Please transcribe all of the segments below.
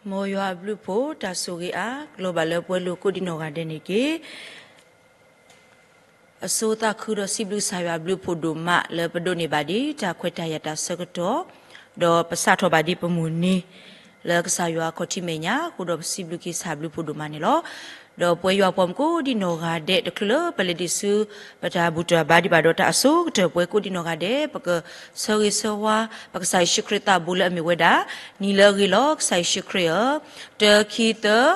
မ်ယွၤအဘျုးအဖှိၣ်တၢ်ဆိၣ်ဂ့ၤအါ ကလီၤဘၣ်လၢပှဲၤလိာ်ကိးဒံနီၢ်ဂၤဒဲးန့ၣ်တက့ၢ်. အဆိသးခုဒီးစံးဘျုးကစၢ်ယွၤအဘျုးအဖှိၣ်ဒိၣ်မး လၢပဒိးန့ၢ်ဘၣ်ဒ်တၢ်ခွဲးတၢ်ယာ်တၢ်ဆၢကတီၢ်, ဒီးပစးထီၣ်ဘၣ်ဒ်ပမုၢ်နံၤ လၢကစၢ်ယွၤအခီၣ်ထံးမဲာ်ညါအဃိဒီး ပစံးဘျုးက့ၤကစၢ်အဘျုးအဖှိၣ်ဒိၣ်မးန့ၣ်လီၤ. ဒီးပဝဲယွၤပှၤမုၢ်ကိးဒံနီၢ်ဂၤဒဲး တချုးလၢပလဲၤဒံးဆူ ပတၢ်ဘူၣ်တၢ်ဘါဒံးဘၣ်ဒီး တၢ်အဆိကတၢၢ်ပဝဲကိးဒံနီၢ်ဂၤဒဲး ပကဆၢဂ့ၤဆၢဝါ ပကစၢ်ယ့ၣ်ၡူးခရံာ်သးဘိလၢအမ့ၢ်ဝဲဒၣ် နံၤလၢအဂ့ၤလီၤ ကစၢ်ယ့ၣ်ၡူးခရံာ်ဧၢ, တၢ ခံ သၢ,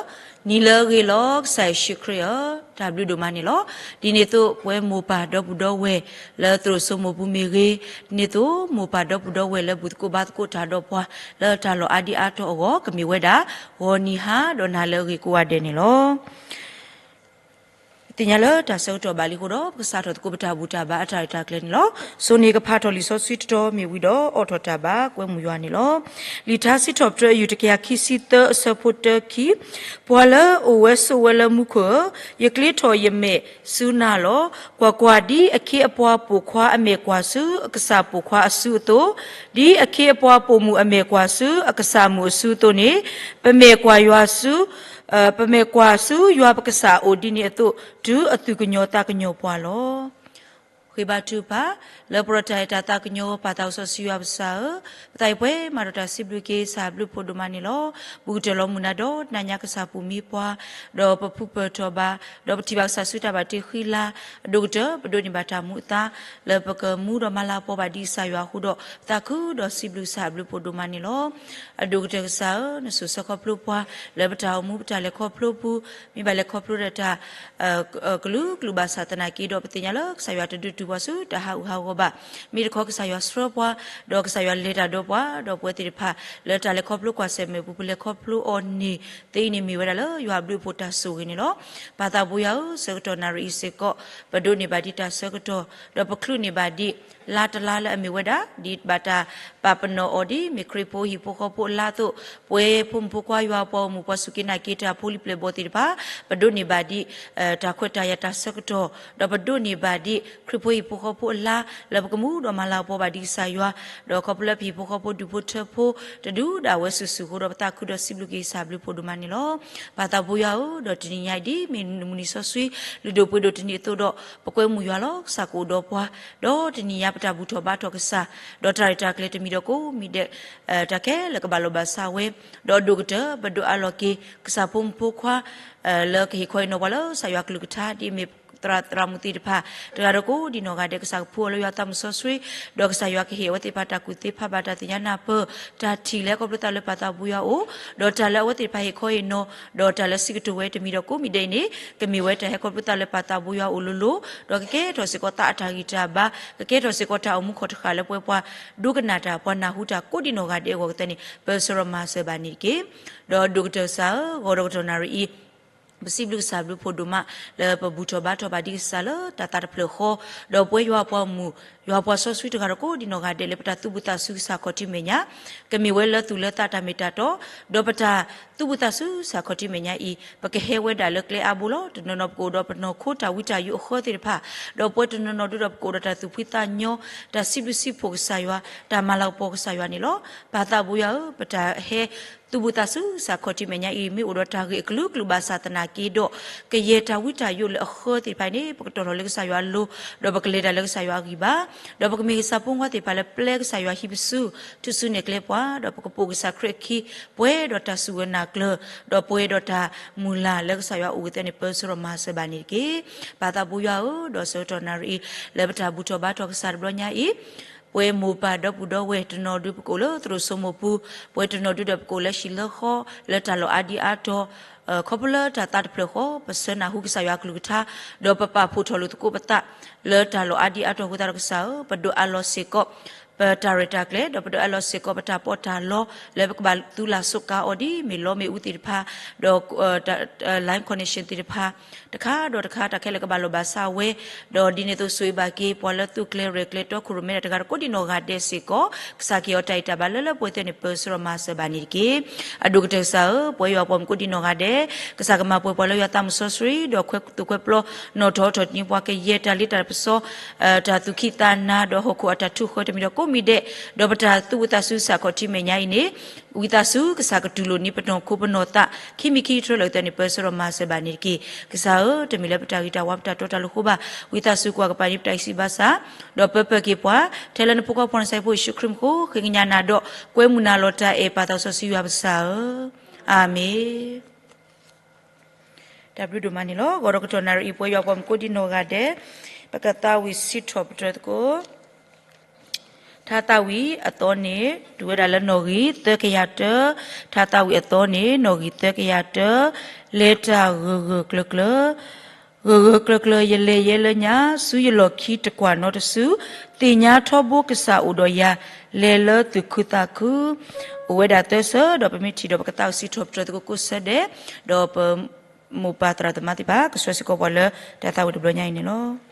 နံၤလၢအဂ့ၤလီၤ ကစၢ်ယ့ၣ်ၡူးခရံာ်ဧၢ, တၢ်ဘျုးဒိၣ်မးန့ၣ်လီၤ. ဒ်န့ၣ်အသိး ပဝဲမိၢ်ပၢ်ဒီပုၢ်ဒီဝဲၢ် လၢသရိာ်စိမိၢ်ပူၤမ့ၢ်ဂ့ၤ, ဒ်န့ၣ်အသိး မိၢ်ပၢ်ဒီပုၢ်ဒီဝဲၢ်လၢဘူၣ်သကိးဘါသကိးတၢ်ဒီးပှၤ လၢတၢ်လီၢ်အါဒံအါတီၤအဂီၢ် ကမ့ၢ်ဝဲဒၣ် ဂီၤနံၤဟါဒီးနၤလၢအဂ့ၤကိးဂၤဒဲးန့ၣ်လီၤ. ပသ့ၣ်ညါလၢတၢ်ဆၢကတီၢ်ဘၣ်လံအဃိဒီး ပကစးထီၣ်သကိးပတၢ်ဘူၣ်တၢ်ဘါအတၢ်ရဲၣ်တၢ်ကျဲၤန့ၣ်လီၤ. စိၤန့ၣ်ကဖးထီၣ်လံာ်စီဆှံတတီၤမ့ၢ်ဝံၤဒီး အိးထီၣ်တၢ်ဘါကွဲမုာ်ယွၤန့ၣ်လီၤ. လံာ်ထါစံးထီၣ်ပတြၢၤ အယူၢ်တကယၤခံဆံသၢ အဆၢဖိတၢ ခံ, ပှၤလၢအအိၣ်ဝဲဆိးဝဲလၢမူခိၣ်ဧၢ, ယကျ့ထီၣ်ယမဲာ်ဆူနၤလီၤ. ကွၢ်ကွၢ်, ဒ်အခ့အပှၤပိာ်ခွါအမဲာ်ကွၢ်ဆူအကစၢ်ပိာ်ခွါအစုအသိး, ဒ်အခ့အပှၤပိာ်မုၣ်အမဲာ်ကွၢ်ဆူအကစၢ်မုၣ်အစုအသိးန့ၣ်, ပမဲာ်ကွၢ်ယွၤဆူ ပမဲာ်ကွၢ်ဆူယွၤပကစၢ်အအိၣ်ဒ်န့ၣ်အသိး တုၤအသူၣ်ကညီၤသးကညီၤပှၤလီၤ. ဃ့ဘါထုကဖၣ်, လၢပှဲၤဒီးတၢ်အဲၣ်တၢ်သးကညီၤ ပၢ်သးစီဆှံယွၤပကစၢ်ဧၢ, ပသးအံၤပှဲၤမးဒီးတၢ်စံးဘျုးက့ၤကစၢ်အဘျုးအဖှိၣ်ဒိၣ်မးန့ၣ်လီၤ. ဘူးကတၢၢ်လီၤမုၢ်နၤဒီးနၤညါကစၢ်ပူၤမံပှၤ, ဒီးပဖုပၢၢ်ထီၣ်ဘၣ်, ဒီးပထံၣ်ဘၣ်ကစၢ်ဆူတၢ်ဘၣ်တ့ဃံလၤ, အဒိၣ်ကတၢၢ် ပဒိးန့ၢ်ဘၣ်တၢ်မူအသါ လၢပကမူဒီးမၤလၤကပီၤဘၣ်ဒ်ကစၢ်ယွၤအဃိဒီး ပသးခုဒီးစံးဘျုးကစၢ်အဘျုးအဖှိၣ်ဒိၣ်မးန့ၣ်လီၤ. အဒိၣ်ကတၢၢ်ကစၢ်ဧၢ, နဆိၣ်ဆၢခီဖျိပှၤ လၢပတၢ်အိၣ်မူပတၢ်လဲၤခီဖျိပူၤ, မ့ၢ်ဘၣ်လဲၤခီဖျိဒီးတၢ် ကလုာ်ကလုာ်ဘၣ်ဆၣ်သနာ်က့ဒီး ပသ့ၣ်ညါလၢကစၢ်ယွၤတဒုးတုၤပှၤဆူတၢ်ဟးဂူာ်ဟးဂီၤဘၣ်. မ့ၢ်တခီကစၢ်ယွၤဆှၢပှၤ, ဒီးကစၢ်ယွၤလဲၤတၢ်ဒီးပှၤ, ဒီးပဝဲသ့ၣ်တဖၣ် လၢတၢ်လဲၤခီဖျိကွၢ်ဆၢၣ်မဲာ်ပူၤ ပလဲၤခီဖျိအီၤန့ၣ် သ့အံၤန့ၣ်မ့ၢ်ဝဲဒၣ်လၢယွၤအဘျုးအဖှိၣ်တၢ်ဆိၣ်ဂ့ၤန့ၣ်လီၤ. ပၢ်သးဘိယွၤဧၢ, ဆၢကတီၢ်နၣ်ရံၣ်အံၤစ့ၢ်ကီး ပဒိးန့ၢ်ဘၣ်ဒ်တၢ်ဆၢကတီၢ်, ဒီးပချုးန့ၢ်ဘၣ်ဒ် လါတလါလၢအမ့ၢ်ဝဲဒၣ် ဒ်ဘၣ်တၢ်ပာ်ပနီၣ်အီၤဒ် မ့ၢ်ခရံာ်ဖိဟံၣ်ဖိဃီဖိအလါအသိး, ပဝဲဖိမုၣ်ဖိခွါယွၤအပှၤဂီၢ်မုၢ် ပှၤစူၢ်က့ၤနာ်က့ၤတၢ်ဖိလံၤပျဲၢ်ဘီၣ်သ့ၣ်တဖၣ် ပဒိးန့ၢ်ဘၣ်ဒ် တၢ်ခွဲးတၢ်ယာ်တၢ်ဆၢကတီၢ်, ဒီးပဒိးန့ၢ်ဘၣ်ဒ် ခရံာ်ဖိဟံၣ်ဖိဃီဖိအလါ လၢပကမူဒီးမၤလၤကပီၤဘၣ်ဒ်ကစၢ်ယွၤ, ဒီးခီဖျိလၢပဟံၣ်ဖိဃီဖိဒူၣ်ဖိထၢဖိ တဒူၣ်ဒၣ်ဝဲစုာ်စုာ်အဃိဒီး ပသးခုဒီးစံးဘျုးက့ၤကစၢ်အဘျုးအဖှိၣ်ဒိၣ်မးန့ၣ်လီၤ. ပၢ်သးဘိယွၤဧၢ, ဒီးတနံၤညါအံၤဒ်မ့ၢ်မုၢ်နံၤစီဆှံ လုၢ်ဒိၣ်ပှ့ၤဒိၣ်တနံၤအသိးဒီး ပကွဲမုာ်ယွၤလီၤ. ကစၢ်ကအိၣ်ဒီးပှၤ, ဒီးတနံၤညါပတၢ်ဘူၣ်ထီၣ်ဘါထီၣ်ကစၢ်, ဒီးတၢ်ရဲၣ်တၢ်ကျဲၤတမံၤဒီးကိးမံၤဒဲး တၢ်ခဲလၢာ်ကဘၣ်လိာ်ဘၣ်စးဝဲ, ဒီးအဒိၣ်ကတၢၢ် ပဒိးအးလီၤက့ၤ ကစၢ်ဖိမုၣ်ဖိခွါ လၢကဟ့ၣ်ခီဟ့ၣ်နီၤပှၤလၢကစၢ်ယွၤကလုၢ်ကထါ ဒ်အမ့ၢ်သရၣ်သရၣ်မုၣ်သ့ၣ်တဖၣ် တဂၤဒီးကိးဒံနီၢ်ဂၤဒဲး ကစၢ်ကဖှူအီၤလၢယွၤသးမုၢ်စီဆှံ, ဒီးကစၢ်ယွၤကဟ့ၣ်အဝဲသ့ၣ်တဖၣ်တၢ်ကူၣ်သ့ဖးဘၣ်တၢ်သ့ၣ်ညါနၢ်ပၢၢ် တၢ်ထံၣ်လၢဟဲခီဖျိသးလၢပၢ်သးဘိယွၤအအိၣ်, ဒီးတၢ်လၢအဝဲသ့ၣ်တဖၣ်ဟ့ၣ်ခီဟ့ၣ်နီၤ, ဒီးတၢ်လၢစံးကတိၤဝဲတမံၤဒီးကိးမံၤဒဲးအံၤန့ၣ် ကမ့ၢ်ဝဲတၢ်ဟဲခီဖျိသးလၢပၢ်သးဘိယွၤအအိၣ်လိၤလိၤ, ဒီးကကဲထီၣ်စ့ၢ်ကီးသးအတၢ်ဂံၢ်တၢ်ဘါ, ကကဲထီၣ်စ့ၢ်ကီးတၢ်အိၣ်မူခိၣ်တဃာ်လၢပဝဲပှၤဒိကနၣ်တၢ် ပှၤနၢ်ဟူတၢ်ကိးဒံနီၢ်ဂၤဒဲးအဂီၢ်ကသ့န့ၣ် ပၢဆှၢဒီးမၤစၢၤဘၣ်န့ၣ်တက့ၢ်. ဒီးဒိၣ်ကတၢၢ်ကစၢ်ဧၢ, ဂီၤဒီးကတီၢ်နၣ်ရံၣ်အံၤ ပစံးဘျုးကစၢ်ဘျုးဖှိၣ်ဒိၣ်မး လၢပဘူၣ်ထီၣ်ဘါထီၣ်ဘၣ်ဒံးကစၢ်လၢတၢ်သးတဖျၢၣ်ဃီ, ဒီးပဝဲယွၤပှၤမုၣ် ယွၤပှၤစီဆှံတဂၤဒီးကိးဒံနီၢ်ဂၤဒဲးလၢပတၢ်သူၣ်ဘံၣ်သးစူၤကစၢ်ခီၣ်ထံးမဲာ်ညါ, ကမ့ၢ်ဝဲလၢသူၣ်လၢသးတၢ်မ့ၢ်တၢ်တီ, ဒီးပတၢ်သူၣ်ဘံၣ်သးစူၤကစၢ်ခီၣ်ထံးမဲာ်ညါအံၤ ပကဟဲဝဲဒၣ်လၢကျဲအါဘိလီၤ. တနီၤနီၤပကအိၣ်ဒီးပနီၢ်ခိတၢ်ဝံတၢ်ယိးအဃၢသ့ၣ်တဖၣ်, ဒီးပဝဲတနီၤနီၤဒုဒီးပကအိၣ်ဒီးတၢ်သူၣ်ဖှံသးညီ, တၢ်စံးဘျုးစံးဖှိၣ်ကစၢ်ယွၤ, တၢ်မၤလၤကပီၤကစၢ်ယွၤန့ၣ်လီၤ. ပၢ်သးဘိယွၤဧၢ, ပတၢ်ဟဲ သူၣ်ဘံၣ်သးစူၤကစၢ်ခီၣ်ထံးမဲာ်ညါအံၤ မ့ၢ်အိၣ်ဒီးတၢ်ဂ့ၢ်အကလုာ်ကလုာ်ဘၣ်ဆၣ်သနာ်က့ဒီး ကယဲၢ်တၢ်ဝံတၢ်ယိးလၢအဃၢသ့ၣ်တဖၣ်အံၤန့ၣ် ပကတီၢ်ထီၣ်လၢကစၢ်ယွၤအလိၤ, ဒီးပကလဲၤတၢ်လၢကစၢ်ယွၤအဂံၢ်ဘါ, ဒီးပကမ့ၢ်ကစၢ်ဖိခွါသ့ၣ်တဖၣ်လၢပျဲကစၢ်ယွၤဟံးပစု ထူၣ်စုနဲၣ်ကျဲပှၤ, ဒီးပကပိာ်ကစၢ်ခရံာ်အခံ ပှဲၤဒီးတၢ်စူၢ်ဝဲၤနာ်ကျၢၤ, ဒီးပှဲၤဒီးတၢ်မုၢ်လၢ်လၢကစၢ်ယွၤအအိၣ်ကသ့န့ၣ် ပၢဆှၢဒီးမၤစၢၤဘၣ်န့ၣ်တက့ၢ်. ပၢ်သးဘိယွၤဧၢ, ဒီးဆၢကတီၢ်နၣ်ရံၣ်အံၤ လၢပတၢ်ဘူၣ်ထီၣ်ဘါထီၣ်ကစၢ်တဘျီညါအံၤ ပဝဲမိၢ်ပၢ်ဒီပုၢ်ဒီဝဲၢ်တနီၤဒုပကအိၣ်လၢသရိာ်စိမိၢ်ပူၤ, ပဝဲတနီၤဒုဒီးပကအိၣ်လၢဟံၣ်လၢဃီ, လၢတၢ်လီၢ်အါဒံအါတီၤ, ခီဖျိလၢတၢ်သးတဖျၢၣ်ဃီ, ပဆၢနၢ်ဟူကစၢ်ယွၤအကလုၢ်ကထါ, ဒီးပပာ်ဖှိၣ်ထီၣ်လိာ်သကိးပသး လၢတၢ်လီၢ်အါဒံအါတီၤအဃိသတးဒီးကစၢ်ဧၢ, ပဒိးအးလီၤစ့ၢ်ကီး ပတၢ်ရဲၣ်တၢ်ကျဲၤ, ဒီးပဒိးအးလီၤစ့ၢ်ကီးပတၢ်ပီးတၢ်လီ လၢပကဘၣ်သူလၢ်စိးကါအီၤဒ်မ့ၢ်လီမ့ၣ်အူသ့ၣ်တဖၣ်, ဒီး line connection သ့ၣ်တဖၣ် တခါဒီးတခါ တၢ်ခဲလၢာ်ကဘၣ်လိာ်ဘၣ်စးဝဲ, ဒီးဒ်န့ၣ်အသိးဆိၣ်ဂ့ၤဘၣ်က့ၤ ပှၤလၢသူၣ်ကျဲၤရဲၣ်ကျဲၤတီခိၣ်ရိၣ်မဲတၢ်တဂၤဒီး ကိးဒံနီၢ်ဂၤဒဲးစ့ၢ်ကီး, ကစၢ်ကဟ့ၣ်အီၤတၢ်အံၣ်တၢ်ဘါလၢလၢပှဲၤပှဲၤသ့ၣ်န့ၣ် ပၢဆှၢဒီးမၤစၢၤဘၣ်န့ၣ်တက့ၢ်. အဒိၣ်ကတၢၢ်ကစၢ်ဧၢ, ပဝဲယွၤပှၤမုၣ်ကိးဒံနီၢ်ဂၤဒဲး, ကစၢ်ကမၤပှဲၤပှၤလၢယွၤသးမုၢ်စီဆှံ, ဒီးခွဲးသူၣ်ခွဲးပျီ နီၣ်ထီၣ်ထီၣ်တနံၤပှၤကယဲၢ်တၢ်လ့တၢ်ပစီ, တၢ်သူၣ်ခံသးနၤ ဒီးဟီၣ်ခိၣ်အတၢ်ထုးဃၢတမံၤဒီး မံၤဒဲး, ဒီးပတၢ်သူၣ်ဝံၣ်သးဆူကစၢ်ခီၣ်ထံးမဲာ်ညါအံၤန့ၣ်, ဝံသးစူၤကစၢ်ကတူၢ်လိာ်န့ၢ်ပနီၢ်ခိပနီၢ်သး ခံမံၤခံကတြၢၤလၢကသၢန့ၣ် ပၢဆှၢဒီးမၤစၢၤဘၣ်န့ၣ်တက့ၢ်. ကစၢ်ဧၢ, တမ့ၢ်လၢပတၢ်ဂ့ၤတၢ်ဝါပတၢ်တီတၢ်လိၤအဃိဘၣ်. ဝံသးစူၤကွၢ်ကပၤန့ၣ်ပတၢ်ဂံၢ်စၢ်ဘါစၢ်, ဒီးပၢပၢၢ်က့ၤပှၤ, ထဲလၢနဖိခွါပှၤနစဲဖိယ့ၣ်ၡူးခရံာ်မူခိၣ် ဃ့ကညးနၤဒီး ကွဲမုာ်နၤလီၤတၢ်အဲၣ်ပၢ်သးစီဆှံယွၤပကစၢ်ဧၢ. အၤမ့ၣ်. တၢ်ဘျုးဒိၣ်မးန့ၣ်လီၤ. ဂီၤဒီးကတီၢ်နၣ်ရံၣ်အံၤ ပဝဲယွၤပှၤမုၣ်ကိးဒံနီၢ်ဂၤဒဲး ပကသးဝံၣ်စံးထီၣ်ပတြၢၤသကိး ထါသးဝံၣ်အသီန့ၣ် တုၤဝဲဒၣ်လၢနီၣ်ဂံၢ်သၢကယၤတၢ, ထါသးဝံၣ်အသီန့ၣ် နီၣ်ဂံၢ်သၢကယၤတၢ, လဲၤတၢ်ဂၢၢ်ဂၢၢ်ကျၢၤကျၢၤ, ဂၢၢ်ဂၢၢ်ကျၢၤကျၢၤ ယလဲၤယဲလၢညါ ဆူယလီၢ်ခံတကွၢ်နီတစု, သ့ၣ်ညါထီဘိကစၢ်အိၣ်ဒီးယၤ လဲၤလၢသူၣ်ခုသးခု, အိၣ်ဝဲဒၣ်သၢဆၢ ဒီးပမ့ၢ်ထံၣ်ဒီးပကသးဝံၣ်စံးထီၣ်ပတြၢၤသကိးကိးဆၢဒဲး, ဒီးပမိၢ်ပၢ်သရၣ်သမါသ့ၣ်တဖၣ် ကဆှၢစ့ၢ်ကီးပှၤလၢတၢ်သးဝံၣ်တဘျီညါအံၤန့ၣ်လီၤ.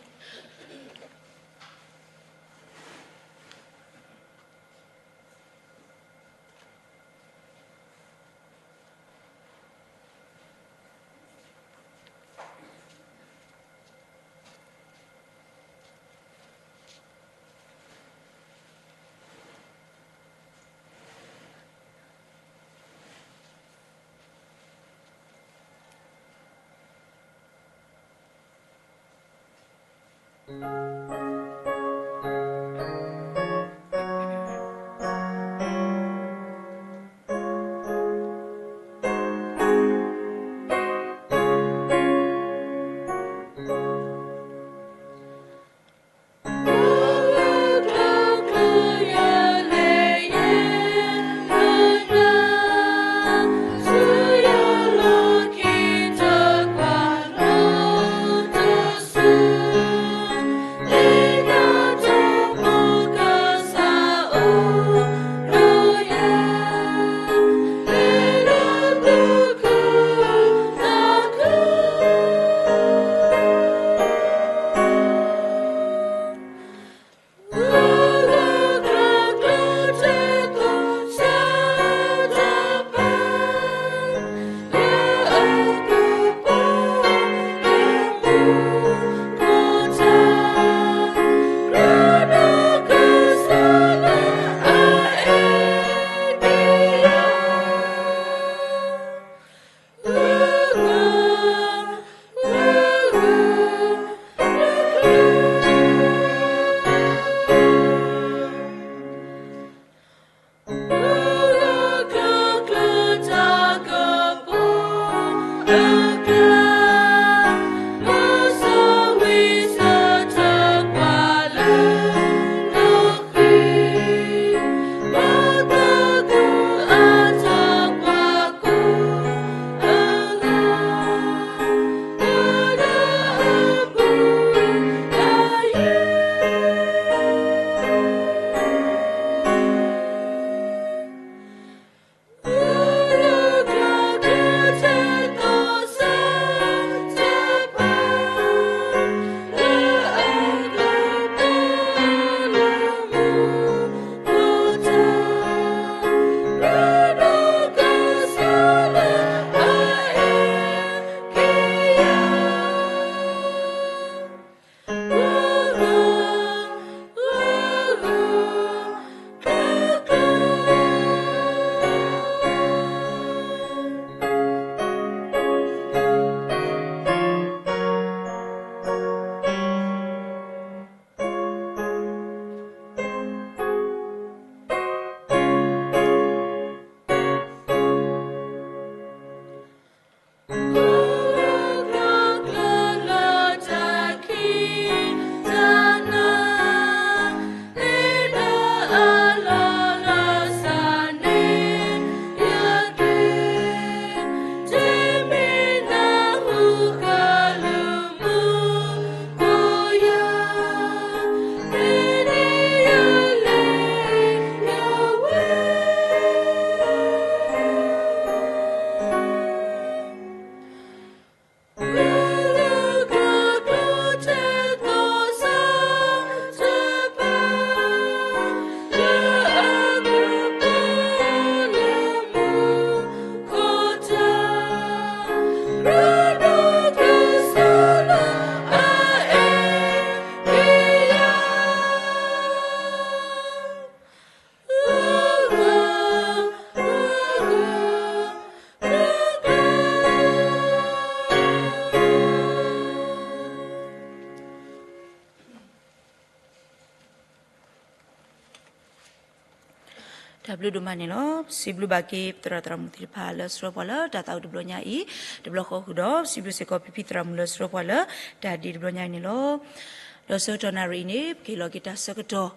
တၢ်ဘျုးဒိၣ်မးန့ၣ်လီၤ. စံးဘျုးဘၣ်က့ၤပသရၣ်သရၣ်မုၣ်သ့ၣ်တဖၣ်လၢဆှၢပှၤလၢတၢ်သးဝံၣ်တဘျီညါအံၤ, တဘျီဃီဃုာ်ဒီး စံးဘျုးစ့ၢ်ကီးဖံဖံသရၣ်မုၣ်လၢဆှၢပှၤလၢတၢ်ဒ့တဘျီညါအံၤန့ၣ်လီၤ. ဒီးဆၢကတီၢ်နၣ်ရံၣ်အံၤန့ၣ် ပကဟ့ၣ်လီၤက့ၤတၢ်ဆၢကတီၢ်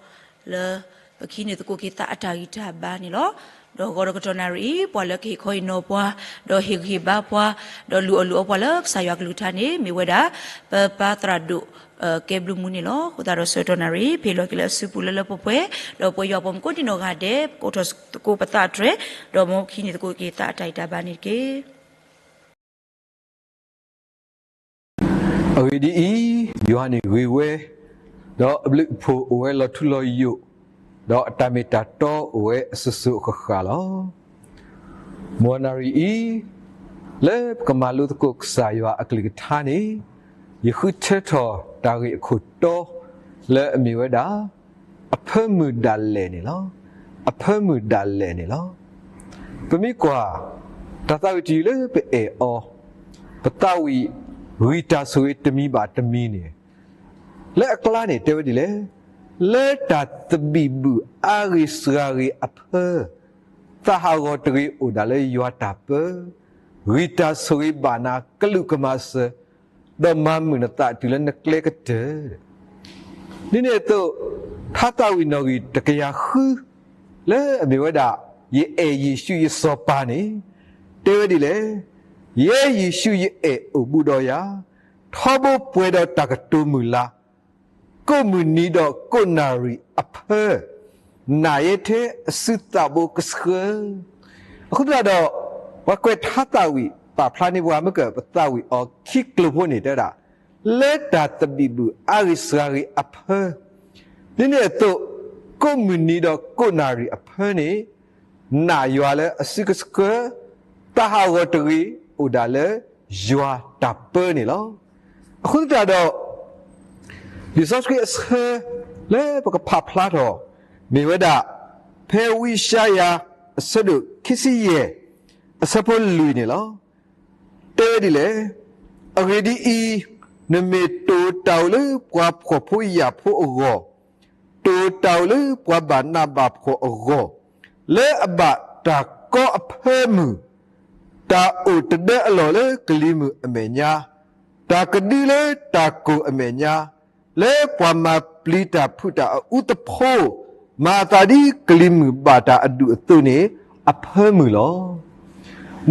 လၢ ပကဟံးန့ၢ်သကိးက့ၤသးအတၢ်ဂံၢ်တၢ်ဘါန့ၣ်လီၤ. ဒီးဂီၤဒီးကတီၢ်နၣ်ရံၣ်အံၤ ပှၤလၢကဟ့ၣ်ခီဟ့ၣ်နီၤပှၤ, ဒီးဟ့ၣ်ဂံၢ်ဟ့ၣ်ဘါပှၤ, ဒီးလုၢ်အီၣ်လုၢ်အီပှၤလၢကစၢ်ယွၤအကလုၢ်ကထါန့ၣ် မ့ၢ်ဝဲဒၣ် ပပၢ်သရၣ်ဒိၣ် ကဲဘျုးမူန့ၣ်လီၤ. အဃိသတးဒီးဆၢကတီၢ်နၣ်ရံၣ် ပဟ့ၣ်လီၤက့ၤလၢအစုပူၤလၢလၢပှဲၤပှဲၤ, ဒီးပဝဲယွၤအပှၤမုၣ်ကိးဒံနီၢ်ဂၤဒဲး ပကအိးထီၣ်သကိးပသးအတြဲၤ, ဒီးမ်ပကဟံးန့ၢ်သကိးက့ၤသးအတၢ်ဂံၢ်တၢ်ဘါန့ၣ်တက့ၢ်. အဂ့ၢ်ဒ်အံၤ, ယွၤန့ၣ်ဂ့ၤဝဲ, ဒီးအဘျုးအဖှိၣ်အိၣ်ဝဲလီၤထူလီၤယိာ်, ဒီးအတၢ်မ့ၢ်တၢ်တီအိၣ်ဝဲအစိၤစိၤအဃၣ်ဃၣ်လီၤ. မ်နၣ်ရံၣ်အံၤ လၢပကမၤလိသကိးကစၢ်ယွၤအကလုၢ်ကထါန့ၣ်, ယဃုထၢထီၣ်တၢ်ဂ့ၢ်အခိၣ်တီ လၢအမ့ၢ်ဝဲဒၣ် အဖၢမုၢ်ဒၣ်လဲာ်န့ၣ်လီၤ. အဖၢမုၢ်ဒၣ်လဲာ်န့ၣ်လီၤ. ပမ့ၢ်ကွၢ် တၢ်သးဝံၣ်တယုၢ်လၢပအဲၣ်အီၤ, ပသးဝံၣ်ဂံၢ်တၢ်ဆိၣ်ဂ့ၤတမံၤဘၣ်တမံၤန့ၣ်, လၢအကျါန့ၣ်တဲဝဲဒ်လဲၣ်, လၢတၢ်သဘံၣ်ဘုၣ်အါဂ့ၤစှၤဂ့ၤအဖၢ သးဟးဂီၤတဂ့ၤအိၣ်ဒၣ်လၢယွၤတၢ်ပၢ, ဂံၢ်တၢ်ဆိၣ်ဂ့ၤဘၣ်နၤ ကလူးကမၤစၢၤ, ဒီးမၤမုာ်နသးတုၤလၢနကျဲကတၢၢ်. ဒ်န့ၣ်အသိး ထါသးဝံၣ်နီၣ်ဂံၢ်တကယၤဃု လၢအမ့ၢ်ဝဲဒၣ် ယအဲၣ်ယ့ၣ်ၡူးယစီၤပၤန့ၣ် တဲဝဲဒ်လဲၣ်, ယဲယ့ၣ်ၡူးယအဲၣ်အိၣ်ဘူးဒီးယၤ, ထီဘိပှဲၤဒီးတၢ်ကတိၤမုၢ်လၢ် ကိးမုၢ်နံၤဒီးကိးနၣ်ရံၣ်အဖၢ နာ်ယဲထဲအစုသးဘိကဆှၢ. အဃိသတးဒီး ပှၤကွဲးထါသးဝံၣ်ပာ်ဖျါန့ၢ်ပှၤမ့ၢ်က ပသးဝံၣ်အီၤခံကျိၤဖိန့ၣ် တဲဝဲဒၣ် လၢတၢ်သဘံၣ်ဘုၣ်အါဂ့ၤစှၤဂ့ၤအဖၢ, ဒ်န့ၣ်အသိး ကိးမုၢ်နံၤဒီးကိးနၣ်ရံၣ်အဖၢန့ၣ် နာ်ယွၤလၢအစုကဆှၢ, သးဟးဂီၤတဂ့ၤ အိၣ်ဒၣ်လၢယွၤတၢ်ပၢန့ၣ်လီၤ. အဃိသတးဒီး လံာ်စီဆှံအဆၢလၢပကဖးဖျါထီၣ် မ့ၢ်ဝဲဒၣ် ဖဲဝံယၡါယၤ အဆၢဒိၣ်ခံဆံယဲၢ် အဆၢဖိလွံၢ်န့ၣ်လီၤ. တဲဝဲဒ်လဲၣ်, အဂ့ၢ်ဒ်အံၤ, နမ့ၢ်တိၢ်တၢ်အိၣ်လၢပှၤဖှီၣ်ဖိယာ်ဖိအဂီၢ်, တိၢ်တၢ်အိၣ်လၢပှၤဘၣ်နးဘၣ်ဖှီၣ်အဂီၢ်, လၢအဘၣ်တၢ်ကီအဖၢမုၢ်, တၢ်အိၣ်တဒၢအလီၢ်လၢကလံၤမုၢ်အမဲာ်ညါ, တၢ်ကဒုလၢတၢ်ကိၢ်အမဲာ်ညါ, လၢပှၤမၤပျံၤတၢ်ဖုးတၢ်အအူသဖှိ, မၤအသးဒ်ကလံၤမုၢ်ဘၣ်တၢ်အဒူၣ်အသိးန့ၣ် အဖၢမုၢ်လီၤ.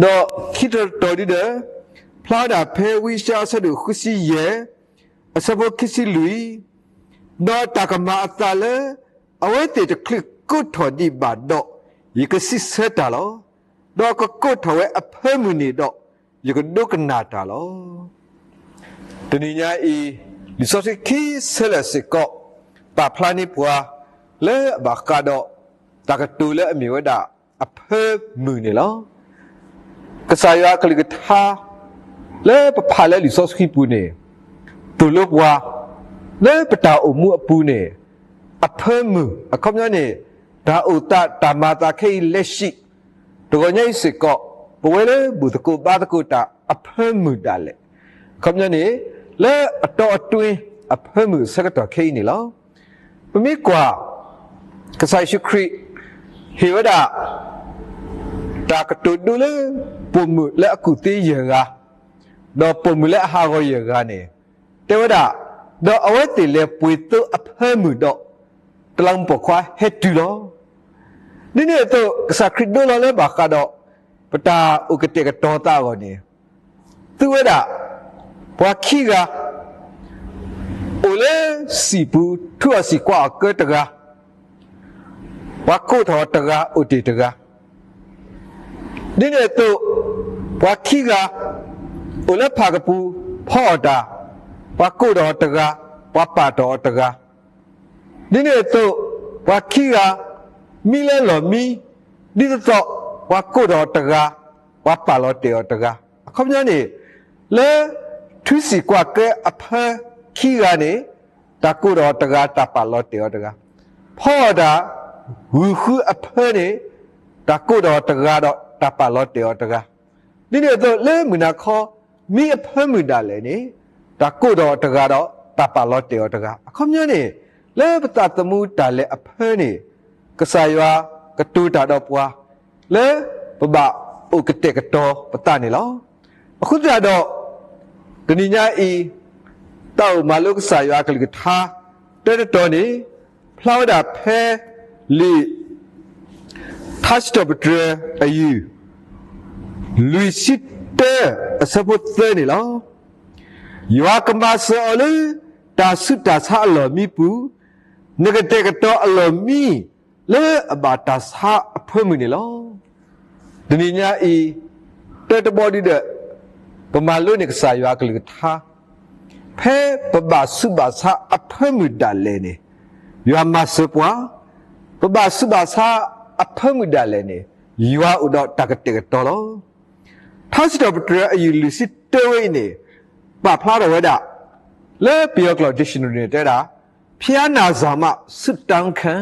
ဒီးခံတီၤတတီၤဒ်ဒီး ဖျါဝဲဒၣ်ဖဲဝံယၡါယၤအဆၢဒိၣ်ဃုဆံယဲၢ် အဆၢဖိခံဆံလွံၢ်, ဒီးတၢ်ကမၤအသးလၢ အဝဲသ့ၣ်တချုးကိးထီၣ်ဒံးဘၣ်ဒီး ယကစံးဆၢတၢ်လီၤ. ဒီးကကိးထီၣ်ဝဲအဖၢမုၢ်န့ၣ်ဒီး ယကဒိကနၣ်တၢ်လီၤ. တနံၤညါအံၤ လံာ်စီဆှံခံဆၢလၢာ်စ့ၢ်ကီး ပာ်ဖျါန့ၢ်ပှၤ လၢအဘၣ်ဃးဒီး တၢ်ကတိၤလၢအမ့ၢ်ဝဲဒၣ် အဖၢမုၢ်န့ၣ်လီၤ. ကစၢ်ယွၤအကလုၢ်ကထါ လၢပဖးလၢလံာ်စီဆှံပူၤန့ၣ် သိၣ်လိပှၤ လၢပတၢ်အိၣ်မူအပူၤန့ၣ် အဖၢမုၢ် အခီပညီန့ၣ် တၢ်အိၣ်သး တၢ်မၤအသးခဲအံၤ လက်ရှိ တဂီၤညါအံၤစ့ၢ်ကီး ပဝဲလၢဘူၣ်သကိးဘါသကိးတၢ်အဖၢမုၢ်ဒၣ်လဲာ် အခီပညီန့ၣ် လၢအတီအတွင်းအဖၢမုၢ်အဆၢကတီၢ်ခဲအံၤန့ၣ်လီၤ. ပမ့ၢ်ကွၢ် ကစၢ်ယ့ၣ်ၡူးခရံာ် ဟ့ၣ်ဝဲဒၣ် တၢ်ကတိၤဒိလၢ ပိာ်မုၣ်လၢအကူၣ်သ့ယဲၢ်ဂၤ ဒီးပိာ်မုၣ်လၢအဟးဂီၤယဲၢ်ဂၤန့ၣ် တဲဝဲဒၣ်, ဒီးအဝဲသ့ၣ်လဲၤပှ့ၤသိအဖၢမုၢ်ဒီး တလးမူးပိာ်ခွါဟဲတုၤလီၤ. ဒ်န့ၣ်အသိး ကစၢ်ခရံာ်ဒိလီၤလၢဘၣ်ဃးဒီး ပတၢ်အိၣ်ကတဲာ်ကတီၤသးအဂီၢ်န့ၣ် သူဝဲဒၣ် ပှၤခံဂၤ အိၣ်လၢစံာ်ပူၤ ထုအီၣ်စံာ်ကွၢ်အီၣ်ကၢတဂၤ, ပှၤကိးထီၣ်အီၤတဂၤ အိၣ်တ့ၢ်တဂၤ ဒ်န့ၣ်အသိး ပှၤခံဂၤ အိၣ်လၢဖၣ်ကပူၤ ဖီအီၣ်တၢ်, ပှၤကိးထီၣ်အီၤတဂၤ, ပှၤပာ်ထီၣ်အီၤတဂၤ, ဒ်န့ၣ်အသိး ပှၤခံဂၤ မံလၢလီၢ်မံ, ဒ်သိးသိး ပှၤကိးထီၣ်အီၤတဂၤ, ပှၤပာ်လီၤတဲာ်အီၤတဂၤ, အခီပညီန့ၣ် လၢ ထုစံာ်ကွၢ်ကၢအဖၢခံဂၤန့ၣ် တၢ်ကိးထီၣ်အီၤတဂၤ တၢ်ပာ်လီၤတဲာ်အီၤတဂၤ, ဖီအီၣ်တၢ် ဂုာ်ဃုအဖၢန့ၣ် တၢ်ကိးထီၣ်အီၤတဂၤဒီး တၢ်ပာ်လီၤတဲာ်အီၤတဂၤ, ဒ်န့ၣ်အသိး လၢမုၢ်နၤခီ မံအဖၢမုၢ်ဒၣ်လဲာ်န့ၣ် တၢ်ကိးထီၣ်အီၤတဂၤဒီး တၢ်ပာ်လီၤတဲာ်အီၤတဂၤ, အခီပညီန့ၣ် လၢပသးသမူတၢ်လဲၤအဖၢန့ၣ် ကစၢ်ယွၤ ကတိၤတၢ်ဒီးပှၤ လၢပဘၣ်အိၣ်ကတဲာ်ကတီၤပသးန့ၣ်လီၤ. အဃိသတးဒီး တနံၤညါအံၤ တၢ်အိၣ်မၤလိကစၢ်ယွၤအကလုၢ်ကထါ တၢတတီၤန့ၣ် ဖျါဝဲဒၣ်ဖဲလံာ် ထါစံးထီၣ်ပတြၢၤအယုၢ် လွံၢ်ဆံတၢ အဆၢဖိသၢန့ၣ်လီၤ. ယွၤကမၤစၢၤအီၤလၢတၢ်ဆူးတၢ်ဆါအလီၢ်မံပူၤ, နကတဲာ်ကတီၤအလီၢ်မံ လၢအဘၣ်တၢ်ဆါအဖၢမုၢ်န့ၣ်လီၤ. တနံၤညါအံၤ တၢတဘီဒုဒီး ပမၤလိန့ၢ်ကစၢ်ယွၤအကလုၢ်ကထါ ဖဲပဘၣ်ဆူးဘၣ်ဆါအဖၢမုၢ်ဒၣ်လဲာ်န့ၣ် ယွၤမၤစၢၤပှၤ, ပဘၣ်ဆူးဘၣ်ဆါအဖၢမုၢ်ဒၣ်လဲာ်န့ၣ် ယွၤအိၣ်ဒီးတၢ်ကတဲာ်ကတီၤလီၤ. ထါစံးထီၣ်ပတြၢၤအယုၢ်လွံၢ်ဆံတၢဝဲအံၤန့ၣ် ပာ်ဖျါထီၣ်ဝဲဒၣ် လၢပယီၤကျိာ် dictionary န့ၣ် တဲဝဲဒၣ် ဖျားနာဆောင်မှဆုတောင်းခံ,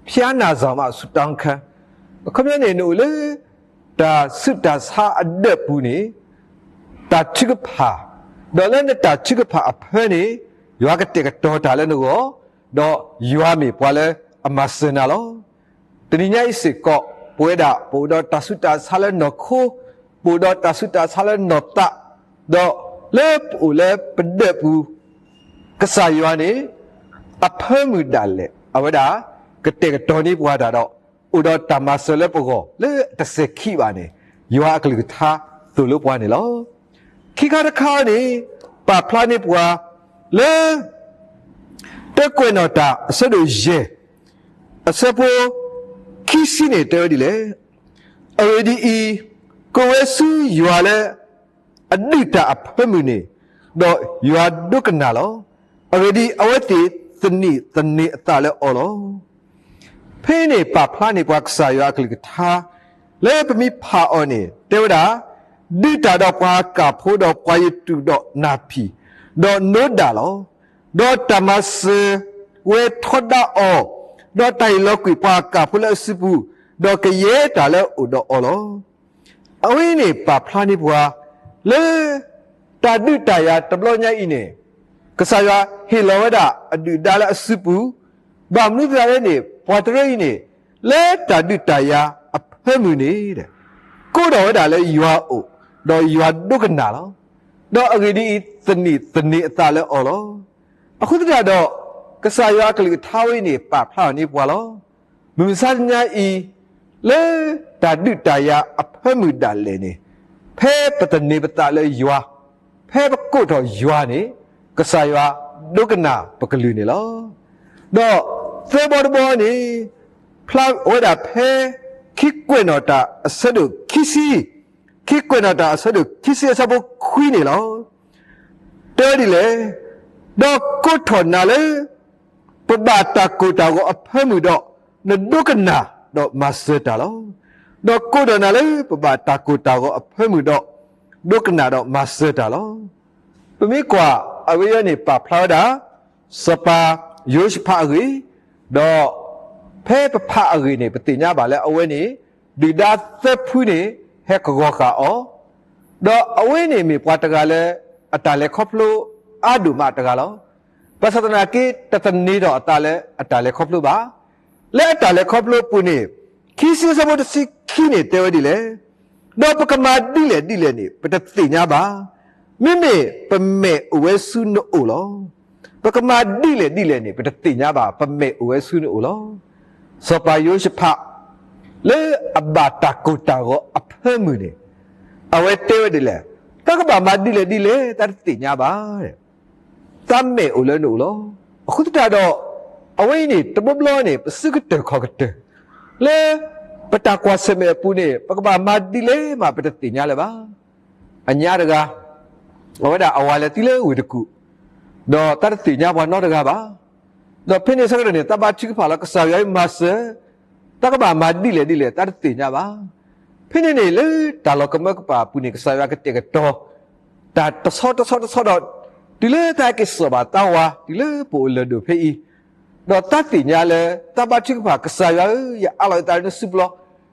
ဖျားနာဆောင်မှဆုတောင်းခံ. အခီပညီန့ၣ် နအိၣ်လၢ တၢ်ဆူးတၢ်ဆါအဒၢးပူၤန့ၣ် တၢ်ထုကဖၣ်, ဒီးလၢနတၢ်ထုကဖၣ်အဖၢန့ၣ် ယွၤကတဲာ်ကတီၤတၢ်လၢနဂီၢ်, ဒီးယွၤမ့ၢ်ပှၤလၢအမၤစၢၤနၤလီၤ. တနံၤညါအံၤစ့ၢ်ကီး ပဝဲဒၣ်ပအိၣ်ဒီးတၢ်ဆူးတၢ်ဆါလၢနီၢ်ခိ, ပအိၣ်ဒီးတၢ်ဆူးတၢ်ဆါလၢနီၢ်သး, ဒီးလၢပအိၣ်လၢပဒၢးပူၤ ကစၢ်ယွၤန့ၣ် အဖၢမုၢ်ဒၣ်လဲာ် အဝဲဒၣ် ကတဲာ်ကတီၤန့ၢ်ပှၤတၢ်ဒီး အိၣ်ဒီးတၢ်မၤစၢၤလၢပဂီၢ် လၢအတစဲးခံဘၣ်န့ၣ် ယွၤအကလုၢ်ကထါသိၣ်လိပှၤန့ၣ်လီၤ. ခံခါတခါန့ၣ် ပာ်ဖျါန့ၢ်ပှၤ လၢ တၢကွဲးနီၣ်တၢ်အဆၢဒိၣ်ယဲၢ် အဆၢဖိ ခံဆံန့ၣ်တဲဝဲဒ်လဲၣ်. အဂ့ၢ်ဒ်အံၤ, ကိးဝဲဆူယွၤလၢ အဒုးတၢ်အဖၢမုၢ်န့ၣ်, ဒီးယွၤဒိကနၣ်လီၤ. အဂ့ၢ်ဒ်အံၤ, အဝဲသ့ၣ်သန့ၤသန့ၤအသးလၢအီၤလီၤ. ဖဲန့ၣ်ပာ်ဖျါန့ၢ်ပှၤကစၢ်ယွၤအကလုၢ်ကထါ လၢပမ့ၢ်ဖးအီၤန့ၣ် တဲဝဲဒၣ်, ဒုးတၢ်ဒီးပှၤကၢ်ဖိဒီးပှၤယတူာ်ဒီးနၢ်ဖံၣ်, ဒီးနိဒၣ်လီၤ. ဒီးတၢ်မၤစၢၤဝဲထီဒါအီၤ, ဒီးတၢ်ဟ့ၣ်လီၤကွံာ်ပှၤကၢ်ဖိလၢအစုပူၤ, ဒီးကယဲၢ်တၢ်လၢအအိၣ်ဒီးအီၤလီၤ. အဝဲန့ၣ်ပာ်ဖျါန့ၢ်ပှၤ လၢ တၢ်ဒုးတၢ်ယၤတဘျီညါအံၤန့ၣ် ကစၢ်ယွၤဟ့ၣ်လီၤဝဲဒၣ်အဒုၣ်ဒါလၢအစုပူၤ, ဘၣ်မနုၤသတးလဲၣ်န့ၣ် ပှၤတရၢအံၤန့ၣ် လၢတၢ်ဒုးတၢ်ယၤအဖၢမုၢ်န့ၣ် ကိးထီၣ်ဝဲဒၣ်လၢယွၤအိၣ်, ဒီးယွၤဒိကနၣ်လီၤ. ဒီးအဂ့ၢ်ဒ်အံၤ, သန့ၤသန့ၤအသးလၢအီၤလီၤ. အဃိသတးဒီး ကစၢ်ယွၤအကလုၢ်ကထါဝဲအံၤန့ၣ် ပာ်ဖျါထီၣ်န့ၢ်ပှၤလီၤ. မုၢ်မဆါတနံၤအံၤ လၢတၢ်ဒုးတၢ်ယၤအဖၢမုၢ်ဒၣ်လဲာ်န့ၣ် ဖဲပသန့ၤပသးလၢယွၤ, ဖဲပကိးထီၣ်ယွၤန့ၣ် ကစၢ်ယွၤဒိကနၣ်ပကလုၢ်န့ၣ်လီၤ. ဒီးသၢဘီတဘီန့ၣ် ဖျါဝဲဒၣ်ဖဲ ခံကွဲးနီၣ်တၢ်အဆၢဒိၣ်ခံဆံ, ခံကွဲးနီၣ်တၢ်အဆၢဒိၣ်ခံဆံအဆၢဖိခွံန့ၣ်လီၤ. တဲဝဲဒ်လဲၣ်, ဒီးကိးထီၣ်နၤလၢ ပဘၣ်တၢ်ကိၢ်တၢ်ဂီၤအဖၢမုၢ်ဒီး နဒိကနၣ်ဒီးမၤစၢၤတၢ်လီၤ. ဒီးကိးထီၣ်နၤလၢပဘၣ်တၢ်ကိၢ်တၢ်ဂီၤအဖၢမုၢ်ဒီး ဒိကနၣ်ဒီးမၤစၢၤတၢ်လီၤ. ပမ့ၢ်ကွၢ်အဝဲအံၤန့ၣ် ပာ်ဖျါဝဲဒၣ် စီၤပၤယဟိၤၡဖးအဂ့ၢ်, ဒီး ဖဲပဖးအဂ့ၢ်န့ၣ် ပသ့ၣ်ညါဘၣ်လၢအဝဲန့ၣ် ဒုၣ်ဒါသၢဖုန့ၣ် ဟဲကဂီၤဃာ်အီၤ, ဒီးအဝဲန့ၣ်မ့ၢ်ပှၤတဂၤလၢ အတၢ်လဲၤခီဖျိအါဒိၣ်မးတဂၤလီၤ. ဘၣ်ဆၣ်သနာ်က့ တသန့ၤထီၣ်အသးလၢအတၢ်လဲၤခီဖျိဘၣ်. လၢအတၢ်လဲၤခီဖျိအပူၤန့ၣ် ခံဆံအဆၢဖိတဆံခံန့ၣ်တဲဝဲဒ်လဲၣ်, ဒီးပကမၤဒ်လဲၣ်ဒ်လဲၣ်န့ၣ် ပတသ့ၣ်ညါဘၣ်. မ့မ့ၢ်ပမဲာ်အိၣ်ဝဲဆူနအိၣ်လီၤ. ပကမၤဒ်လဲၣ်ဒ်လဲၣ်န့ၣ် ပတသ့ၣ်ညါဘၣ်, ပမဲာ်အိၣ်ဝဲဆူနအိၣ်လီၤ. စီၤပၤယဟိၤၡဖး လၢအဘၣ်တၢ်ကိၢ်တၢ်ဂီၤအဖၢမုၢ်န့ၣ် အဝဲတဲဝဲဒ်လဲၣ်, တၢ်ကဘၣ်မၤဒ်လဲၣ်ဒ်လဲၣ် တၢ်တသ့ၣ်ညါဘၣ်. တၢ်မဲာ်အိၣ်လၢနအိၣ်လီၤ. အဃိသတးဒီး အဝဲအံၤန့ၣ် တဘျီဘျီန့ၣ် ပစုကတၢၢ်ခီၣ်ကတၢၢ် လၢ ပတၢ်ကွၢ်ဆၢၣ်မဲာ်အပူၤန့ၣ် ပကဘၣ်မၤဒ်လဲၣ်မး ပတသ့ၣ်ညါလၢၤဘၣ်. အညါတဂၤ အဝဲဒၣ်အဝၤလဲၤသံလၢဝ့ၢ်တကူၣ်, ဒီးတၢ်တသ့ၣ်ညါပှၤနီတဂၤဘၣ်. ဒီးဖဲန့ၣ်ဆၢကတီၢ်န့ၣ် တၢ်ဘါထုကဖၣ်လီၤ ကစၢ်ယွၤမၤစၢၤ, တၢ်ကဘၣ်မၤဒ်လဲၣ်ဒ်လဲၣ် တၢ်တသ့ၣ်ညါဘၣ်. ဖဲန့ၣ်န့ၣ် လၢတၢ်လီၤကမၢကပၤအပူၤန့ၣ် ကစၢ်ယွၤကတဲာ်ကတီၤ တၢ်တဆီတဆီတဆီဒီး တုၤလၢတၢ်က့ၤစိာ်ဘၣ်တၢ်ဝၤ တုၤလၢပအိၣ်လၢၢ်ဒိၣ်ဖဲအံၤ, ဒီးတၢ်သ့ၣ်ညါလၢ တၢ်ဘါထုကဖၣ် ကစၢ်ယွၤဧၢ, ယအးလီၤယသးလၢနစုပူၤ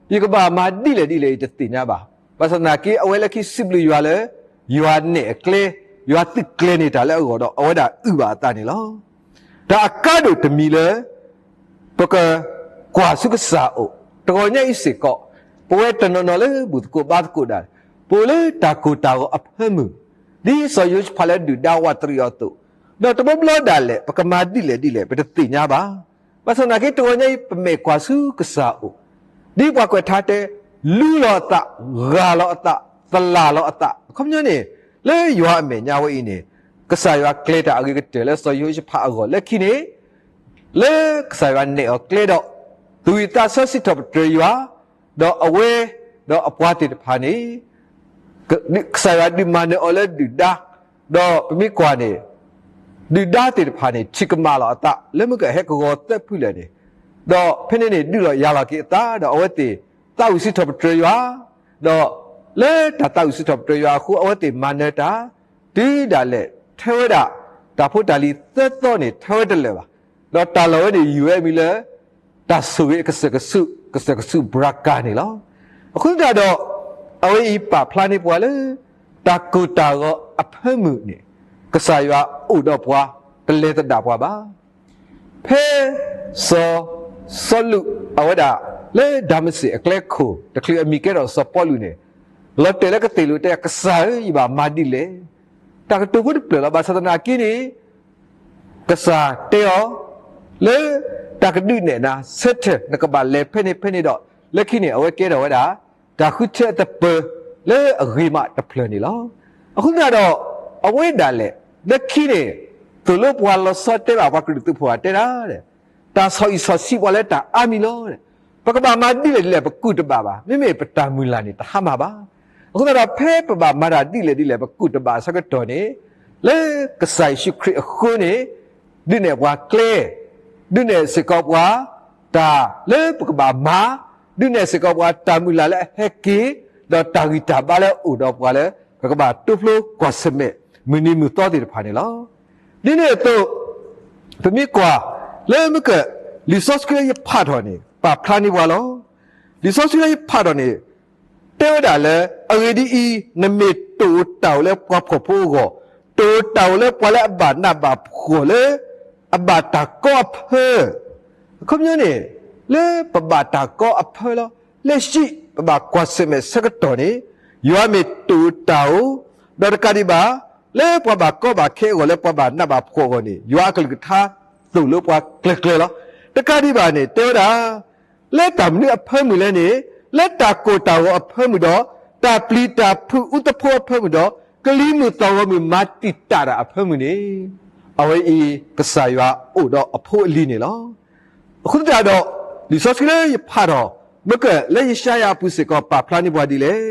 လီၤ. ယကဘၣ်မၤဒ်လဲၣ်ဒ်လဲၣ် ယတသ့ၣ်ညါဘၣ်. ဘၣ်ဆၣ်သနာ်က့ အဝဲလၢခံစံးဘျုးယွၤလၢ ယွၤနဲၣ်အကျဲ, ယွၤသုးကျဲၤန့ၢ်တၢ်လၢအဂီၢ်ဒီး အဝဲဒၣ်အုၣ်ဘၣ်အသးန့ၣ်လီၤ. တၢ်အကါဒိၣ်တမံၤလၢ ပကကွၢ်ဆူကစၢ်အအိၣ်, တဂီၤညါအံၤစ့ၢ်ကီး, ပဝဲတနီၤနီၤလၢဘူၣ်သကိးဘါသကိးဒၣ်, ပအိၣ်လၢတၢ်ကိၢ်တၢ်ဂီၤအဖၢမုၢ်, ဒ်စီၤယဟိၤၡဖးလၢဒုၣ်ဒါဝးတရံးအီၤအသိး, ဒီးတဘျီဘျီဒၣ်လဲာ် ပကမၤဒ်လဲၣ်ဒ်လဲၣ် ပတသ့ၣ်ညါဘၣ်. ဘၣ်ဆၣ်သနာ်က့ တဂီၤညါအံၤ ပမဲာ်ကွၢ်ဆူကစၢ်အအိၣ်, ဒ်ပှၤကွဲးထါတဲ, လူလီၤအသး, ဂၢ်လီၤအသး, သလၢ်လီၤအသး, အခီပညီန့ၣ်, လၢယွၤအမဲာ်ညါဝဲအံၤန့ၣ်, ကစၢ်ယွၤကျဲၤတၢ်အဂ့ၤကတၢၢ်လၢစီၤယဟိၤၡဖးအဂီၢ်လၢခံန့ၣ် လၢကစၢ်ယွၤနဲၣ်အီၤကျဲဒီး, သူၣ်ဝံၣ်သးဆၢစံးထီၣ်ပတြၢၤယွၤ, ဒီးအဝဲ, ဒီးအပှၤသ့ၣ်တဖၣ်န့ၣ်, က, ကစၢ်ယွၤဒုးမၤနၢၤအီၤလၢဒုၣ်ဒါ, ဒီးပမ့ၢ်ကွၢ်န့ၣ်, ဒုၣ်ဒါသ့ၣ်တဖၣ်န့ၣ် ထံၣ်ကမၣ်လီၤအသး လၢမ့ၢ်ကဟဲကဝီၤသၢဖုလဲၣ်န့ၣ်, ဒီးဖဲန့ၣ်န့ၣ် ဒုးလီၤယၤလီၤက့ၤအသး ဒီးအဝဲသ့ၣ်သးဝံၣ်စံးထီၣ်ပတြၢၤယွၤ, ဒီးလၢတၢ်သးဝံၣ်စံးထီၣ်ပတြၢၤယွၤအဃိ အဝဲသ့ၣ်မၤနၢၤတၢ်, တုၤဒၣ်လဲာ် ထဲဝဲဒၣ်, တၢ်ဖိတၢ်လံၤသၢသီန့ၣ် ထဲဝဲတလၢာ်ဘၣ်, ဒီးတၢ်လီၢ်ဝဲန့ၣ် ယုၢ်ဝဲမံၤလၢ တၢ်ဆိၣ်ဂ့ၤအကစၢၢ်ကဆူး, ကစၢၢ်ကဆူးဘြၤကၤန့ၣ်လီၤ. အဃိသတးဒီး, အဝဲအံၤပာ်ဖျါန့ၢ်ပှၤလၢ တၢ်ကိၢ်တၢ်ဂီၤအဖၢမုၢ်န့ၣ်, ကစၢ်ယွၤအိၣ်ဒီးပှၤ, တလဲၤသဒၣ်ပှၤဘၣ်. ဖဲစီၤ, စီလူးအဝဲဒၣ်, လၢဒၤမစ့းအကျဲခိၣ်တချုးအမံၤကဲထီၣ်စီၤပီလူးန့ၣ်, လီၤတဲာ်လၢကသ့ၣ်လိာ်တဲ ကစၢ်ဧၢ, ယဘၣ်မၤဒ်လဲၣ်. တၢ်ကတိၤဖိတဖျၢၣ်လီၤ. ဘၣ်ဆၣ်သနာ်က့န့ၣ် ကစၢ်တဲအီၤ, လၢတၢ်ကဒုးနဲၣ်နၤ, ဆၢထၢၣ် နကဘၣ်လဲၤဖဲန့ၣ်ဖဲန့ၣ်ဒီး, လၢခံန့ၣ် အဝဲကဲထီၣ်ဝဲဒၣ် တၢ်ဃုထၢအသပၢၤလၢအဂ့ၤမးတဖျၢၣ်န့ၣ်လီၤ. အဃိသတးဒီး, အဝဲဒၣ်လဲာ်, လၢခံန့ၣ်, သိၣ်လိပှၤလီၤဆီတဲဘၣ်ပှၤကလုာ်သုးဖိဧါတဲဒၣ်, တၢ်ဆီၣ်အံၣ်ဆီၣ်ဆံးပှၤလၢတၢ်အါမံၤလီၤ. ပကဘၣ်မၤဒ်လဲၣ်ဒ်လဲၣ် ပကူၣ်တဘၣ်ဘၣ်, မ့မ့ၢ်ပတၢ်မုၢ်လၢ်န့ၣ် တဟါမၢ်ဘၣ်. အဃိသတးဒီး ဖဲပဘၣ်မၤတၢ်ဒ်လဲၣ်ဒ်လဲၣ် ပကူၣ်တဘၣ်အဆၢကတီၢ်န့ၣ်, လၢကစၢ်ယ့ၣ်ၡူးခရံာ်အဃိန့ၣ်, ဒုးနဲၣ်ပှၤကျဲ, ဒုးနဲၣ်စ့ၢ်ကီးပှၤ, တၢ်လၢပကဘၣ်မၤ, ဒုးနဲၣ်စ့ၢ်ကီးပှၤတၢ်မုၢ်လၢ်လၢအဟဲက့ၤ, ဒီးတၢ်ဂံၢ်တၢ်ဘါလၢအအိၣ်ဒီးပှၤလၢ ပကဘၣ်တိဖျိကွၢ်ဆၢၣ်မဲာ် မုၢ်နံၤမုၢ်သီသ့ၣ်တဖၣ်န့ၣ်လီၤ. ဒ်န့ၣ်အသိး, ပမ့ၢ်ကွၢ်, လၢမ့ၢ်က, လံာ်စီဆှံလၢယဖးထီၣ်န့ၣ် ပာ်ဖျါန့ၢ်ပှၤလီၤ. လံာ်စီဆှံလၢယဖးထီၣ်န့ၣ် တဲဝဲဒၣ်လၢ, အဂ့ၢ်ဒ်အံၤ, နမ့ၢ်တၢ်အိၣ်တၢ်အိၣ်လၢပှၤဖှီၣ်ဖိအဂီၢ်, တၢ်အိၣ်တၢ်အိၣ်လၢပှၤလၢအဘၣ်နးဘၣ်ဖှီၣ်လၢ အဘၣ်တၢ်ကီအဖၢ, အခီပညီန့ၣ်, လၢပဘၣ်တၢ်ကီအဖၢလီၤ. လၢခံ ပဘၣ်ကွၢ်ဆၢၣ်မဲာ်ဆၢကတီၢ်န့ၣ်, ယွၤမ့ၢ်တၢ်အိၣ်တၢ်အိၣ်, ဒီးတကးဒံးဘၣ်, လၢပှၤဘၣ်ကီဘၣ်ခဲအဂီၢ်လၢပှၤဘၣ်နးဘၣ်ဖှီၣ်အဂီၢ်န့ၣ် ယွၤအကလုၢ်ကထါသိၣ်လိပှၤကျၢၤကျၢၤလီၤ. တကးဒံးဘၣ်န့ၣ် တဲဝဲဒၣ် လၢတၢ်မနုၤအဖၢမုၢ်လဲၣ်န့ၣ်, လၢတၢ်ကိၢ်တၢ်ဂီၤအဖၢမုၢ်ဒီး, တၢ်ပျံၤတၢ်ဖုးအူသဖှိအဖၢမုၢ်ဒီး, ကလံၤမုၢ်သီၣ်ဂီၤမုၢ်မၤတံာ်တာ်တၢ်အဖၢမုၢ်န့ၣ်, အဝဲအံၤကစၢ်ယွၤအိၣ်ဒီးအဖိအလံၤန့ၣ်လီၤ. အဃိသတးဒီး, လံာ်စီဆှံလၢယဖးထီၣ်, မ့ၢ်ကလၢယၡါယၤအပူၤစ့ၢ်ကီးပာ်ဖျါန့ၢ်ပှၤဒ်လဲၣ်.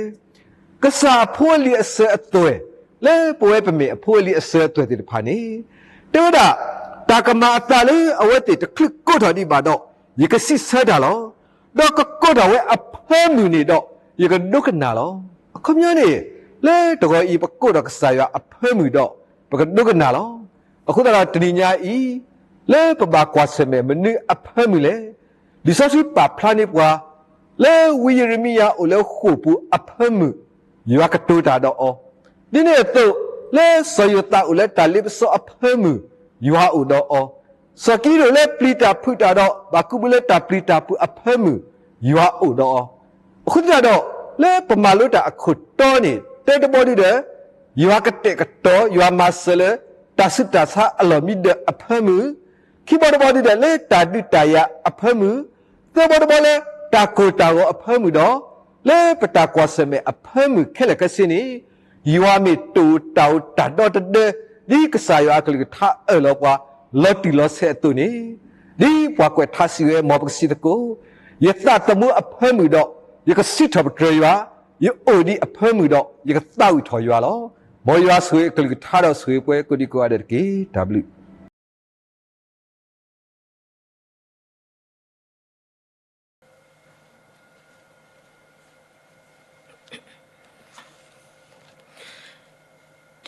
ကစၢ်အဖိအလံၤအစၢၤအသွဲၣ်, လၢပဝဲပမ့ၢ်အဖိအလံၤအစၢၤအသွဲၣ်သ့ၣ်တဖၣ်န့ၣ်, တဲဝဲဒၣ်, တၢ်ကမၤအသးလၢအဝဲသ့ၣ်တချုးကိးထီၣ်ဒံးဘၣ်ဒီး, ယကစံးဆၢတၢ်လီၤ. ဒီးကကိးထီၣ်ဝဲအဖၢမုၢ်န့ၣ်ဒီး, ယကဒိကနၣ်လီၤ. အခီပညီန့ၣ်, လၢတဂီၤအံၤပကိးထီၣ်ကစၢ်ယွၤအဖၢမုၢ်ဒီး, ပကဒိကနၣ်လီၤ. အဃိသတးဒီးတနံၤညါအံၤ, လၢပဘၣ်ကွၢ်ဆၢၣ်မဲာ်မနုၤအဖၢမုၢ်လဲၣ်. လံာ်စီဆှံပာ်ဖျါန့ၢ်ပှၤ, လၢဝံယံးရမံယၤအိၣ်လၢဃိာ်ပူၤအဖၢမုၢ်, ယွၤကတိၤတၢ်ဒီးအီၤ, ဒ်န့ၣ်အသိး, လၢစီၤယိၤသးအိၣ်လၢတၢ်လ့ပစီအဖၢမုၢ်, ယွၤအိၣ်ဒီးအီၤ, စီၤကံးဒဧိၣ်လၢပျံၤတၢ်ဖုးတၢ်ဒီး ဘၣ်ကူးဘုလၢတၢ်ပျံၤတၢ်ဖုးအဖၢမုၢ်, ယွၤအိၣ်ဒီးအီၤ, အဃိသတးဒီး, လၢပမၤလိတၢ်အခိၣ်တီန့ၣ် တၢတဘီဒုဒီး, ယွၤကတဲာ်ကတီၤ ယွၤမၤစၢၤလၢ တၢ်ဆူးတၢ်ဆါအလီၢ်မံဒၢးအဖၢမုၢ်, ခံဘီတဘီဒုဒီး လၢတၢ်ဒုးတၢ်ယၤအဖၢမုၢ်, သၢဘီတဘီလၢ တၢ်ကိၢ်တၢ်ဂီၤအဖၢမုၢ်ဒီး, လၢပတၢ်ကွၢ်ဆၢၣ်မဲာ်အဖၢမုၢ်ခဲလၢာ်ခဲဆ့န့ၣ်, ယွၤမ့ၢ်တၢ်အိၣ်တၢ်ဒီသဒၢ, ဒ်ကစၢ်ယွၤအကလုၢ်ကထါအၢၣ်လီၤပှၤ, လီၤတံၢ်လီၤဆဲးအသိးန့ၣ်, ဒ်ပှၤကွဲးထါစံးဝဲ မ်ပကစံးသကိး, ယသးသမူအဖၢမုၢ်ဒီး, ယကစံးထီၣ်ပတြၢၤယွၤ, ယအိၣ်ဒံးအဖၢမုၢ်ဒီး, ယကသးဝံၣ်ထီၣ်ယွၤလီၤ. မ်ယွၤဆိၣ်ဂ့ၤအကလုၢ်ကထါဒီးဆိၣ်ဂ့ၤပှၤကိးဒံကိးဂၤဒဲးတက့ၢ်. တၢ်ဘျု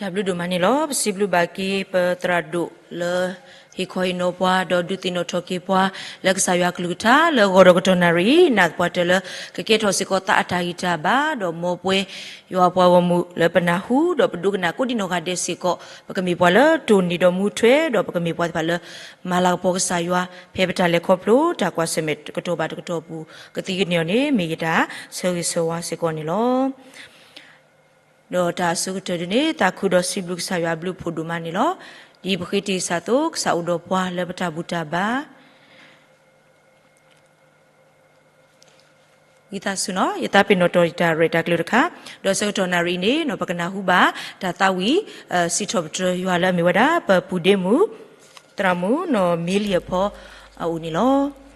း တၢ်ဘျုးဒိၣ်မးန့ၣ်လီၤ. ပစံးဘျုးဘၣ်က့ၤပသရၣ်ဒိၣ်လၢ ဟ့ၣ်ခီဟ့ၣ်နီၤပှၤ ဒီးဒုးသ့ၣ်နီၣ်ထီၣ်က့ၤပှၤ လၢကစၢ်ယွၤကလုၢ်ကထါ လၢဂီၤဒီးကတီၢ်နၣ်ရံၣ်အံၤ နာ်သပှၢ်တၢၢ်လၢ ကကဲထီၣ်စ့ၢ်ကီးသးအတၢ်ဂံၢ်တၢ်ဘါ ဒီးမ်ပှဲၤယွၤအပှၤဂီၢ်မုၢ်လၢပနၢ်ဟူ ဒီးပဒိကနၣ်ကိးဒံနီၢ်ဂၤဒဲးစ့ၢ်ကီး ပကမ့ၢ်ပှၤလၢတိၢ်နီၣ်ဒီးမူထွဲ ဒီးပကမ့ၢ်ပှၤသ့ၣ်တဖၣ်လၢ မၤလၤကပီၤကစၢ်ယွၤ ဖဲပတၢ်လဲၤခီဖျိ တၢ်ကွၢ်ဆၢၣ်မဲာ်တကတီၢ်ဘၣ်တကတီၢ်အပူၤ ကသံကန့ၢ်အီၤန့ၣ် မ့ၢ်ယတၢ်ဆၢဂ့ၤဆၢဝါစ့ၢ်ကီးန့ၣ်လီၤ. ဒီးတၢ်အဆိကတၢၢ်ဒ်န့ၣ် သးခုဒီးစံးဘျုးကစၢ်ယွၤအဘျုးအဖှိၣ်ဒိၣ်မးန့ၣ်လီၤ. ဒ်ပဃ့တ့ၢ်အသိး ကစၢ်အိၣ်ဒီးပှၤလၢပတၢ်ဘူၣ်တၢ်ဘါ ဝံသးစူၤနီၤ ယသးပ့ၤနီၣ်တီၢ်ယတၢ်ရဲၣ်တၢ်ကျဲၤတခါ, ဒီးဆၢကတီၢ်နၣ်ရံၣ်အံၤန့ၣ် ပကနၢ်ဟူဘၣ် တၢ်သးဝံၣ် စံးထီၣ်ပတြၢၤယွၤလၢအမ့ၢ်ဝဲဒၣ် ပပူၤဒ့မုၣ် သရၣ်မုၣ်နီၢ်မ့လံအဖီအအိၣ်န့ၣ်လီၤ.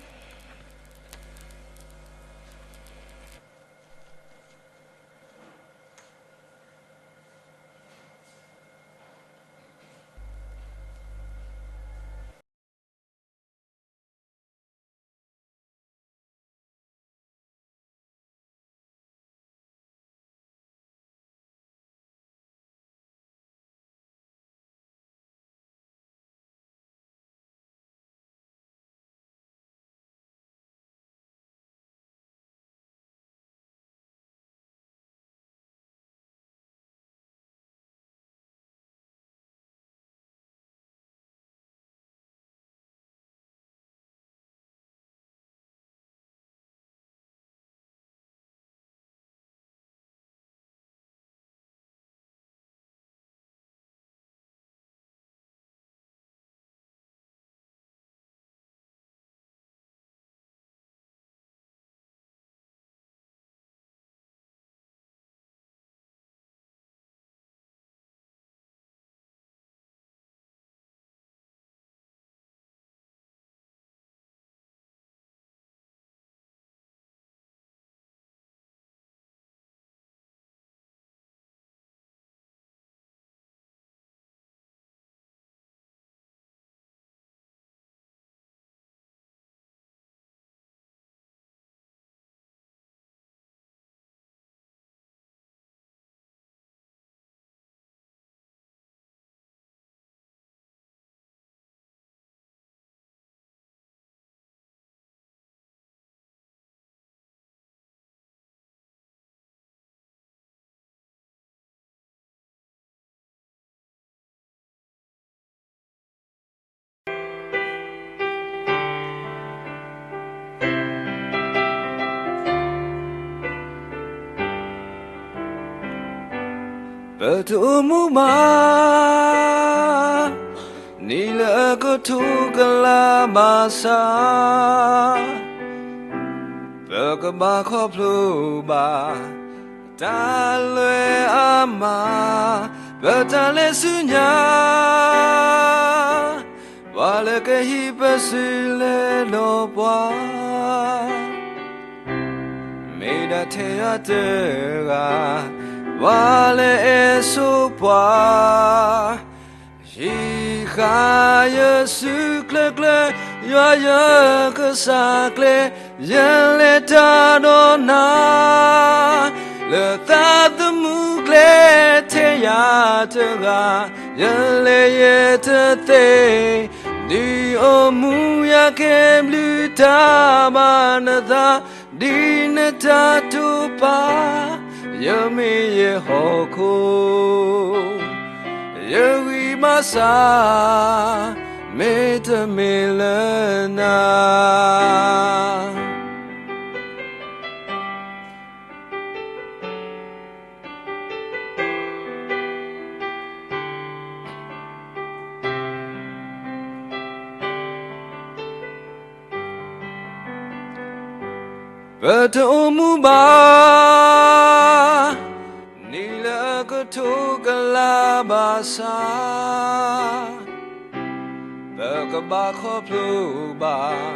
ပတအိၣ်မူဘၣ် နံၣ်လၢအကထိကလးဘၣ်ဆၣ် ပကဘၣ်ခီဖျိဘၣ် တၢ်လွဲအမၤ ပတၢ်လဲၤဆူညါ ပှၤလၢကဟံးပစုလဲၤဒီးပှၤ မ့ၢ်ဒၣ်ထဲယွၤတဂၤ ပှၤလၢအဲၣ်ဆိပှၤ ဟံးဃာ်ယစုကျၢၤကျၢၤ ယွၤယကစၢ်ကျဲ ယလဲၤတၢ်ဒီးနၤ လၢသးသမူကျဲထဲယၤတဂၤ ယလဲၤယဲတသ့ ဒုးအိၣ်မူယၤကဲဘျုးတၢ်ဘၣ်နသး ဒ်နတၢ်တိာ်ပာ် ယမ့ၢ်ယဟီၣ်ခိၣ် ယဂံၢ်ဘါစၢ် မ့တမ့ၢ်လၢနၤ ပတအိၣ်မူဘၣ် နံၣ်လၢအကထိကလးဘၣ်ဆၣ် ပကဘၣ်ခီဖျိဘၣ်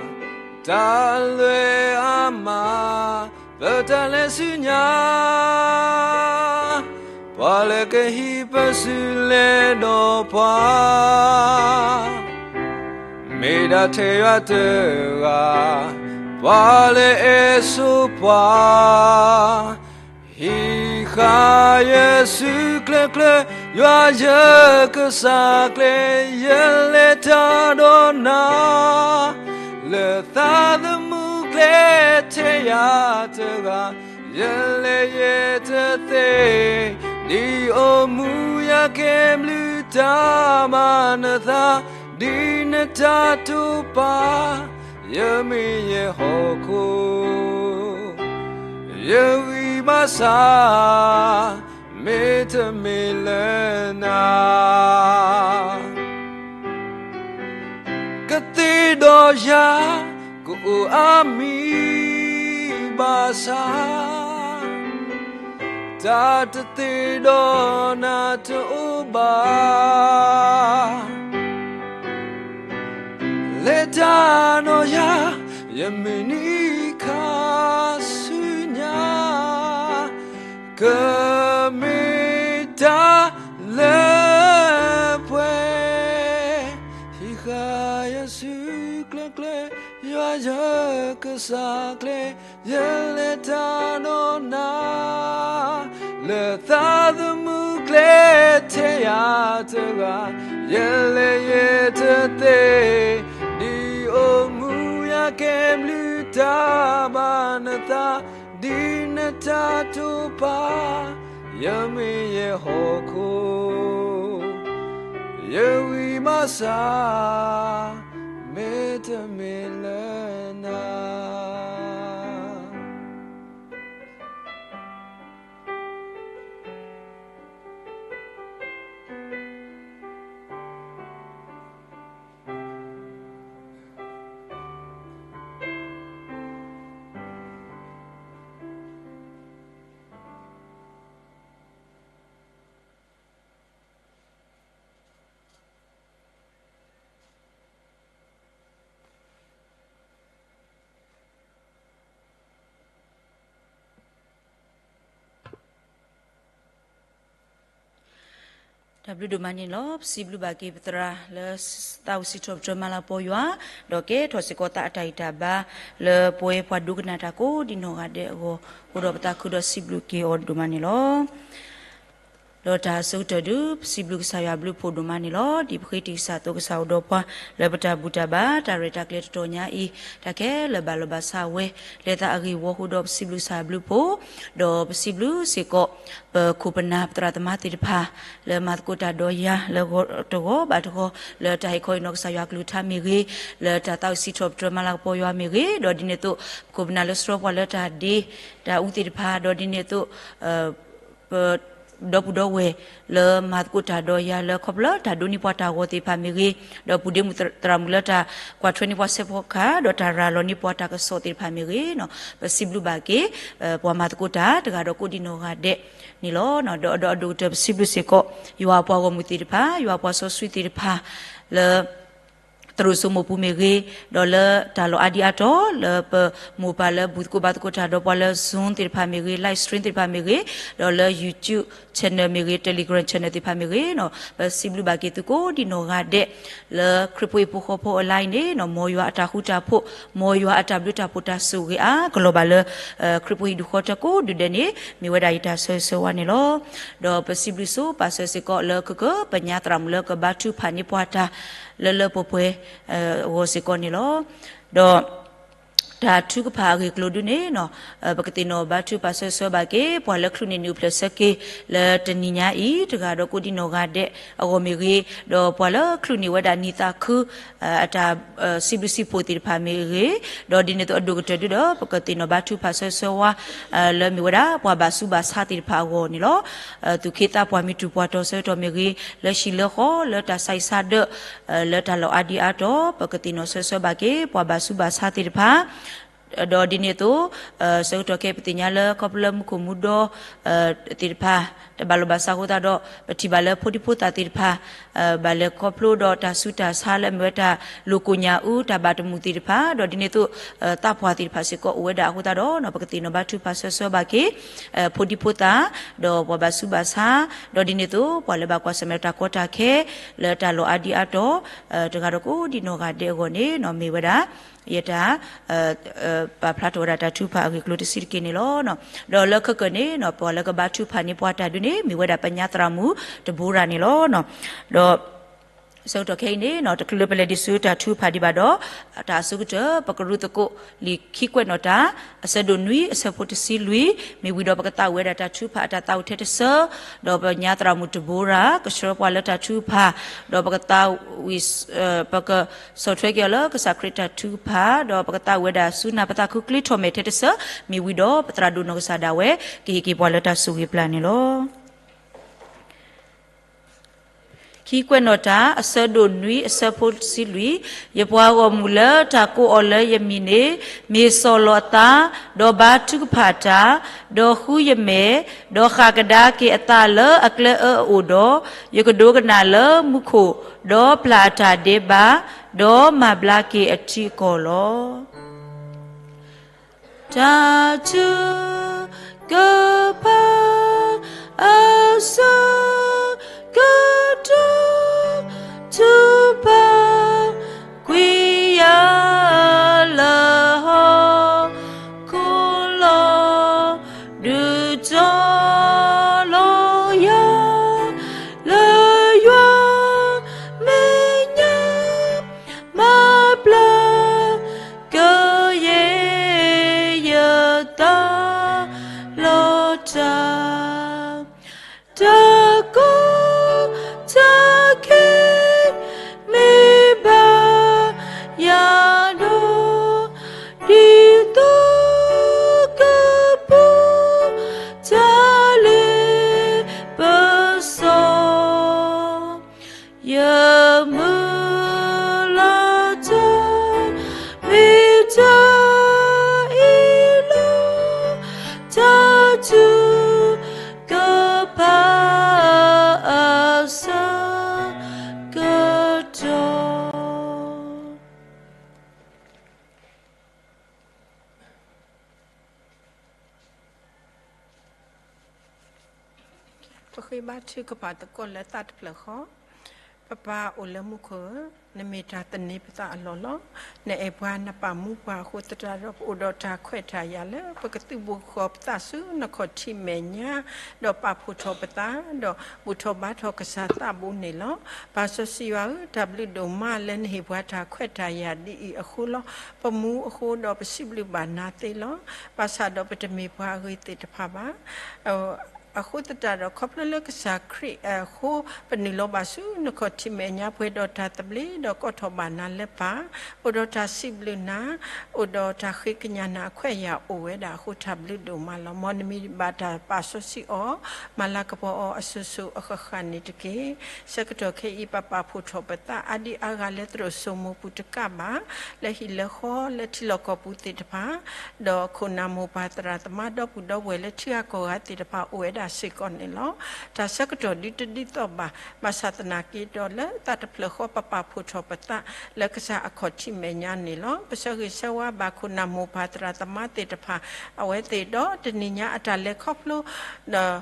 တၢ်လွဲအမၤ ပတၢ်လဲၤဆူညါ ပှၤလၢကဟံးပစုလဲၤဒီးပှၤ မ့ၢ်ဒၣ်ထဲယွၤတဂၤ ပှၤလၢအဲၣ်ဆိပှၤ ဟံးဃ ယွၤယစုကျဲကျၢၤ, ယွၤယကစၢ်ကျဲ, ယလဲၤတၢ်ဒီးနၤ, လၢသးသမူကျဲထဲယၤတဂၤ, ယလဲၤယဲတသ့, ဒ်အိၣ်မူယၤကဲဘျုးတၢ်ဘၣ်နသး, ဒ်နတၢ်တိာ်ပာ် ယမ့ၢ်ယဲဟီၣ်ခိၣ်, ယဂံၢ်ဘါစၢ်, မ့တမ့ၢ်လၢနၤ, ကသ့ဒီးယၤ, ကအိၣ်အါမံၤဘၣ်ဆၣ်, တၢ်တသ့ဒီးနၤတအိၣ်ဘၣ်. လဲၤတၢ်ဒီးယၤ, ယမုၢ်နံၤခါဆူညါ, ကမ့ၢ်တၢ်လၢပှဲၤ, ဟံးဃာ်ယစုကျဲကျၢၤ, ယွၤယကစၢ်ကျဲ, ယလဲၤတၢ်ဒီးနၤ, လၢသးသမူကျဲထဲယၤတဂၤ, ယလဲၤယဲတသ့, ဒ်အိၣ်မူယၤကဲဘျုးတၢ်ဘၣ်နသး, ဒ်နတၢ်တိာ်ပာ်, ယမ့ၢ်ယဲဟီၣ်ခိၣ်, ယဂံၢ်ဘါစၢ်, မ့တမ့ၢ်လၢနၤ. တၢ်ဘျုးဒိၣ်မးန့ၣ်လီၤ. ပစံးဘျုးဘၣ်က့ၤပသရၣ်လၢသးဝံၣ်စံးထီၣ်ပတြၢၤမၤလၤကပီၤယွၤ, ဒီးကဲထီၣ်စ့ၢ်ကီးသးအတၢ်ဂံၢ်တၢ်ဘါ လၢပဝဲပှၤဒိကနၣ်တၢ်ကိးဒံနီၢ်ဂၤဒဲးအဂီၢ်, အဃိဒီးပသးခုဒီးစံးဘျုးက့ၤအီၤဒိၣ်မးန့ၣ်လီၤ. ဒီးတၢ်ဆၢကတီၢ်ဒုး ပစံးဘျုးကစၢ်ယွၤဘျုးဖှိၣ်ဒိၣ်မးန့ၣ်လီၤ. ဒ်ပဃ့တံၢ်ကစၢ်သိးကစၢ်အိၣ်ဒီးပှၤ လၢပတၢ်ဘူၣ်တၢ်ဘါ တၢ်ရဲၣ်တၢ်ကျဲၤတတီၤညါအံၤ, တၢ်ခဲလၢာ်ဘၣ်လီၤဘၣ်ဆၣ်ဝဲ လၢသးအဂ့ၢ်ဝီအဃိဒီး ပစံးဘျုးကစၢ်ယွၤဘျုးဖှိၣ်, ဒီးပစံးဘျုးစ့ၢ်ကီး ပခိၣ်ပနၢ်ပသရၣ်သမါသ့ၣ်တဖၣ် လၢမၤသကိးတၢ်ဒီးယၤ လၢဂီၤတဂီၤဘၣ်တဂီၤ လၢတၢ်ဟ့ၣ်ခီဟ့ၣ်နီၤကစၢ်ယွၤအကလုၢ်ကထါမ့ၢ်ဂ့ၤ, လၢတၢ်သးဝံၣ်စံးထီၣ်ပတြၢၤမၤလၤကပီၤယွၤမ့ၢ်ဂ့ၤ, ဒီးဒ်န့ၣ်အသိး ပခိၣ်ပနၢ်လၢဆှၢပှၤလၢတၢ်ဒ့တၢ်အူသ့ၣ်တဖၣ်, ဒီးဒ်န့ၣ်အသိး ပဒီပုၢ်ဒီဝဲၢ်လၢမၤသကိးတၢ်ဒီးယၤလၢခီဖျိလၢတၢ်ဒိးန့ၢ်ပှၤတၢ်ဂီၤသ့ၣ်တဖၣ်မ့ၢ်ဂ့ၤ, ဒီးပုၢ်ဒ့မုၣ်သရၣ်မုၣ်လၢတၢ်ကွၢ်ထွဲန့ၢ်ပှၤစဲးဖီကဟၣ် ဒီးတၢ်ရၤလီၤန့ၢ်ပှၤတၢ်ကစီၣ်သ့ၣ်တဖၣ်မ့ၢ်ဂ့ၤ, ပစံးဘျုးဘၣ်က့ၤ ပှၤမၤသကိးတၢ်တဂၤဒီးကိးဒံနီၢ်ဂၤဒဲးန့ၣ်လီၤ. ဒီးအဒီးအဒိၣ်ကတၢၢ်ပစံးဘျုးစ့ၢ်ကီး ယွၤအပှၤဂီၢ်မုၢ်သ့ၣ်တဖၣ်, ယွၤပှၤစီဆှံသ့ၣ်တဖၣ် လၢ သရိာ်စိမိၢ်ပူၤမ့ၢ်ဂ့ၤ, ဒီးလၢတၢ်လီၢ်အါဒံအါတီၤ လၢပမိၢ်ပၢ်လၢဘူၣ်သကိးဘါသကိးတၢ်ဒီးပှၤလၢ Zoom သ့ၣ်တဖၣ်မ့ၢ်ဂ့ၤ, live stream သ့ၣ်တဖၣ်မ့ၢ်ဂ့ၤ, ဒီးလၢ YouTube channel မ့ၢ်ဂ့ၤ, Telegram channel သ့ၣ်တဖၣ်မ့ၢ်ဂ့ၤ, ပစံးဘျုးဘၣ်က့ၤသုကိးဒံနီၢ်ဂၤဒဲး လၢခရံာ်ဖိဟံၣ်ဖိဃီဖိအ line န့ၣ် မ်ယွၤအတၢ်ဃူတၢ်ဖိး, မ်ယွၤအတၢ်ဘျုးတၢ်ဖှိၣ်တၢ်ဆိၣ်ဂ့ၤအါကလီၤဘၣ်လၢ ခရံာ်ဖိဟံၣ်ဒူၣ်ဃီထၢကိးဒူၣ်ဒဲးန့ၣ် မ့ၢ်ဝဲဒၣ်ယတၢ်ဆၢဂ့ၤဆၢဝါန့ၣ်လီၤ. ဒီးပစံးဘျုးဆိပာ်စၢၤစ့ၢ်ကီးလၢ ကကပညါသရၣ်မုၣ်လၢကဘါထုကဖၣ်န့ၢ်ပှၤတၢ် လၢလၢပှဲၤပှဲၤအဂီၢ်စ့ၢ်ကီးန့ၣ်လီၤ. ဒီးတၢ်ထုကဖၣ်အဂ့ၢ်အကျိၤဒုန့ၣ် ပကသ့ၣ်နီၣ်ဘါထုကဖၣ်ဆၢဂ့ၤဆၢဝါဘၣ်က့ၤ ပှၤလၢချုးန့ၢ်နံၣ်အိၣ်ဖျဲၣ်ဆၢက့ၤ လၢတနံၤညါအံၤ တဂၤဒီးကိးဒံနီၢ်ဂၤဒဲးအဂီၢ်မ့ၢ်ဂ့ၤ, ဒီးပှၤလၢချုးန့ၢ်ဝဲဒၣ်နံၣ်သးခု အတၢ်စံးဘျုးစံးဖှိၣ်သ့ၣ်တဖၣ်မ့ၢ်ဂ့ၤ, ဒီးဒ်န့ၣ်အသိးအဒိၣ်ကတၢၢ်ဒုဒီး ပကသ့ၣ်နီၣ်ဘါထုကဖၣ်ဆၢဂ့ၤဆၢဝါ လၢမ့ၢ်ဝဲဒၣ်ပှၤဘၣ်ဆူးဘၣ်ဆါသ့ၣ်တဖၣ်အဂီၢ်န့ၣ်လီၤ. သူၣ်က့သးပှၢ်မုၢ်ထူၣ်ပှၢ်တီၤဆၢကတီၢ်မ့ၢ်ဂ့ၤ, လၢဟံၣ်လၢဃီ လၢတၢ်ဆါဟံၣ်ဆါဒၢး လၢတၢ်လီၢ်အါဒံအါတီၤ ပကသ့ၣ်နီၣ်ဆၢဂ့ၤဆၢဝါဘၣ်က့ၤ ပှၤဘၣ်ဆူးဘၣ်ဆါသ့ၣ်တဖၣ် ဒီးဒ်န့ၣ်အသိး ဆၢကတီၢ်ခဲအံၤပသ့ၣ်ညါလၢခီဖျိလၢမူခိၣ်မူဒီ သ့ၣ်တဖၣ် တဘၣ်လီၢ်ဘၣ်စးအဃိသတးဒီး ပထံၣ်ဘၣ်လၢဖိဒံဖိသၣ်သ့ၣ်တဖၣ် ဘၣ်လဲၤခီဖျိဒီးတၢ်ဆူးတၢ်ဆါလၢအမ့ၢ်ဝဲတၢ်လိာ်ကိညၣ်အူ တၢ်ဘၣ်တမုာ်သ့ၣ်တဖၣ် ဒီးဒ်န့ၣ်အသိး သးပှၢ်သ့ၣ်တဖၣ်စ့ၢ်ကီးအိၣ်ဝဲဒၣ်အဃိသတးဒီး ပကသ့ၣ်နီၣ်ဘါထုကဖၣ်ဆၢဂ့ၤဆၢဝါဘၣ်က့ၤ ဖိဒံဖိသၣ် ဒီးပှၤဘၣ်ဆူးဘၣ်ဆါ ဒီးဒ်န့ၣ်အသိး ပှၤလၢဘၣ်ကွၢ်ဆၢၣ်မဲာ်တၢ်ကီတၢ်ခဲ လၢတၢ်လီၢ်အါဒံအါတီၤ တဂၤဒီးကိးဒံနီၢ်ဂၤဒဲးအဂီၢ်န့ၣ် မ့ၢ်ဝဲဒၣ် ယတၢ် ပာ်ဖျါထီၣ်ဝဲဒၣ်တၢ်ထုကဖၣ်အဂ့ၢ်အကျိၤတဆံးတက့ၢ်န့ၣ်လီၤ. ဒီးလၢခဲကနံၣ်န့ၣ် ပှၤလၢကဘါထုကဖၣ်န့ၢ်ပှၤတၢ်ဒုးန့ၣ် မ့ၢ်ဝဲဒၣ်ပညါသရၣ်မုၣ်တဘိရၤန့ၣ်လီၤ. ဒီး ဆၢကတီၢ်ခဲအံၤန့ၣ် တချုးလၢပလဲၤဒံးဆူတၢ်ထုကဖၣ်ဒံးဘၣ်ဒီး တၢ်အဆိကတၢၢ် ပကရူၢ်သကိးလံာ်ခံကွဲးနီၣ်တၢ် အဆၢဒိၣ်နွံ အဆၢဖိတဆံလွံၢ်, မ့ၢ်ဝံၤဒီးပကသးဝံၣ်ဝဲဒၣ်တၢ်ထုကဖၣ်အတၢ်သးဝံၣ်ထဲတဆၢ, ဒီးပညါသရၣ်မုၣ်တဘိရၤ ကဆှၢပှၤလၢတၢ်ထုကဖၣ်, ဒီးပကသးဝံၣ် ပကဆီၣ်ထွဲက့ၤအီၤလၢကစၢ်ခရံာ်တၢ်ထုကဖၣ်, ဒီးပကသးဝံၣ်ဝဲဒၣ်ဆူနၢ်ပသးခုချ့ထီၣ်မဲာ်ထဲတဆၢ, မ့ၢ်ဝံၤဒီးပသရၣ်ဒိၣ်နီၢ်ကစၢ်ဒၣ်ဝဲ ကဟ့ၣ်က့ၤပှၤလၢတၢ်ဆိၣ်ဂ့ၤပျၢ်န့ၣ်လီၤ. ခံကွဲးနီၣ်တၢ် အဆၢဒိၣ်နွံ အဆၢဖိတဆံလွံၢ်, ယပှၤဂီၢ်မုၢ်လၢတၢ်ကိးအီၤလၢယမံၤန့ၣ် မ့ၢ်စီၢ်လီၤအသး, ဒီးဘါထုကဖၣ်တၢ်, ဒီးဃုယမဲာ်, ဒီးဃၣ်ကဒါက့ၤအသးလၢအကျဲအၢအအိၣ်ဒီး, ယကဒိကနၣ်လၢမူခိၣ်, ဒီးပျၢ်အတၢ်ဒဲးဘး, ဒီးမၤဘျါက့ၤအထံအကီၢ်လီၤ. တၢ်ထုကဖၣ် အဆၢကတီၢ် ထုကဖၣ်ကွံာ်ယၤလၢဟီၣ်ခိၣ်လီၤ. ဒုးတီၤလီၤယၤ လၢယွၤမဲာ်ညါ မၤဘျါကယဲၢ်ယသးလီၤတၢ်, တၢ်ကီတၢ်ခဲ မ့ၢ်ဘၣ်ယၤဒီး ဒ်သိးကပူၤတၢ်လ့ပစီ ယမုၢ်လၢ်တၢ် မ့ၢ်တၢ်အံၤလီၤ. တၢ်ထုကဖၣ် အဆၢကတီၢ် ပဃ့ဘါထုကဖၣ်သကိးလၢသးတဖျၢၣ်ဃီ. ပပၢ်အိၣ်လၢမူခိၣ်ဧၢ, နမ့ၢ်တၢ်သန့ၤပသးအလီၢ်လီၤ. နအဲၣ်ပှၤနပာ်မူပှၤအဃိသတးဒီး ပအိၣ်ဒီးတၢ်ခွဲးတၢ်ယာ်လၢ ပကသုးဘူးဃီၤပသးဆူနခီၣ်ထံးမဲာ်ညါ, ဒီးပာ်ဖှိၣ်ထီၣ်ပသး, ဒီးဘူၣ်ထီၣ်ဘါထီၣ်ကစၢ်သးဘိန့ၣ်လီၤ. ပၢ်စီဆှံယွၤဧၢ, တၢ်ဘျုးဒိၣ်မးလၢနဟ့ၣ်ပှၤတၢ်ခွဲးတၢ်ယာ်ဒ်အံၤအဃိလီၤ. ပမူအဃိဒီးပစံးဘျုးဘၣ်နၤသ့လီၤ. ဘၣ်ဆၣ်ဒီးပတမ့ၢ်ပှၤအဂ့ၤသ့ၣ်တဖၣ်ဘၣ်. အဃိသတးဒီး ခီဖျိလၢကစၢ်ခရံာ်အဃိ ပနုာ်လီၤဘၣ်ဆူနခီၣ်ထံးမဲာ်ညါ ပှဲၤဒီးတၢ်သဘျ့ ဒီးကိးထီၣ်ဘၣ်နၤလၢပၢ်, အိၣ်ဒီးတၢ်စံးဘျုးနၤ, အိၣ်ဒီးတၢ်ဃ့ကညးနၤအခွဲးအယာ်အိၣ်ဝဲဒၣ်အဃိ တၢ်ဘျုးဒိၣ်မးလီၤ. မ်နမံၤဘၣ်တၢ်ပာ်စီဆှံအီၤ, မၤလၤကပီၤအီၤအစိၤစိၤအဃၣ်ဃၣ်န့ၣ်တက့ၢ်. ဆၢကတီၢ်ခဲအံၤ ပပာ်ဖှိၣ်ထီၣ်ပသးအါဒံအါဂၤလၢသရိာ်စိမိၤပူၤတကးဘၣ်, လၢဟံၣ်လၢဃီလၢထံလီၢ်ကီၢ်ပူၤသ့ၣ်တဖၣ်, ဒီးခိၣ်နၢ်မိၢ်ပၢ်သရၣ်သမါဒီပုၢ်ဒီဝဲၢ်လၢထံဂၤကီၢ်ဂၤသ့ၣ်တဖၣ်အိၣ်ဝဲဒၣ်စ့ၢ်ကီးန့ၣ်လီၤ. တၢ်ဆၢကတီၢ်ဒုတဒ်သိးဘၣ်, ဘၣ်ဆၣ်သနာ်က့ဒီးလၢသးတဖျၢၣ်ဃီပပာ်ဖှိၣ်ထီၣ်ပသး လၢကစၢ်အခီၣ်ထံးမဲာ်ညါန့ၣ်လီၤ. ပဆၢဂ့ၤဆၢဝါဘၣ်ခိၣ်နၢ်မိၢ်ပၢ်သရၣ်သမါသ့ၣ်တဖၣ်, အဝဲသ့ၣ်ဒီးတနံၤညါအတၢ်လဲၤခီဖျိ ဒီး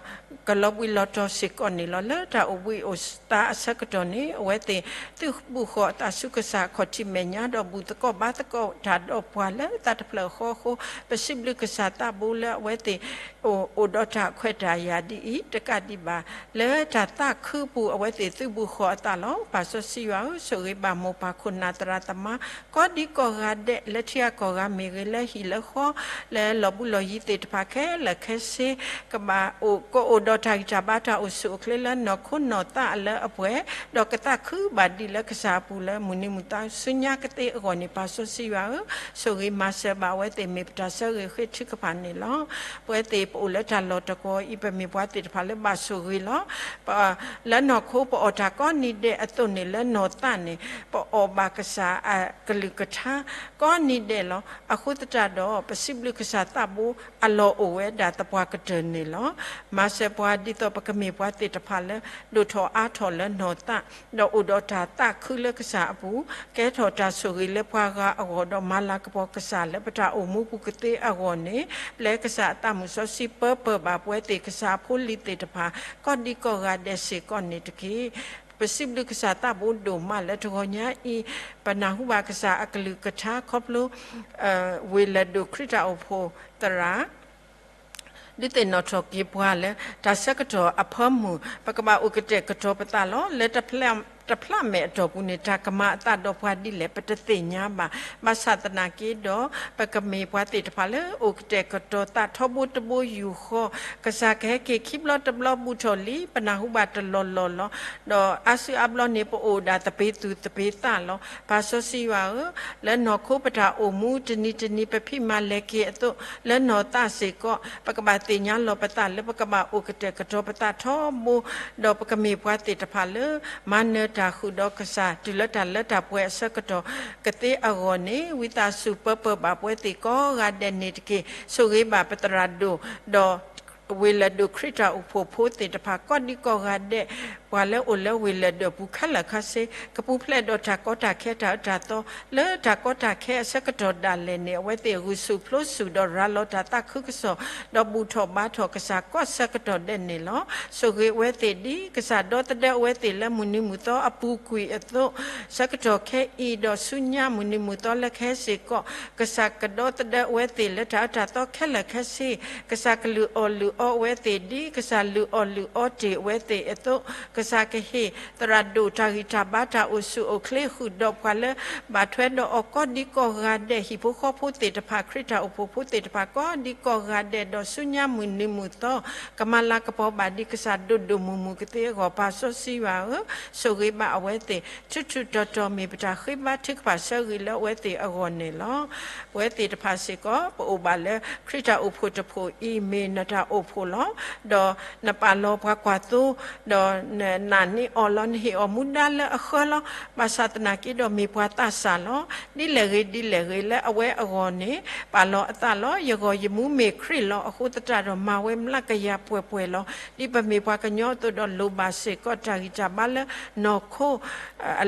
ကလီၤဘှံးလီၤတီၤစ့ၢ်ကီးန့ၣ်လီၤ. လၢတၢ်အိၣ်ဘှံးအိၣ်သါအဆၢကတီၢ်န့ၣ် အဝဲသ့ၣ်သုးဘူးဃီၤအသးဆူကစၢ်အခီၣ်ထံးမဲာ်ညါ ဒီးဘူၣ်သကိးဘါသကိးတၢ်ဒီးပှၤလၢသးတဖျၢၣ်ဃီအဃိ, ပစံးဘျုးကစၢ်သးဘိလၢအဝဲသ့ၣ် အိၣ်ဒီးတၢ်ခွဲးတၢ်ယာ်ဒ်အံၤ တကးဒံးဘၣ် လၢတၢ်သးခုပူၤအဝဲသ့ၣ်သုးဘူးဃီၤအသးလီၤ. ပၢ်စီဆှံယွၤဧၢ, ဆိၣ်ဂ့ၤဘၣ်မိၢ်ပၢ်ခိၣ်နၢ်သရၣ်သမါ ကိးဒံကိးဂၤဒဲး လၢထံဂၤကီၢ်ဂၤမ့ၢ်ဂ့ၤ, လၢဟံၣ်လၢဃီ, လၢလီၢ်ဘူးလီၢ်ယံၤသ့ၣ်တဖၣ်ခဲလၢာ်ခဲဆ့ ကဘၣ်အိၣ် ကအိၣ်ဒီးတၢ်ဂံၢ်တၢ်ဘါတၢ်အိၣ်ဆူၣ်အိၣ်ချ့လၢနီၢ်ခိနီၢ်သးလၢအပှဲၤ, ဒီးကသးခုဘၣ်ဒံးလၢကစၢ်အပူၤလၢမုၢ်နံၤမုၢ်သီဆူညါကသ့အဂီၢ်န့ၣ် ပၢ်စီဆှံယွၤဧၢ, ဆိၣ်ဂ့ၤမၤစၢၤဘၣ်အဝဲသ့ၣ်မ့ၢ်ပတၢ်ဆၢဂ့ၤဃ့ထုကဖၣ်န့ၣ်လီၤ. ပဝဲသ့ၣ်ပအိၣ်လၢတၢ်လီၢ်တကဝီၤအံၤ ပမ့ၢ်ပှၤသ့ၣ်တဖၣ်လၢဘၣ်ဆိၣ်ဂ့ၤလီၤ. ပ လၢနီၢ်ခိပအီၣ်တၢ်ကိးနံၤဒဲးအသိးန့ၣ် လၢနီၢ်သးန့ၣ် ပအီၣ်ဘၣ်ကစၢ်အကလုၢ်ကထါ ကိးနံၤဒဲးလီၤ. အဃိသတးဒီး ပစံးဘျုးကစၢ်သးဘိအလီၢ်အိၣ်ဝဲဒၣ်သပှၢ်ကတၢၢ်န့ၣ်လီၤ. မၤစၢၤပှၤဒ်သိးပကမ့ၢ်ပှၤသ့ၣ်တဖၣ်လၢ ဒိၣ်ထီၣ်အါထီၣ်လၢနီၢ်သး ဒီးအိၣ်ဒီးတၢ်သးခုလၢကစၢ်အပူၤ, ကဲထီၣ်တၢ်ဆိၣ်ဂ့ၤလၢပှၤဂၤအဂီၢ် ဒီးမၤလၤကပီၤကစၢ်လၢပတၢ်အိၣ်မူပူၤကသ့အဂီၢ်န့ၣ် ပျဲကစၢ်အသးမုၢ်စီဆှံပၢပၢၢ်ဘၣ်ပဝဲသ့ၣ်ကစၢ်အဖိလံၤသ့ၣ်တဖၣ် ကိးဒံကိးဂၤဒဲးစ့ၢ်ကီးန့ၣ်တက့ၢ်. ပစံးဘျုးကစၢ်သးဘိဒိၣ်မးလၢတဂီၤညါအံၤ, ပနၢ်ဟူဘၣ်ကစၢ်အကလုၢ်ကထါခီဖျိ ဝ့ၢ်လဲၢ်ဒိၣ်ခရံာ်တၢ်အိၣ်ဖှိၣ်သရၣ် ဒုးသ့ၣ်နီၣ်ထီၣ်က့ၤပှၤလၢ တၢ်ဆၢကတီၢ်အဖၢမုၢ် ပကဘၣ်အိၣ်ကတဲာ်ကတီၤပသးလီၤ. လၢတဖျးမဲာ်အတီၢ်ပူၤန့ၣ် တၢ်ကမၤအသးဒီးပှၤဒ်လဲၣ် ပတသ့ၣ်ညါဘၣ်. ဘၣ်ဆၣ်သနာ်က့ဒီး ပကမ့ၢ်ပှၤသ့ၣ်တဖၣ်လၢအိၣ်ကတဲာ်ကတီၤသးထီဘိတဘိယူၢ်ဃီ, ကစၢ်ကဟဲက့ၤခံဘျီတဘျီဘူးထီၣ်လံ ပနၢ်ဟူဘၣ်တလီၢ်လီၢ်လီၤ. ဒီးအါစုအါဘျီန့ၣ် ပအိၣ်ဒၣ်သပ့ၤသူၣ်သပ့ၤသးလီၤ. ပၢ်စီဆှံယွၤဧၢ, လၢနီၢ်ခိပတၢ်အိၣ်မူတနံၤတနံၤ ပဖံးမၤလဲၤက့ၤအသိး, လၢနီၢ်သးစ့ၢ်ကီး ပကဘၣ်သ့ၣ်ညါလီၤပသးလၢပကဘၣ်အိၣ်ကတဲာ်ကတီၤပသးထီဘိ, ဒီးပကမ့ၢ်ပှၤသ့ၣ်တဖၣ်လၢ မၤနၢၤတၢ်ဃုာ်ဒီးကစၢ် တုၤလၢတၢ်လၢတၢ်ပှဲၤအဆၢကတီၢ် ကသ့အဂီၢ်န့ၣ်, ဝံသးစူၤပၢပၢၢ်ဘၣ်ပဝဲသ့ၣ်ကိးဂၤဒဲးန့ၣ်တက့ၢ်. ဆိၣ်ဂ့ၤဘၣ်ပသရၣ်ဒိၣ်, ဒီး ဝ့ၢ်လဲၢ်ဒိၣ်ခရံာ်တၢ်အိၣ်ဖှိၣ်ဖိသ့ၣ်တဖၣ် ကိးဒံကိးဂၤဒဲး, ပှၤလၢအိၣ်လၢဝ့ၢ်လဲၢ်ဒိၣ်ပူၤခဲလၢာ်ခဲဆ့, ကပူၤဖျဲးဒီးတၢ်ကီတၢ်ခဲတၢ်အၢတၢ်သီ, လၢတၢ်ကီတၢ်ခဲအဆၢကတီၢ်ဒၣ်လဲာ်န့ၣ် အဝဲသ့ၣ်ဂုာ်ဆူၣ်ပျိဆူၣ်ဒီးရၤလီၤတၢ်သးခုကစီၣ်, ဒီးဘူၣ်ထီၣ်ဘါထီၣ်ကစၢ်ကိးဆၢကတီၢ်ဒဲးန့ၣ်လီၤ. ဆိၣ်ဂ့ၤအဝဲသ့ၣ်ဒ်ကစၢ်ဒီသဒၢအဝဲသ့ၣ်လၢမုၢ်နံၤမုၢ်သီအပူၤကွံာ်အသိး, ဆၢကတီၢ်ခဲအံၤဒီးဆူညါမုၢ်နံၤမုၢ်သီလၢကဟဲစ့ၢ်ကီး, ကစၢ်ကဒီသဒၢအဝဲသ့ၣ်လၢတၢ်အၢတၢ်သီခဲလၢာ်ခဲဆ့, ကစၢ်ကလုၢ်အီၣ်လုၢ်အီအဝဲသ့ၣ်ဒ်ကစၢ်လုၢ်အီၣ်လုၢ်အီတ့ၢ်အဝဲသ့ၣ်အသိး, ကစၢ်ကဟ့ၣ်သရၣ်ဒိၣ်တၢ်ဂံၢ်တၢ်ဘါတၢ်အိၣ်ဆူၣ်အိၣ်ချ့ဃုာ်ဒီးပှၤလၢ ဘၣ်ထွဲဒီးအီၤကိးဒံကိးဂၤဒဲး ဟံၣ်ဖိဃီဖိသ့ၣ်တဖၣ် ခရံာ်တၢ်အိၣ်ဖှိၣ်ဖိသ့ၣ်တဖၣ် ကိးဒံကိးဂၤဒဲးဒီးဆူညါမုၢ်နံၤမုၢ်သီ ကမၤလၤကပီၤဘၣ်ဒံးကစၢ်ဒိၣ်ဒိၣ်မုၢ်မုၢ်ကသ့အဂီၢ် ပၢ်စီဆှံယွၤဧၢ, ဆိၣ်ဂ့ၤဘၣ်အဝဲသ့ၣ် ထူးထူးတီၤတီၤမ့ၢ်ပတၢ်ဃ့ဘါထုကဖၣ်ဆၢဂ့ၤလၢအဝဲသ့ၣ်အဂီၢ်န့ၣ်လီၤ. ပဝဲသ့ၣ်တဖၣ်စ့ၢ်ကီး ပအိၣ်ဘၣ်လၢခရံာ်တၢ်အိၣ်ဖှိၣ်တဖှိၣ်အံၤ မ့ၢ်နတၢ်အိၣ်ဖှိၣ်လီၤ. ဒီးနပာ်လီၤပှၤကွၢ်သိ, ဒီးနနာ်န့ၢ်အီၤလီၤ, နဟ့ၣ်အီၤမူဒါလၢအဃၢလီၤ. ဘၣ်ဆၣ်သနာ်က့ဒီးမ့ၢ်ပှၤသးစၢ်လီၤ. ဒ်လဲၣ်ဂ့ၤဒ်လဲၣ်ဂ့ၤလၢအဝဲအဂီၢ်န့ၣ် ပာ်လီၤအသးလီၤ. ယဂီၢ်ယမူမ့ၢ်ခရံာ်လီၤ. အဃိသတးဒီးမၤဝဲမျးကယၤပှဲၤပှဲၤလီၤ. ဒ်ပမ့ၢ်ပှၤကညီအသိးဒီးလိၣ်ဘၣ်စ့ၢ်ကီးတၢ်ဂံၢ်တၢ်ဘါလၢနီၢ်ခိ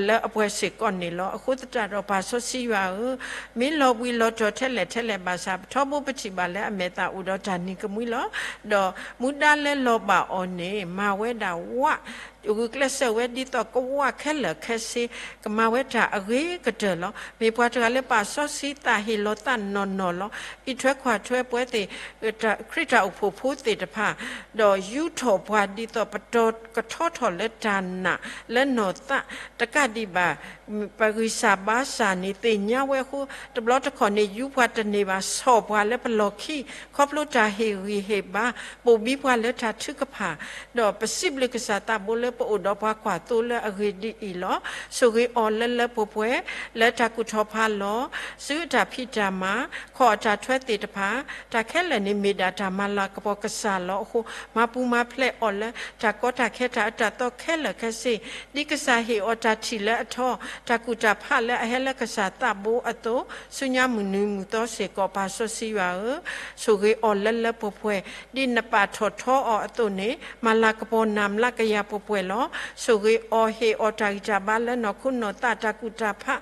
လၢအပှဲၤစ့ၢ်ကီးန့ၣ်လီၤ. အဃိသတးဒီးပၢ်စီဆှံယွၤဧၢ, မ့ၢ်လီၤဘှံးလီၤတီၤထဲလဲၣ်ထဲလဲၣ်ဘၣ်ဆၣ် ထီဘိပထံၣ်ဘၣ်လၢအမဲာ်သၣ်အိၣ်ဒီးတၢ်နံၤကမှံလီၤ. ဒီးမူဒါလၢလီၤဘၣ်အီၤန့ၣ် မၤဝဲဒၣ်ဝး ဂုာ်ကျဲးစၢးဝဲဒ်သိးကဝးခဲလၢာ်ခဲဆ့, ကမၤဝဲတၢ်အဂ့ၤကတၢၢ်လီၤ. မ့ၢ်ပှၤတဂၤလၢပာ်စီဆှံသးဟ့ၣ်လီၤသးနီၢ်နီၢ်လီၤ. အံးထွဲကွၢ်ထွဲပဝဲသ့ၣ် ခရံာ်တၢ်အိၣ်ဖှိၣ်ဖိသ့ၣ်တဖၣ်, ဒီးယူးထီၣ်ပှၤဒ်သိးပတီၢ်ကထီထီၣ်လၢတၢ်နာ်လၢနီၢ်သးတကးဒံးဘၣ် ပဂံၢ်စၢ်ဘါစၢ်န့ၣ် သ့ၣ်ညါဝဲအဃိ တဘျီတခီၣ်န့ၣ် ယူးပှၤတန့ၢ်ဘၣ် ဆီၣ်ပှၤလၢပလီၢ်ခံ ခီဖျိတၢ်ဟ့ၣ်ဂံၢ်ဟ့ၣ်ဘါ ပိာ်ဘံပှၤလၢတၢ်ထုကဖၣ်, ဒီးပစံးဘျုးကစၢ်သးဘိလၢပအိၣ်ဒီးပှၤကွၢ်သိလၢအဂ့ၢ်ဒ်အံၤလီၤ. ဆိၣ်ဂ့ၤအီၤလၢလၢပှဲၤပှဲၤ လၢတၢ်ကူၣ်ထီၣ်ဖးလီၤ စုအတၢ်ဖံးတၢ်မၤ ခီၣ်အတၢ်ထွဲသ့ၣ်တဖၣ်, တၢ်ခဲလၢာ်န့ၣ်မ့ၢ်ဒၣ်တၢ်မၤလၤကပီၤကစၢ်လီၤအဃိ မၤပူၤမၤဖျဲးအီၤလၢတၢ်ကီတၢ်ခဲတၢ်အၢတၢ်သီခဲလၢာ်ခဲဆ့, ဒ်ကစၢ်ဟ့ၣ်အီၤတၢ်ထံၣ်လၢအထီ, တၢ်ကူၣ်တၢ်ဖးလၢအဟဲလၢကစၢ်သးဘိအသိး, ဆူညါမုၢ်နံၤမုၢ်သီစ့ၢ်ကီး ပၢ်စီဆှံယွၤဧၢ, ဆိၣ်ဂ့ၤအီၤလၢလၢပှဲၤပှဲၤ, ဒ်နပာ်ထီၣ်ထီအီၤအသိးန့ၣ် မၤလၤကပီၤနၤမျးကယၤပှဲၤပှဲၤလီၤ. ဆိၣ်ဂ့ၤအီၤ ဟ့ၣ်အီၤတၢ်ဂံၢ်တၢ်ဘါလၢနီၢ်ခိနီၢ်သးတၢ်ကူၣ်တၢ်ဖး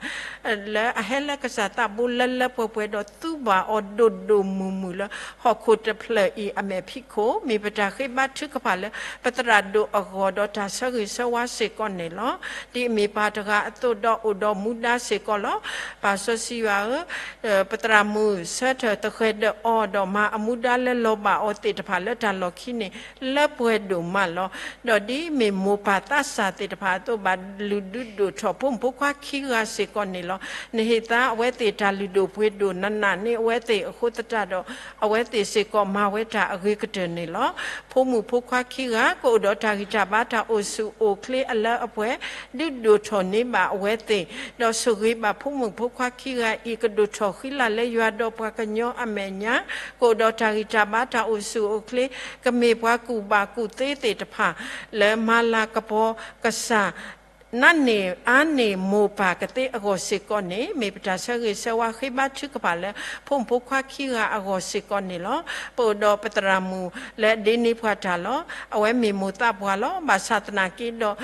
လၢအဟဲလၢကစၢ်သးဘိလၢလၢပှဲၤပှဲၤဒီးသူဘၣ်အီၤဒိၣ်ဒိၣ်မုၢ်မုၢ်လၢ ဟီၣ်ခိၣ်တဖျၢၣ်အံၤအမဲာ်ဖံးခိၣ် မ့ၢ်ပတၢ်ဃ့ဘါထုကဖၣ်လၢပသရၣ်ဒိၣ်အဂီၢ်ဒီးတၢ်ဆၢဂ့ၤဆၢဝါစ့ၢ်ကီးန့ၣ်လီၤ. ဒ်အမ့ၢ်ပၢ်တဂၤအသိးဒီးအိၣ်ဒီးမူဒါစ့ၢ်ကီးလီၤ. ပၢ်စီဆှံယွၤဧၢ, ပသရၣ်မုၣ်ဆၢထၢၣ်သဃဲၤဒၢးအီၤဒီးမၤအမူဒါလၢလီၤဘၣ်အီၤသ့ၣ်တဖၣ်လၢတၢ်လီၢ်ခံန့ၣ် လၢပှဲၤဒိၣ်မးလီၤ. ဒီးဒ်မ့ၢ်မိၢ်ပၢ်သးစၢ်သ့ၣ်တဖၣ်အသိးဘၣ်လုၢ်ဒုးဒိၣ်ထီၣ်ဖိမုၣ်ဖိခွါခံဂၤစ့ၢ်ကီးန့ၣ်လီၤ. နဟ့ၣ်သါအဝဲသ့ၣ်တၢ်လုၢ်ဒိၣ်ပှ့ၤဒိၣ် နနာ်န့ၢ်အဝဲသ့ၣ်အဃိသတးဒီး အဝဲသ့ၣ်စ့ၢ်ကီးမၤဝဲတၢ်အဂ့ၤကတၢၢ်န့ၣ်လီၤ. ဖိမုၣ်ဖိခွါခံဂၤ ကအိၣ်ဒီးတၢ်ဂံၢ်တၢ်ဘါတၢ်အိၣ်ဆူၣ်အိၣ်ချ့အလၢအပှဲၤ ဒုးဒိၣ်ထီၣ်န့ၢ်ဘၣ်အဝဲသ့ၣ်, ဒီးဆိၣ်ဂ့ၤဘၣ်ဖိမုၣ်ဖိခွါခံဂၤအံၤ ကဒိၣ်ထီၣ်ဃံလၤလၢယွၤဒီးပှၤကညီအမဲာ်ညါ, ကအိၣ်ဒီးတၢ်ဂံၢ်တၢ်ဘါတၢ်အိၣ်ဆူၣ်အိၣ်ချ့, ကမ့ၢ်ပှၤကူၣ်ဘၣ်ကူၣ်သ့သ့ၣ်တဖၣ် လၢမၤလၤကပီၤကစၢ် နာ်န့ၢ်အါန့ၢ်မိၢ်ပၢ်ကသ့အဂီၢ်စ့ၢ်ကီးန့ၣ် မ့ၢ်ပတၢ်ဆၢဂ့ၤဆၢဝါဃ့ဘါထုကဖၣ်လၢ ဖိမုၣ်ဖိခွါခံဂၤအဂီၢ်စ့ၢ်ကီးန့ၣ်လီၤ. ပအိၣ်ဒီးပသရၣ်မုၣ်လၢအဒ့န့ၢ်ပှၤတၢ်လီၤ. အဝဲမ့ၢ်မိၢ်သးပှၢ်လီၤ. ဘၣ်ဆၣ်သနာ်က့ဒီး တပာ်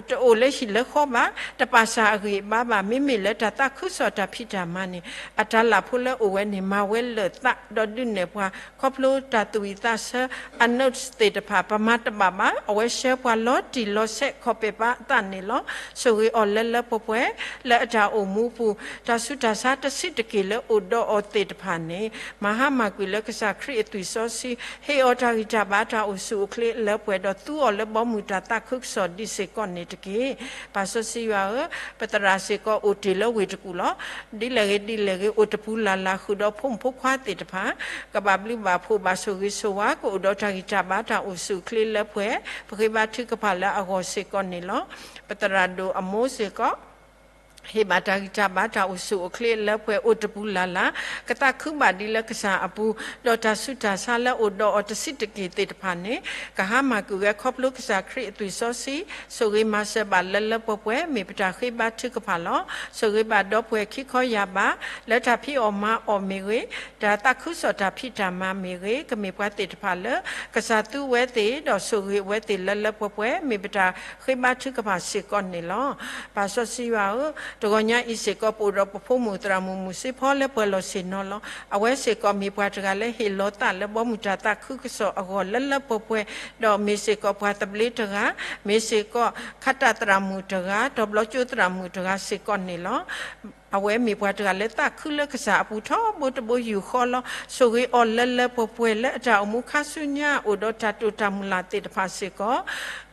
တအိၣ်လၢဟံၣ်လၢဃီဘၣ်, တပာ်စၢ်အဂံၢ်အဘါဘၣ်, မ့မ့ၢ်လၢတၢ်သးခုကစီၣ်တၢ်ဖံးတၢ်မၤန့ၣ် အတၢ်လၢ်ဖိလၢအိၣ်ဝဲန့ၣ် မၤဝဲလၢာ်သး ဒီးဒုးနဲၣ်ပှၤ ခီဖျိတၢ်သူၣ်ဝံၣ်သးဆၢ အ notes သ့ၣ်တဖၣ် ပမၤတဘၣ်ဘၣ်. အဝဲဆှၢပှၤလီၤတံၢ်လီၤဆဲးခီၣ်ပဲာ်ဘါအသးန့ၣ်လီၤ. ဆိၣ်ဂ့ၤအီၤလၢလၢပှဲၤပှဲၤ လၢအတၢ်အိၣ်မူပူၤ တၢ်ဆူးတၢ်ဆါတဆံးတက့ၢ်လၢအိၣ်ဒီးအီၤသ့ၣ်တဖၣ်န့ၣ် မၤဟါမၢ်ကွံာ်လၢကစၢ်ခရံာ်အသွံၣ်စီဆှံ, ဟ့ၣ်အီၤတၢ်ဂံၢ်တၢ်ဘါတၢ်အိၣ်ဆူၣ်အိၣ်ချ့လၢပှဲၤဒီးသူအီၤလၢဘီမုၢ်တၢ်သးခုကစီၣ်ဒ်စ့ၢ်ကီးန့ၣ်တက့ၢ်. ပၢ်စီဆှံယွၤဧၢ, ပသရၣ်စ့ၢ်ကီးအိၣ်တ့ၢ်လၢဝ့ၢ်တကူၣ်လီၤ. ဒ်လဲၣ်ဂ့ၤဒ်လဲၣ်ဂ့ၤ အိၣ်တပူၤလၢ်လၢ်ဃုာ်ဒီးဖိမုၣ်ဖိခွါသ့ၣ်တဖၣ် ကဘၣ်ဘျုးဘၣ်ဖှိၣ်ဘၣ်ဆိၣ်ဂ့ၤဆိၣ်ဝါ ကအိၣ်ဒီးတၢ်ဂံၢ်တၢ်ဘါတၢ်အိၣ်ဆူၣ်အိၣ်ချ့လၢပှဲၤ ပဃ့ဘါထုကဖၣ်လၢအဂီၢ်စ့ၢ်ကီးန့ၣ်လီၤ. ပသရၣ်ဒိၣ်အမိၢ်စ့ၢ်ကီး ဟ့ၣ်ဘၣ်တၢ်ဂံၢ်တၢ်ဘါတၢ်အိၣ်ဆူၣ်အိၣ်ချ့လၢပှဲၤအိၣ်တပူၤလၢ်လၢ်, ကသးခုဘၣ်ဒ်လၢကစၢ်အပူၤ, ဒီးတၢ်ဆူးတၢ်ဆါလၢအိၣ်ဒီးအီၤတဆံးတက့ၢ်သ့ၣ်တဖၣ်န့ၣ် ကဟါမၢ်ကွံာ်ဝဲခီဖျိကစၢ်ခရံာ်အသွံၣ်စီဆှံ, ဆိၣ်ဂ့ၤမၤစၢၤဘၣ်လၢလၢပှဲၤပှဲၤ မ့ၢ်ပတၢ်ဃ့ဘါထုကဖၣ်လီၤ. ဆိၣ်ဂ့ၤဘၣ်ဒီပုၢ်ဝဲၢ်ခံခီယာ်ဘး လၢတၢ်ဖံးအီၣ်မၤအီၣ်မ့ၢ်ဂ့ၤ, တၢ်သးခုကစီၣ်တၢ်ဖံးတၢ်မၤမ့ၢ်ဂ့ၤ, ကမ့ၢ်ပှၤသ့ၣ်တဖၣ်လၢ ကစၢ်သူဝဲသ့ၣ် ဒီးဆိၣ်ဂ့ၤဝဲသ့ၣ်လၢလၢပှဲၤပှဲၤ မ့ၢ်ပတၢ်ဃ့ဘါထုကဖၣ်စ့ၢ်ကီးန့ၣ်လီၤ. ပၢ်စီဆှံယွၤဧၢ, တဂီၤညါအံၤစ့ၢ်ကီး ပအိၣ်ဒီးပဖိမုၣ်သရၣ်မုၣ်မုၢ်စ့ဖီလၢပှဲၤလီၢ်ဆ့ၣ်နီၤလီၤ. အဝဲစ့ၢ်ကီးမ့ၢ်ပှၤတဂၤလၢဟ့ၣ်လီၤသးလၢဘီမုၢ်တၢ်သးခုကစီၣ်အဂီၢ်လၢလၢပှဲၤပှဲၤ, ဒီးမ့ၢ်စ့ၢ်ကီးပှၤသဘျ့တဂၤ, မ့ၢ်စ့ၢ်ကီးခးတၢ်သရၣ်မုၣ်တဂၤ, တီၤဘျီကၠိသရၣ်မုၣ်တဂၤစ့ၢ်ကီးန့ၣ်လီၤ. အဝဲမ့ၢ်ပှၤတဂၤလၢသးခုလၢကစၢ်အပူၤထီဘိတဘိယူၢ်ဃီလီၤ. ဆိၣ်ဂ့ၤအီၤလၢလၢပှဲၤပှဲၤလၢအတၢ်အိၣ်မူခါဆူညါ အိၣ်ဒီးတၢ်တိာ်တၢ်မုၢ်လၢ်သ့ၣ်တဖၣ်စ့ၢ်ကီး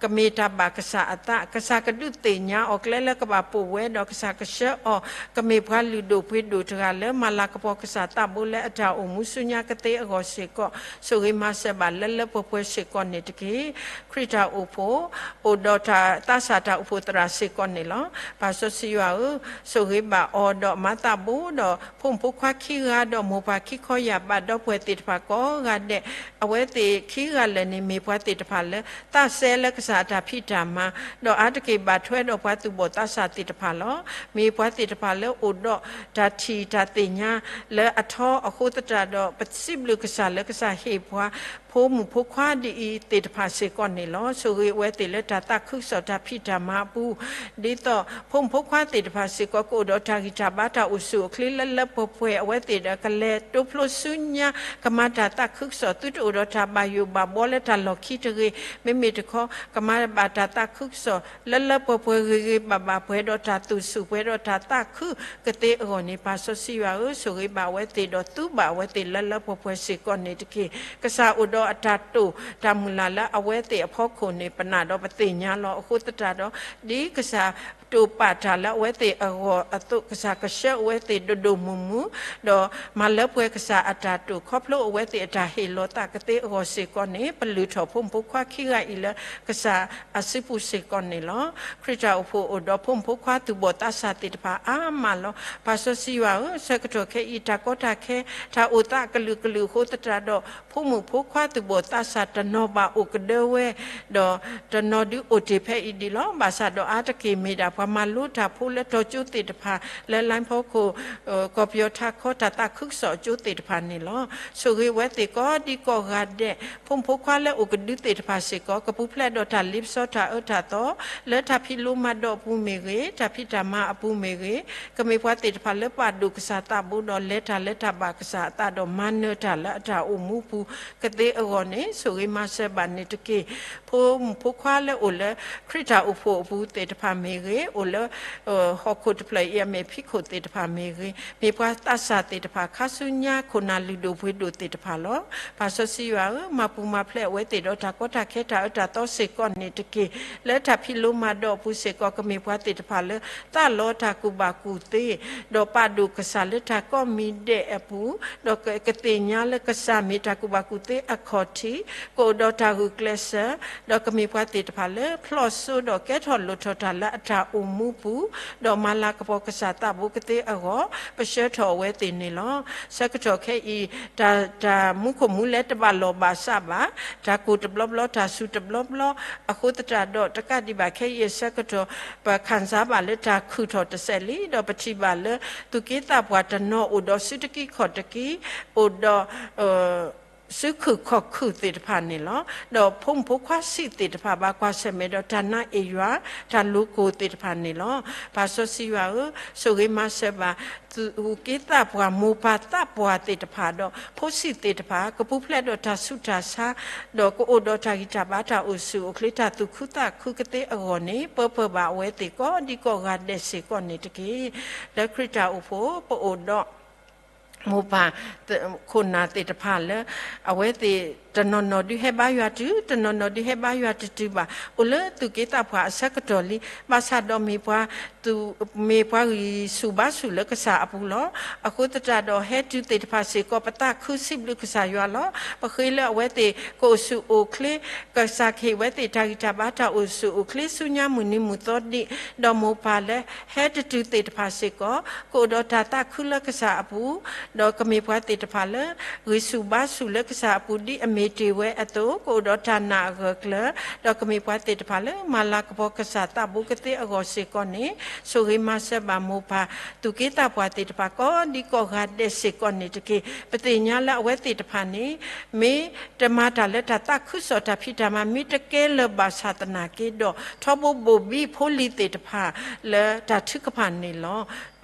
ကမ့ၢ်တၢ်ဘၣ်ကစၢ်အသး, ကစၢ်ကဒုးသ့ၣ်ညါအီၤကျဲလၢကဘၣ်ပိာ်ဝဲဒီးကစၢ်ကဆှၢအီၤ, ကမ့ၢ်ပှၤလုၢ်ဒိၣ်ပှ့ၤဒိၣ်တဂၤလၢမၤလၤကပီၤကစၢ်သးဘိလၢအတၢ်အိၣ်မူဆူညါကသ့အဂီၢ်စ့ၢ်ကီး ဆိၣ်ဂ့ၤမၤစၢၤဘၣ်လၢလၢပှဲၤပှဲၤစ့ၢ်ကီးန့ၣ်တက့ၢ်. ခရံာ်တၢ်အိၣ်ဖှိၣ် အိၣ်ဒီးတၢ်သးစၢ်တၢ်အိၣ်ဖှိၣ်သရၣ်စ့ၢ်ကီးန့ၣ်လီၤ. ပၢ်စီဆှံယွၤဧၢ, ဆိၣ်ဂ့ၤဘၣ်အီၤဒီးမၤသးဘိဒီး ဖိမုၣ်ဖိခွါခံဂၤဒီးမိၢ်ပၢ်ခံခီယာ်ဘးဒီပုၢ်ဝဲၢ်သ့ၣ်တဖၣ်ကိးဂၤဒဲး, အဝဲသ့ၣ်ခံဂၤလၢာ်န့ၣ် မ့ၢ်ပှၤသ့ၣ်တဖၣ်လၢ သးစဲလၢကစၢ်အတၢ်ဖံးတၢ်မၤ, ဒီးအါတက့ၢ်ဘၣ်ထွဲဒီးပှၤသူၣ်ဘီၣ်သးစၢ်သ့ၣ်တဖၣ်လီၤ. မ့ၢ်ပှၤသ့ၣ်တဖၣ်လၢအိၣ်ဒီးတၢ်ထံၣ်တၢ်သ့ၣ်ညါလၢအထီအဃိသတးဒီး ပစံးဘျုးကစၢ်လၢကစၢ်ဟ့ၣ်ပှၤ ဖိမုၣ်ဖိခွါဒ်အံၤသ့ၣ်တဖၣ်စ့ၢ်ကီးန့ၣ်လီၤ. ဆိၣ်ဂ့ၤအဝဲသ့ၣ်လၢတၢ်သးခုကစီၣ်တၢ်ဖံးတၢ်မၤအပူၤ, ဒ်သိးဖိမုၣ်ဖိခွါသ့ၣ်တဖၣ်စ့ၢ်ကီး ကအိၣ်ဒီးတၢ်ဂံၢ်တၢ်ဘါတၢ်အိၣ်ဆူၣ်အိၣ်ချ့လၢလၢပှဲၤပှဲၤ, အဝဲသ့ၣ်ဒီးကလဲၤတိဖျိဆူညါ ကမၤတၢ်သးခုကစီၣ် သုတအိၣ်ဒီးတၢ်ဘၣ်ယိၣ်ဘၣ်ဘှီလၢတၢ်လီၢ်ခံတဂ့ၤ, မ့မ့ၢ်တခီ ကမၤဘၣ်တၢ်သးခုကစီၣ် လၢလၢပှဲၤပှဲၤဂ့ၤဂ့ၤဘၣ်ဘၣ် ပှဲၤဒီးတၢ်သူၣ်ဆူၣ်ပှဲၤဒီးတၢ်သးခုကသ့အဂီၢ်န့ၣ် ပၢ်စီဆှံယွၤဧၢ, ဆိၣ်ဂ့ၤဘၣ်အဝဲသ့ၣ်ဒီးသူဘၣ်အဝဲသ့ၣ်လၢလၢပှဲၤပှဲၤစ့ၢ်ကီးန့ၣ်တက့ၢ်. ကစၢ်အိၣ်ဒီးအတၢ်တိာ်တၢ်မုၢ်လၢ်လၢအဝဲသ့ၣ်အဖီခိၣ်န့ၣ် ပနာ်ဒီးပသ့ၣ်ညါလီၤ. အဃိသတးဒီး ဒ်ကစၢ်တိာ်ပာ်တၢ်လၢအဝဲသ့ၣ်အဂီၢ်အသိး ကစၢ်ကဆှၢအဝဲသ့ၣ်ဒိၣ်ဒိၣ်မုၢ်မုၢ် ဒီးမၤလၢပှဲၤကစၢ်အတၢ်တိာ် ခီဖျိအဝဲသ့ၣ်အတၢ်ဟ့ၣ်လီၤသးကသ့အဂီၢ်စ့ၢ်ကီးန့ၣ် ပလုၢ်ထီၣ်ဖိမုၣ်ဖိခွါခံဂၤအံၤလၢ ကစၢ်အစုပူၤစ့ၢ်ကီးန့ၣ်လီၤ. ခရံာ်တၢ်အိၣ်ဖှိၣ်အိၣ်ဒီးဖိမုၣ်ဖိခွါသူၣ်ဘီၣ်သးစၢ်သ့ၣ်တဖၣ်အါမးလီၤ. ပၢ်စီဆှံယွၤဧၢ, ဆၢကတီၢ်ခဲအံၤ တၢ်ကီတၢ်ခဲ တၢ်အိၣ်သးကလုာ်ကလုာ်အဃိသတးဒီး ဖိမုၣ်ဖိခွါသူၣ်ဘီၣ်သးစၢ်တနီၤဘၣ်အိၣ်ကဒၢဝဲ ဒီးတနီၤဒုးအိၣ်တ့ၢ်ဖဲအံၤဒံးလီၤ. ဘၣ်ဆၣ်ဒီးအါတက့ၢ်မ့ၢ်ဒၣ်ပှၤမၤလိတၢ်ဖိလၢတီၤကၠိသ့ၣ်တဖၣ် လၢလါဖီခိၣ် ကီၢ်ပယီၤထးခီတၢ်သးခုကစီၣ်အကၠိသ့ၣ်တဖၣ်န့ၣ်လီၤ. ဆိၣ်ဂ့ၤဝဲသ့ၣ်ကိးဒံကိးဂၤဒဲး, ဖိမုၣ်ဖိခွါလၢအိၣ်ကဒုသ့ၣ်တဖၣ်စ့ၢ်ကီး ကပူၤဖျဲးဒီးတၢ်လ့ပစီတၢ်အၢတၢ်သီ လၢတၢ်ဖံးလိမၤဒိးအပူၤမ့ၢ်ဂ့ၤ, တၢ်ဖံးတၢ်မၤအပူၤမ့ၢ်ဂ့ၤ, ကမ့ၢ်ပှၤသ့ၣ်တဖၣ်လၢပာ်ဒိၣ်ကစၢ်သးဘိဒီးလဲၤတၢ်လၢတၢ်ဘၣ်ကစၢ်အသးဒီးမၤနၢၤတၢ်လၢအတၢ်အိၣ်မူပူၤ ကသ့အဂီၢ်န့ၣ် ဆိၣ်ဂ့ၤမၤစၢၤဘၣ်န့ၣ်တက့ၢ်. ဖိမုၣ်ဖိခွါလၢအိၣ်လၢ ခရံာ်တၢ်အိၣ်ဖှိၣ်အပူၤသ့ၣ်တဖၣ်မ့ၢ်ဂ့ၤ, အိၣ်လၢ ဟီၣ်ခိၣ်တဖျၢၣ်အံၤအမဲာ်ဖံးခိၣ်သ့ၣ်တဖၣ်မ့ၢ်ဂ့ၤ, မ့ၢ်ပှၤသးစၢ်သ့ၣ်တဖၣ် ခါဆူညါခိၣ်နၢ်လုၢ်ဒိၣ်ပှ့ၤဒိၣ်သ့ၣ်တဖၣ်လီၤ. ပၢ်စီဆှံယွၤဧၢ, မၤပူၤမၤဖျဲးအဝဲသ့ၣ်ဒီးတၢ်ကီတၢ်ခဲတၢ်အၢတၢ်သီစ့ၢ်ကီးန့ၣ်တက့ၢ်. လၢတၢ်ဖံးလိမၤဒိးအပူၤစ့ၢ်ကီး ကမ့ၢ်ပှၤသ့ၣ်တဖၣ်လၢ သးလီတၢ်ကူၣ်ဘၣ်ကူၣ်သ့ ဒီးပာ်ဒိၣ်ကစၢ်လၢတၢ်ကိးမံၤဒဲးအပူၤ, ဒီးကသ့ၣ်ညါလၢကစၢ်မ့ၢ်တၢ်ကူၣ်ဘၣ်ကူၣ်သ့အခီၣ်ထံး, ကအိၣ်ဒီးတၢ်ဂုာ်ကျဲးစၢး, ဒီးကမ့ၢ်ပှၤသ့ၣ်တဖၣ်လၢဖျီၣ်စိဒီးကဲထီၣ်လိၣ်ထီၣ်တၢ်လၢအတၢ် အိၣ်မူပူၤ, ဒီးမၤလၤကပီၤကစၢ်သးဘိကသ့အဂီၢ် ပဆှၢထီၣ်အဝဲသ့ၣ်န့ၣ်လီၤ. ဆၢကတီၢ်ခဲအံၤ တၢ် တၢ်မူခိၣ်မူလဲတဘၣ်လိာ်ဘၣ်စးဘၣ်, တၢ်ကိၢ်တဘျီဘျီ တၢ်စူၤတဘျီဘျီ, အဃိသတးဒီး တကးဒံးဘၣ်ခဲအံၤအဆၢကတီၢ် ပခံစားဘၣ်လၢတၢ်ခုၣ်ထီၣ်တစဲးလံ, ဒီးပထံၣ်ဘၣ်လၢ သူၣ်က့သးပှၢ်တနီၤအိၣ်ဒီးစုတကံခီၣ်တကံ, အိၣ်ဒီး စုခုၣ်ခီၣ်ခုၣ်သ့ၣ်တဖၣ်န့ၣ်လီၤ. ဒီးဖိမုၣ်ဖိခွါဆံးသ့ၣ်တဖၣ် ဘၣ်ကွၢ်ဆၢၣ်မဲာ်ဒီးတၢ်နါအ့ၣ်ယွၤ တၢ်လိၤကိၢ်သ့ၣ်တဖၣ်န့ၣ်လီၤ. ပၢ်စီဆှံယွၤဧၢ, ဆိၣ်ဂ့ၤမၤစၢၤဘၣ် သူၣ်က့သးပှၢ် မိၢ်ပၢ်သးပှၢ်သ့ၣ်တဖၣ်ဒီး ဖိဆံးသ့ၣ်တဖၣ် ကပူၤဖျဲးဒီးတၢ်ဆူးတၢ်ဆါ, ဒီးကအိၣ်ဒီးတၢ်ဂံၢ်တၢ်ဘါ တၢ်အိၣ်ဆူၣ်အိၣ်ချ့ တၢ်သူၣ်ခုသးခုကသ့အဂီၢ်န့ၣ် ပၢၤပၢၤဘၣ်အဝဲသ့ၣ်ကိးဒံကိးဂၤဒဲးစ့ၢ်ကီးန့ၣ်တက့ၢ်. လၢခရံာ်တၢ်အိၣ်ဖှိၣ် ပအိၣ်ဒီး မိၢ်ပၢ် ခိၣ်နၢ်သ့ၣ်တဖၣ်လၢ အဝဲသ့ၣ်တနီၤနီၤဒုးဟဲဘါယွၤတုၤ, တနီၤနီၤဒုးဟဲဘါယွၤတတုၤဘၣ်, အိၣ်လၢသူၣ်က့သးပှၢ်အဆၢကတီၢ်လံ, ဘၣ်ဆၣ်ဒီးမ့ၢ်ပှၤ သူၣ် မ့ၢ်ပှၤဂံၢ်ဆူၣ်ဘါဆူၣ်လၢကစၢ်အပူၤလီၤ. အဃိသတးဒီးဟဲတုၤသ့ၣ်တဖၣ်စ့ၢ်ကီး ပသးခုစံးဘျုးကစၢ်ယွၤလီၤ. ပဃ့လၢအဝဲသ့ၣ်ကအိၣ်ဆူၣ်အိၣ်ချ့, ကစၢ်ကဟ့ၣ်ဝဲသ့ၣ်တၢ်ဂံၢ်တၢ်ဘါ တၢ်အိၣ်ဆူၣ်အိၣ်ချ့ ဆူညါမုၢ်နံၤမုၢ်သီဒံး, ဒီးမိၢ်ပၢ်လၢဟဲတတုၤသ့ၣ်တဖၣ်စ့ၢ်ကီး ကအိၣ်ဒီးတၢ်သးခုလၢကစၢ်အပူၤ, ဒီးကမ့ၢ်ပှၤသ့ၣ်တဖၣ်လၢ ဂံၢ်ဆူၣ်ဘါဆူၣ်လၢကစၢ်အပူၤ ဒ်အမ့ၢ်တ့ၢ်ဝဲအသိး, ကအိၣ်ဒီးတၢ်နာ်အဂၢၢ်ကျၢၤ, ဒီးကမ့ၢ်ပှၤသ့ၣ်တဖၣ်လၢ မၤလၤကပီၤကစၢ်သးဘိကသ့အဂီၢ်စ့ၢ်ကီးန့ၣ်, ဆိၣ်ဂ့ၤမၤစၢၤဘၣ်မိၢ်ပၢ် သူၣ်က့သးပှၢ်သ့ၣ်တဖၣ် ကိးဒံကိးဂၤဒဲးစ့ၢ်ကီးန့ၣ်တက့ၢ်. ပသ့ၣ်ညါလၢအဝဲသ့ၣ်တဖၣ်န့ၣ် မ့ၢ်တမၤတၢ်လၢတၢ်သးခုကစီၣ် တၢ်ဖံးတၢ်မၤ မ့ၢ်တကဲလၢၤဘၣ်ဆၣ်သနာ်က့ဒီး ထီဘိဘိၣ်ဘံဖိလံၤသ့ၣ်တဖၣ်လၢတၢ်ထုကဖၣ်န့ၣ်လီၤ.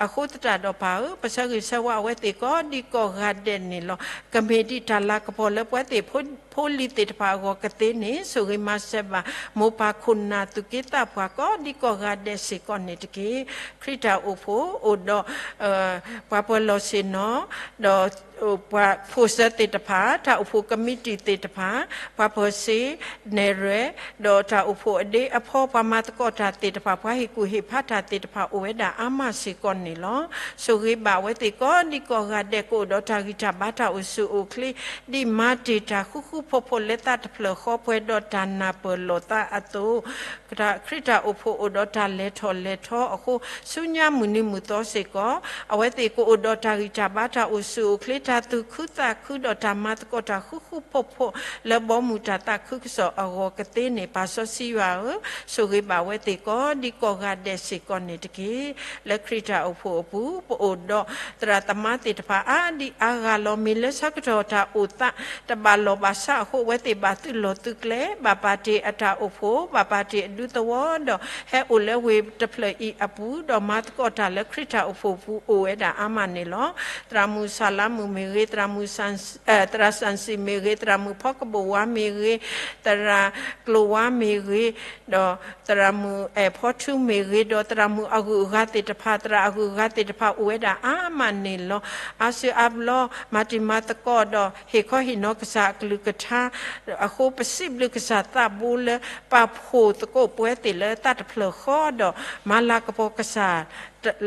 အဃိသတးဒီးပၢ်ဧၢ, ပဆၢဂ့ၤဆၢဝါအဝဲသ့ၣ်ကိးဒံကိးဂၤဒဲးန့ၣ်လီၤ. ကမ့ၢ်ဒ်တၢ်လၤကပီၤလၢပဝဲသ့ၣ်ဖိ ဖိလံၤသ့ၣ်တဖၣ်အဂီၢ်ကသ့န့ၣ်, ဆိၣ်ဂ့ၤမၤစၢၤဘၣ် မိၢ်ပၢ်ခိၣ်နၢ်သူၣ်က့သးပှၢ် ကိးဒံကိးဂၤဒဲးစ့ၢ်ကီးန့ၣ်တက့ၢ်. ခရံာ်တၢ်အိၣ်ဖှိၣ်အိၣ်ဒီး ပှၤပၢၤလီၢ်ဆ့ၣ်နီၤ, ဒီး ပှၤဖိၣ်စၢၤသ့ၣ်တဖၣ်, တၢ်အိၣ်ဖှိၣ်ကမံးတံာ်သ့ၣ်တဖၣ်, ပှၤပၢၤစ့, နဲၣ်ရွဲၣ်, ဒီးတၢ်အိၣ်ဖှိၣ်အဒ့အဖီ ပှၤမၤသကိးတၢ်သ့ၣ်တဖၣ်, ပှၤဟ့ၣ်ကူၣ်ဟ့ၣ်ဖးတၢ်သ့ၣ်တဖၣ် အိၣ်ဝဲဒၣ်အါမးစ့ၢ်ကီးန့ၣ်လီၤ. ဆိၣ်ဂ့ၤဘၣ်အဝဲသ့ၣ်ကိးဒံကိးဂၤဒဲး ကအိၣ်ဒီးတၢ်ဂံၢ်တၢ်ဘါ တၢ်အိၣ်ဆူၣ်အိၣ်ချ့ ဒ်မၤတ့ၢ်တၢ်ဃူဃူဖိးဖိးလၢသးတဖျၢၣ်ဃီ ပှဲၤဒီးတၢ်နၢ်ပၢၢ်လိာ်သးအသိး, ခရံာ်တၢ်အိၣ်ဖှိၣ်အိၣ်ဒီးတၢ်လဲၤထီၣ်လဲၤထီအဃိ ဆူညါမုၢ်နံၤမုၢ်သီစ့ၢ်ကီး, အဝဲသ့ၣ်ကအိၣ်ဒီးတၢ်ဂံၢ်တၢ်ဘါ တၢ်အိၣ်ဆူၣ်အိၣ်ချ့ တၢ်သူၣ်ခုသးခုဒီးတၢ်မၤသကိးတၢ်ဃူဃူဖိးဖိး လၢဘီမုၢ်တၢ်သးခုကစီၣ်အဂီၢ်ကသ့န့ၣ် ပၢ်စီဆှံယွၤဧၢ, ဆိၣ်ဂ့ၤဘၣ်အဝဲသ့ၣ်ကိးဒံကိးဂၤဒဲးစ့ၢ်ကီးန့ၣ်တက့ၢ်. လၢခရံာ်တၢ်အိၣ်ဖှိၣ်အပူၤ ပအိၣ်ဒီးသရၣ်သမါသ့ၣ်တဖၣ်အါဒံအါဂၤလီၤ. မ့ၢ်လၢဆၢကတီၢ်တၢ်အိၣ်သး တဘၣ်လိာ်ဘၣ်စးအဃိ အဝဲသ့ၣ်ဘၣ်သုးလီၢ်သုးကျဲ, ဘၣ်ပာ်တ့ၢ်အတၢ်အိၣ်ဖှိၣ်, ဘၣ်ပာ်တ့ၢ်အဒူသဝီဒီး ဟဲအိၣ်လၢဝ့ၢ်တဖျၢၣ်အံၤအပူၤ ဒီးမၤသကိးတၢ်လၢခရံာ်တၢ်အိၣ်ဖှိၣ်ပူၤအိၣ်ဝဲဒၣ်အါမးန့ၣ်လီၤ. သရၣ်မုၣ်စၤလါမုၣ်မ့ၢ်ဂ့ၤ, သရၣ်မုၣ်စၣ် သရၣ်စၣ်စံၣ်မ့ၢ်ဂ့ၤ, သရၣ်မုၣ်ဖီကဘိၣ်ဝါမ့ၢ်ဂ့ၤ, သရၣ်ကျိၤဝါမ့ၢ်ဂ့ၤ, ဒီးသရၣ်မုၣ်အဲၣ်ဖီထူမ့ၢ်ဂ့ၤ, ဒီးသရၣ်မုၣ်အဂုၤအဂၤသ့ၣ်တဖၣ်, သရၣ်အဂုၤအဂၤသ့ၣ်တဖၣ်အိၣ်ဝဲဒၣ်အါမးန့ၣ်လီၤ. အါစုအါဘျီ မၤတံၤမၤသကိးဒီး ဟ့ၣ်ခီဟ့ၣ်နီၤကစၢ်အကလုၢ်ကထါအဃိ ပစံးဘျုးကစၢ်သးဘိလၢ ပာ်ဖှိၣ်သကိးပဝဲသ့ၣ်လၢသးတဖျၢၣ်ဃီဒီး မၤလၤကပီၤကစၢ်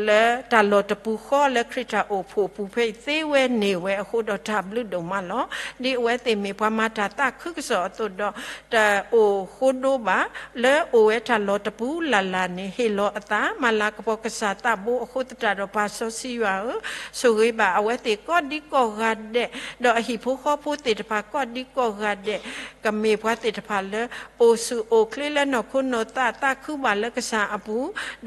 လၢတၢ်လီၢ်တပူၤဃီလၢခရံာ်တၢ်အိၣ်ဖှိၣ်အပူၤဖဲအံၤသ့ဝဲန့ၢ်ဝဲအဃိဒီးတၢ်ဘျုးဒိၣ်မးလီၤ. ဒ်အဝဲသ့ၣ်မ့ၢ်ပှၤမၤတၢ်သးခုကစီၣ်အသိးဒီး တအိၣ်ဃိဒိဘၣ် လၢအိၣ်ဝဲတၢ်လီၢ်တပူၤလၢ်လၢ်န့ၣ် ဟ့ၣ်လီၤအသး မၤလၤကပီၤကစၢ်သးဘိအဃိသတးဒီး ပၢ်စီဆှံယွၤဧၢ, ဆိၣ်ဂ့ၤဘၣ်အဝဲသ့ၣ်ကိးဒံကိးဂၤဒဲး, ဒီးအဟံၣ်ဖိဃီဖိသ့ၣ်တဖၣ်ကိးဒံကိးဂၤဒဲး, ကမ့ၢ်ပှၤသ့ၣ်တဖၣ်လၢ အိၣ်ဆူၣ်အိၣ်ချ့လၢနီၢ်ခိနီၢ်သး သးခုဘၣ်လၢကစၢ်အပူ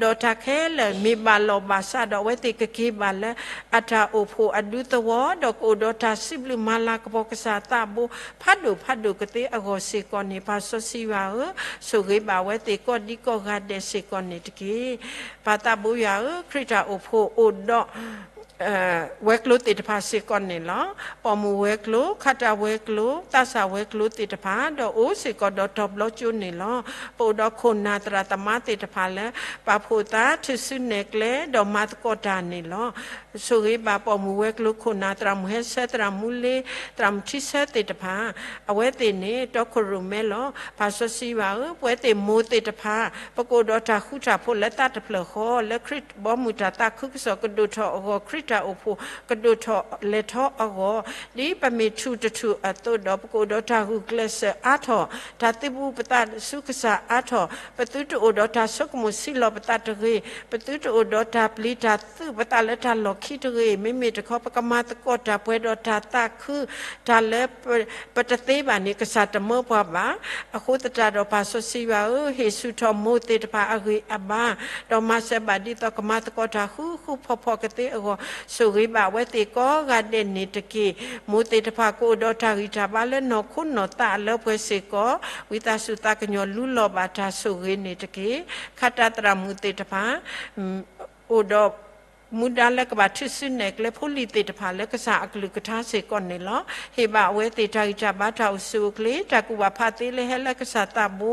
ၤ, ဒီးတၢ်ခဲလၢာ်မ့ၢ်ဘၣ်လိာ်ဘၣ်စးဒီး အဝဲသ့ၣ်ကက့ၤဘၣ်လၢအတၢ်အိၣ်ဖှိၣ်အဒူသဝီ, ဒီးကအိၣ်ဒီးတၢ်စံးဘျုးမၤလၤကပီၤကစၢ်သးဘိ ဖးဒိၣ်ဖးဒိၣ်ကသ့အဂီၢ်စ့ၢ်ကီးန့ၣ် ပၢ်စီဆှံယွၤဧၢ, ဆိၣ်ဂ့ၤဘၣ်အဝဲသ့ၣ်ကိးဒံကိးဂၤဒဲးစ့ၢ်ကီးန့ၣ်တက့ၢ်. ပၢ်သးဘိယွၤဧၢ, ခရံာ်တၢ်အိၣ်ဖှိၣ်အိၣ်ဒီး ဝဲၤကျိၤသ့ၣ်တဖၣ်စ့ၢ်ကီးန့ၣ်လီၤ. ပိာ်မုၣ်ဝဲၤကျိၤ, ခးတၢ်ဝဲၤကျိၤ, သးစၢ်ဝဲၤကျိၤသ့ၣ်တဖၣ်, ဒီးအိၣ်စ့ၢ်ကီးဒီးတီၤဘျီကၠိန့ၣ်လီၤ. ပအိၣ်ဒီးခိၣ်နၢ်သရၣ်သမါသ့ၣ်တဖၣ်လၢ ပာ်ဖှိၣ်သး ထုးစုနဲၣ်ကျဲ ဒီးမၤသကိးတၢ်န့ၣ်လီၤ. ဆိၣ်ဂ့ၤဘၣ်ပိာ်မုၣ်ဝဲၤကျိၤခိၣ်နၢ် သရၣ်မုၣ်ဟဲဆၢ သရၣ်မုၣ်လ့ သရၣ်မုၣ်ထံဆၢသ့ၣ်တဖၣ်, အဝဲသ့ၣ်န့ၣ် တီခိၣ်ရိၣ်မဲလီၤ. ပၢ်စီဆှံယွၤဧၢ, ပဝဲသ့ၣ်မိၢ်သ့ၣ်တဖၣ် ပကအိၣ်ဒီးတၢ်ဃူတၢ်ဖိးလၢသးတဖျၢၣ်ဃီ, လၢခရံာ်ဘီမုၢ်တၢ်သးခုကစီၣ်ကဒိၣ်ထီၣ်အဂီၢ် တၢ်အိၣ်ဖှိၣ်ကဒိၣ်ထီၣ်လဲၤထီအဂီၢ်, ဒ်ပမ့ၢ်ထူၣ်တထူၣ်အသိးဒီး ပကအိၣ်ဒီးတၢ်ဂုာ်ကျဲးစၢးအါထီၣ်, တၢ်သုးဘူးပသးဆူကစၢ်အါထီၣ်, ပသုတအိၣ်ဒီးတၢ်ဆိကမိၣ်ဆံးလီၤပသးတဂ့ၤ, ပသုတအိၣ်ဒီးတၢ်ပျံၤတၢ်သူၣ်ပသးလၢတၢ်လီၢ်ခံတဂ့ၤ, မ့မ့ၢ်တခီ ပကမၤသကိးတၢ်ပှဲၤဒီးတၢ်သးခု, တၢ်လၢ ပတသ့ဘၣ်န့ၣ် ကစၢ်တမၢပှၤဘၣ်. အဃိသတးဒီး ပၢ်စီဆှံယွၤဧၢ, ဟ့ၣ်ဆူၣ်ထီၣ်မိၢ်သ့ၣ်တဖၣ်အဂံၢ်အဘါ, ဒီးမၤစၢၤဘၣ်ဒ်သိးကမၤသကိးတၢ်ဃူဃူဖိးဖိးကသ့အဂီၢ်, ဆိၣ်ဂ့ၤဘၣ်အဝဲသ့ၣ်ကိးဂၤဒဲးန့ၣ်တက့ၢ်. မိၢ်သ့ၣ်တဖၣ်ကအိၣ်ဒီးတၢ်ဂံၢ်တၢ်ဘါလၢနီၢ်ခိနီၢ်သးအလၢပှဲၤစ့ၢ်ကီး, ဝံသးစူၤသးကညီၤလူလီၤဘၣ်တၢ်ဆိၣ်ဂ့ၤန့ၣ်တက့ၢ်. ခးတၢ်သရၣ်မုၣ်သ့ၣ်တဖၣ် အိၣ်ဒီးမူဒါလၢကဘၣ်ထုးစုနဲၣ်ကျဲဖိလံၤသ့ၣ်တဖၣ်လၢကစၢ်အကလုၢ်ကထါစ့ၢ်ကီးန့ၣ်လီၤ. ဟ့ၣ်ဘၣ်အဝဲသ့ၣ်တၢ်ဂံၢ်တၢ်ဘါတၢ်အိၣ်ဆူၣ်အိၣ်ချ့, တၢ်ကူၣ်ဘၣ်ဖးသ့လၢဟဲလၢကစၢ်သးဘိ,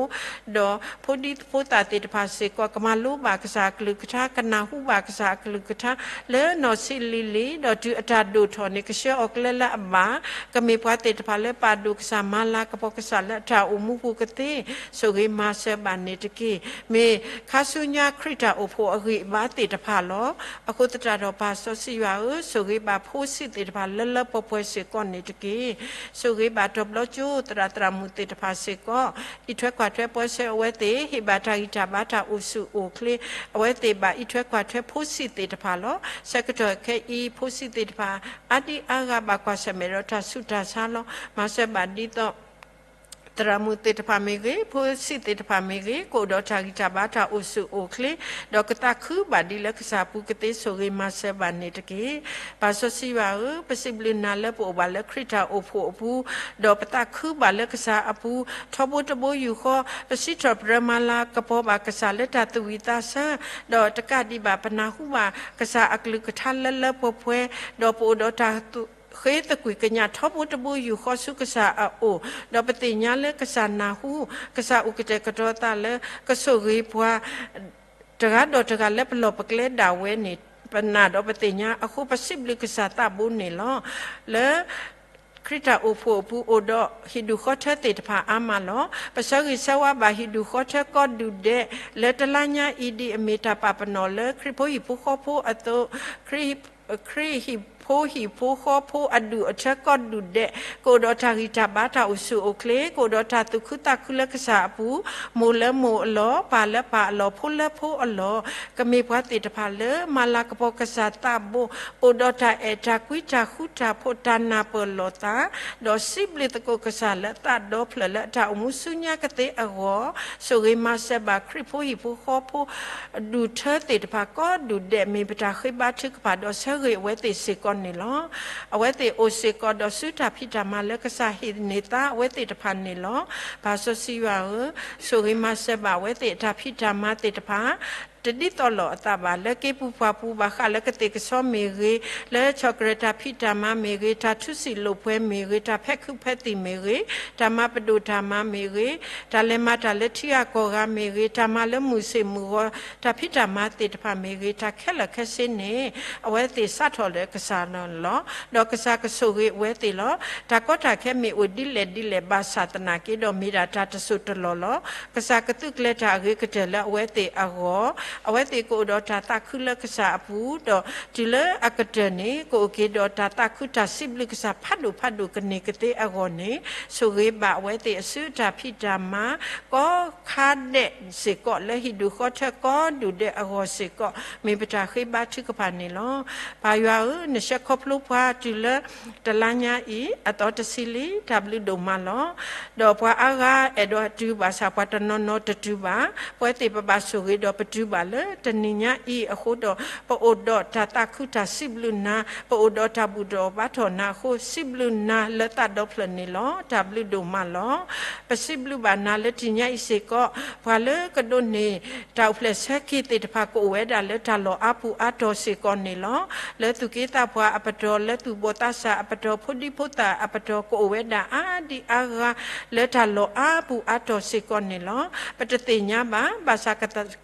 ဒီးဖိဒံဖိသၣ်သ့ၣ်တဖၣ်စ့ၢ်ကီး ကမၤလိဘၣ်ကစၢ်အကလုၢ်ကထါ, ကနၢ်ဟူဘၣ်ကစၢ်အကလုၢ်ကထါ လၢနီၢ်ဆံးလံၤလံၤ, ဒီးတုၤအတၢ်ဒိၣ်ထီၣ်န့ၣ် ကဆှၢအီၤကျဲလၢအဘၣ်, ကမ့ၢ်ပှၤသ့ၣ်တဖၣ်လၢပာ်ဒိၣ်ကစၢ် မၤလၤကပီၤကစၢ်လၢအတၢ်အိၣ်မူပူၤကသ့, ဆိၣ်ဂ့ၤမၤစၢၤဘၣ်န့ၣ်တက့ၢ်. မ့ၢ်ခါဆူညါခရံာ်တၢ်အိၣ်ဖှိၣ်အဂံၢ်အဘါသ့ၣ်တဖၣ်လီၤ. အဃိသတးဒီး ပၢ်စီဆှံယွၤဧၢ, ဆိၣ်ဂ့ၤဘၣ်ဖိဆံးသ့ၣ်တဖၣ်လၢလၢပှဲၤပှဲၤစ့ၢ်ကီးန့ၣ်တက့ၢ်. ဆိၣ်ဂ့ၤဘၣ်တီၤဘျီကၠိသရၣ်သရၣ်မုၣ်သ့ၣ်တဖၣ်စ့ၢ်ကီး, အံးထွဲကွၢ်ထွဲပၢဆှၢအဝဲသ့ၣ်, ဟ့ၣ်ဘၣ်တၢ်ဂံၢ်တၢ်ဘါတၢ်အိၣ်ဆူၣ်အိၣ်ချ့, အဝဲသ့ၣ်ဘၣ်အံးထွဲကွၢ်ထွဲဖိဆံးသ့ၣ်တဖၣ်လီၤ. ဆၢကတီၢ်ခဲအံၤ ဖိဆံးသ့ၣ်တဖၣ် အါဒံအါဂၤဘၣ်ကွၢ်ဆၢၣ်မဲာ်ဒီးတၢ်ဆူးတၢ်ဆါလီၤ. မၤစၢၤဘၣ်ဒ်သိး သရၣ်မုၣ်သ့ၣ်တဖၣ်မ့ၢ်ဂ့ၤ, ဖိဆံးသ့ၣ်တဖၣ်မ့ၢ်ဂ့ၤ, ကအိၣ်ဒီးတၢ်ဂံၢ်တၢ်ဘါတၢ်အိၣ်ဆူၣ်အိၣ်ချ့, ဒီးကသးခုဘၣ်ဒ်လၢကစၢ်အပူၤကသ့, ဆိၣ်ဂ့ၤမၤစၢၤဘၣ်န့ၣ်တက့ၢ်. ပၢ်စီဆှံယွၤဧၢ, ပစံးဘျုးနၤလၢပအိၣ်ဘၣ်လၢခရံာ်တၢ်အိၣ်ဖှိၣ်အပူၤ, ဒီးပသးခုဘၣ်လၢကစၢ်အပူၤ, ထီဘိတဘိယူၢ်ဃီ, ပစံးထီၣ်ပတြၢၤမၤလၤကပီၤဘၣ်ကစၢ်လၢတၢ်သူၣ်ဝံၣ်သးဆၢ, ဒီးတကးဒံးဘၣ်ပနၢ်ဟူဘၣ်ကစၢ်အကလုၢ်ကထါလၢလၢပှဲၤပှဲၤ, ဒီးပအိၣ်ဒီးတၢ်သူၣ် ဃ့သကွံၢ်ကညးထီဘိတဘိယူၢ်ဃီဆူကစၢ်အအိၣ်, ဒီးပသ့ၣ်ညါလၢကစၢ်နၢ်ဟူ, ကစၢ်အိၣ်ကတဲာ်ကတီၤသးလၢကဆိၣ်ဂ့ၤပှၤ တဂၤဒီးတဂၤလၢပလီၢ်ပကျဲဒၣ်ဝဲန့ၣ် ပနာ်ဒီးပသ့ၣ်ညါအဃိ ပစံးဘျုးကစၢ်သးဘိန့ၣ်လီၤ. လၢ ခရံာ်တၢ်အိၣ်ဖှိၣ်အပူၤအိၣ်ဒီးဟံၣ်ဒူၣ်ဃီထၢသ့ၣ်တဖၣ်အါမးလီၤ. ပဆၢဂ့ၤဆၢဝါဘၣ်ဟံၣ်ဒူၣ်ဃီထၢကိးဒူၣ်ဒဲး လၢတလါညါအံၤဒ်အမ့ၢ်တၢ်ပာ်ပနီၣ်လၢခရံာ်ဖိဟံၣ်ဖိဃီဖိအသိး, ခရံာ်ဟံၣ်ဖိဟံၣ်ဖိဃီဖိအဒူၣ်အထၢကိးဒူၣ်ဒဲး ကအိၣ်ဒီးတၢ်ဂံၢ်တၢ်ဘါတၢ်အိၣ်ဆူၣ်အိၣ်ချ့, ကအိၣ်ဒီးတၢ်သူၣ်ခုသးခုလၢကစၢ်အပူၤ, မိၢ်လၢမိၢ်အလီၢ်, ပၢ်လၢပၢ်အလီၢ်, ဖိလၢဖိအလီၢ်, ကမ့ၢ်ပှၤသ့ၣ်တဖၣ်လၢမၤလၤကပီၤကစၢ်သးဘိ, အိၣ်ဒီးတၢ်အဲၣ်တၢ်ကွံတၢ်ဃူတၢ်ဖိးတၢ်နၢ်ပၢၢ်လိာ်သး, ဒီးစံးဘျုးသကိးကစၢ်လၢသးဒီဖျၢၣ်လၢအတၢ်အိၣ်မူဆူညါကသ့အဂီၢ်, ဆိၣ်ဂ့ၤမၤစၢၤဘၣ်ခရံာ်ဖိဟံၣ်ဖိဃီဖိ ဒူၣ်ထၢသ့ၣ်တဖၣ်ကိးဒူၣ်ဒဲး မ့ၢ်ပတၢ်ဃ့ဘါထုကဖၣ်ဒီးဆၢဂ့ၤအဝဲသ့ၣ်စ့ၢ်ကီးန့ၣ်လီၤ. အဝဲသ့ၣ်အိၣ်စ့ၢ်ကီးဒီးဆူတၢ်ဖံးတၢ်မၤလၢကစၢ်ဟ့ၣ်န့ၢ်သါအဝဲသ့ၣ်တဖၣ်န့ၣ်လီၤ. ပၢ်စီဆှံယွၤဧၢ, ဆိၣ်ဂ့ၤမၤစၢၤဘၣ်အဝဲသ့ၣ်အတၢ်ဖံးတၢ်မၤသ့ၣ်တဖၣ် တဒ်သိးလိာ်အသးဘၣ် လၢက့ၤပူၤပှၢ်ပူၤ ဘၣ်ဃးလၢကသ့ၣ်ကဆီမ့ၢ်ဂ့ၤ, လၢဆီၣ်ကရၢၢ်တၢ်ဖံးတၢ်မၤမ့ၢ်ဂ့ၤ, တၢ်ထူစံာ်လိာ်ပှဲၤမ့ၢ်ဂ့ၤ, တၢ်ဖဲးခုးဖဲးသံၣ်မ့ၢ်ဂ့ၤ, တၢ်မၤပဒိၣ်တၢ်မၤမ့ၢ်ဂ့ၤ, တၢ်လဲၤမၤတၢ်လၢထံဂၤကီၢ်ဂၤမ့ၢ်ဂ့ၤ, တၢ်မၤလၢမုၢ်ဆ့ၣ်မုၢ်ဂီၤ တၢ်ဖံးတၢ်မၤသ့ၣ်တဖၣ်မ့ၢ်ဂ့ၤ, တၢ်ခဲလၢာ်ခဲဆ့န့ၣ် အဝဲသ့ၣ်စးထီၣ်လၢကစၢ်လီၤ. ဒီးကစၢ်ကဆိၣ်ဂ့ၤအဝဲသ့ၣ်လီၤ. တၢ်ကီတၢ်ခဲမ့ၢ်အိၣ်ဒ်လဲၣ်ဒ်လဲၣ်ဘၣ်ဆၣ်သနာ်က့ဒီး မ့ၢ်ဒၣ်တၢ်တစိၢ်တလီၢ်လီၤ. ကစၢ်ကသုးကျဲၤတၢ်အဂ့ၤကတၢၢ်လၢအဝဲသ့ၣ်အဂီၢ်, အဝဲသ့ၣ်ကအိၣ်ဒီးတၢ်သးခုလၢကစၢ်အပူၤ, ဒီးတုၤလၢအကတၢၢ်န့ၣ် ကအိၣ်က့ၤဒီးတၢ်သးခုတၢ်စံးဘျုးကစၢ်ဖးဒိၣ်ဖးဒိၣ်ကန့ၢ်ကသ့အဂီၢ်န့ၣ်, ဆိၣ်ဂ့ၤဘၣ်အဝဲသ့ၣ်အစုတၢ်ဖံးတၢ်မၤ ကိးခါဒဲးစ့ၢ်ကီး လၢဟံၣ်ဒူၣ်ဃီထၢကိးဒူၣ်ဒဲးအဂီၢ်စ့ၢ်ကီး မ့ၢ်ပတၢ်ဃ့ဘါထုကဖၣ်န့ၣ်လီၤ. ပၢ်ယွၤဧၢ, နဆှၢခီဖျိပှၤတုၤလၢ တလါညါအံၤ အသီတဆံလံ, တၢ်ဘျုးဒိၣ်မးလီၤ. ဒီးပှၤအါဂၤအဲၣ်ဒိးတုၤဘၣ်ဆၣ် ပှၤတနီၤနီၤတတုၤဘၣ်. ပဝဲသ့ၣ်ပဘၣ်ဆိၣ်ဂ့ၤဒီးပတုၤဘၣ်လၢတနံၤညါအံၤအဃိဒီး ပအိၣ်ဒီးတၢ်သးခုတၢ်စံးဘျုးနၤ, ပအိၣ်ဒီးတၢ်ဘူၣ်ထီၣ်ဘါထီၣ်နၤအဃိ စံးဘျုးနၤလၢသးဒီဖျၢၣ်န့ၣ်လီၤ. တၢ်ဘျုးဒိၣ်မးလီၤ. ပစံးဘျုးဘၣ်နၤလၢတနံၤညါအံၤစ့ၢ်ကီး, ပှၤလၢကဒိးန့ၢ် တၢ်အိၣ်ဖျဲၣ်ဆၢက့ၤသ့ၣ်တဖၣ် ကအိၣ်ဝဲဒၣ်လၢတၢ်လီၢ်အါပူၤအါတီၤစ့ၢ်ကီးန့ၣ်လီၤ. လၢသူၣ်က့သးပှၢ်အပတီၢ်, လၢသူၣ်ဘီၣ်သးစၢ်အပတီၢ်, ဖိဒံဖိသၣ်အပတီၢ် ကအိၣ်ဝဲဒၣ်အါဒံအါဂၤ လၢတၢ်လီၢ်အါပူၤအါတီၤစ့ၢ်ကီးန့ၣ်လီၤ. ပတသ့ၣ်ညါဘၣ်, ဘၣ်ဆၣ်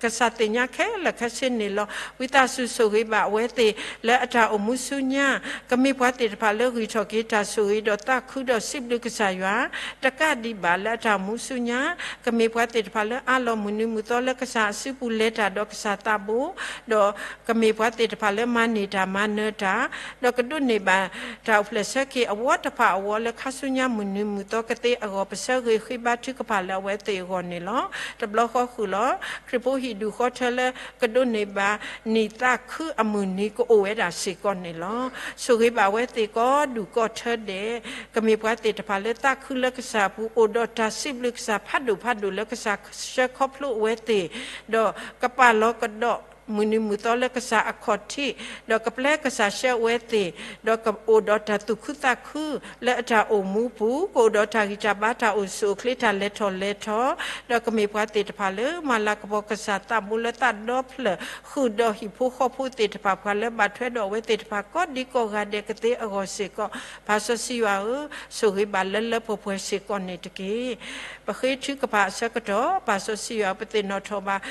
ကစၢ်သ့ၣ်ညါ ခဲလၢာ်ခဲဆ့န့ၣ်လီၤ. ဝံသးစူၤဆိၣ်ဂ့ၤဘၣ်အဝဲသ့ၣ်လၢအတၢ်အိၣ်မူဆူညါ, ကမ့ၢ်ပှၤသ့ၣ်တဖၣ်လၢဂံၢ်ထီၣ်က့ၤတၢ်ဆိၣ်ဂ့ၤဒီးသးခုဒီးစံးဘျုးကစၢ်ယွၤ, တကးဒံးဘၣ်လၢအတၢ်အိၣ်မူဆူညါ, ကမ့ၢ်ပှၤသ့ၣ်တဖၣ်လၢအးလီၤမုၢ်နံၤမုၢ်သီလၢကစၢ်အစုပူၤလဲၤတၢ်ဒီးကစၢ်သးဘိ, ဒီးကမ့ၢ်ပှၤသ့ၣ်တဖၣ်လၢမၤန့ၢ်တၢ်မၤနၢၤတၢ်, ဒီးကဒိးန့ၢ်ဘၣ်တၢ်အိၣ်ဖျဲၣ်ဆၢက့ၤအဝီတဖၣ်အဝီလၢခါဆူညါမုၢ်နံၤမုၢ်သီကသ့အဂီၢ် ပဆၢဂ့ၤဃ့ဘါထုကဖၣ်လၢအဝဲသ့ၣ်အဂီၢ်န့ၣ်လီၤ. တဘျီဃီဃုာ်လီၤ. ခရံာ်ဖိဟံၣ်ဒူၣ်ဃီထၢလၢကဒိးန့ၢ်ဘၣ်နံၣ်သးခုအမုၢ်နံၤကအိၣ်ဝဲဒၣ်စ့ၢ်ကီးန့ၣ်လီၤ. ဆိၣ်ဂ့ၤဘၣ်အဝဲသ့ၣ်ကိးဒူၣ်ကိးထၢဒဲး, ကမ့ၢ်ပှၤသ့ၣ်တဖၣ်လၢသးခုလၢကစၢ်အပူၤ အိၣ်ဒီးတၢ်စံးဘျုးကစၢ်ဖးဒိၣ်ဖးဒိၣ်လၢကစၢ်ဆှၢခီဖျိအဝဲသ့ၣ်, ဒီးကပာ်လီၤကဒီး မုၢ်နံၤမုၢ်သီလၢကစၢ်အခီၣ်ထံး, ဒီးကပျဲကစၢ်ဆှၢအဝဲသ့ၣ်, ဒီးကအိၣ်ဒီးတၢ်သူၣ်ခုသးခုလၢအတၢ်အိၣ်မူပူၤ, ကအိၣ်ဒီးတၢ်ဂံၢ်တၢ်ဘါတၢ်အိၣ်ဆူၣ်အိၣ်ချ့တၢ်လဲၤထီၣ်လဲၤထီ, ဒီးကမ့ၢ်ပှၤသ့ၣ်တဖၣ်လၢမၤလၤကပီၤကစၢ်သးဘိလၢသးဒီဖျၢၣ် ဃုာ်ဒီးဟံၣ်ဖိဃီဖိသ့ၣ်တဖၣ် ပှၤလၢဘၣ်ထွဲဒီးအဝဲသ့ၣ်တဖၣ်ကိးဒံကိးဂၤဒဲးကသ့အဂီၢ်စ့ၢ်ကီး, ပၢ်စီဆှံယွၤဧၢ, ဆိၣ်ဂ့ၤဘၣ်လၢလၢပှဲၤပှဲၤစ့ၢ်ကီးန့ၣ်တက့ၢ်. ပဃ့ထုကဖၣ်အဆၢကတီၢ် ပၢ်စီဆှံယွၤဧၢ, ပသ့ၣ်နီၣ်ထီၣ်ဘၣ်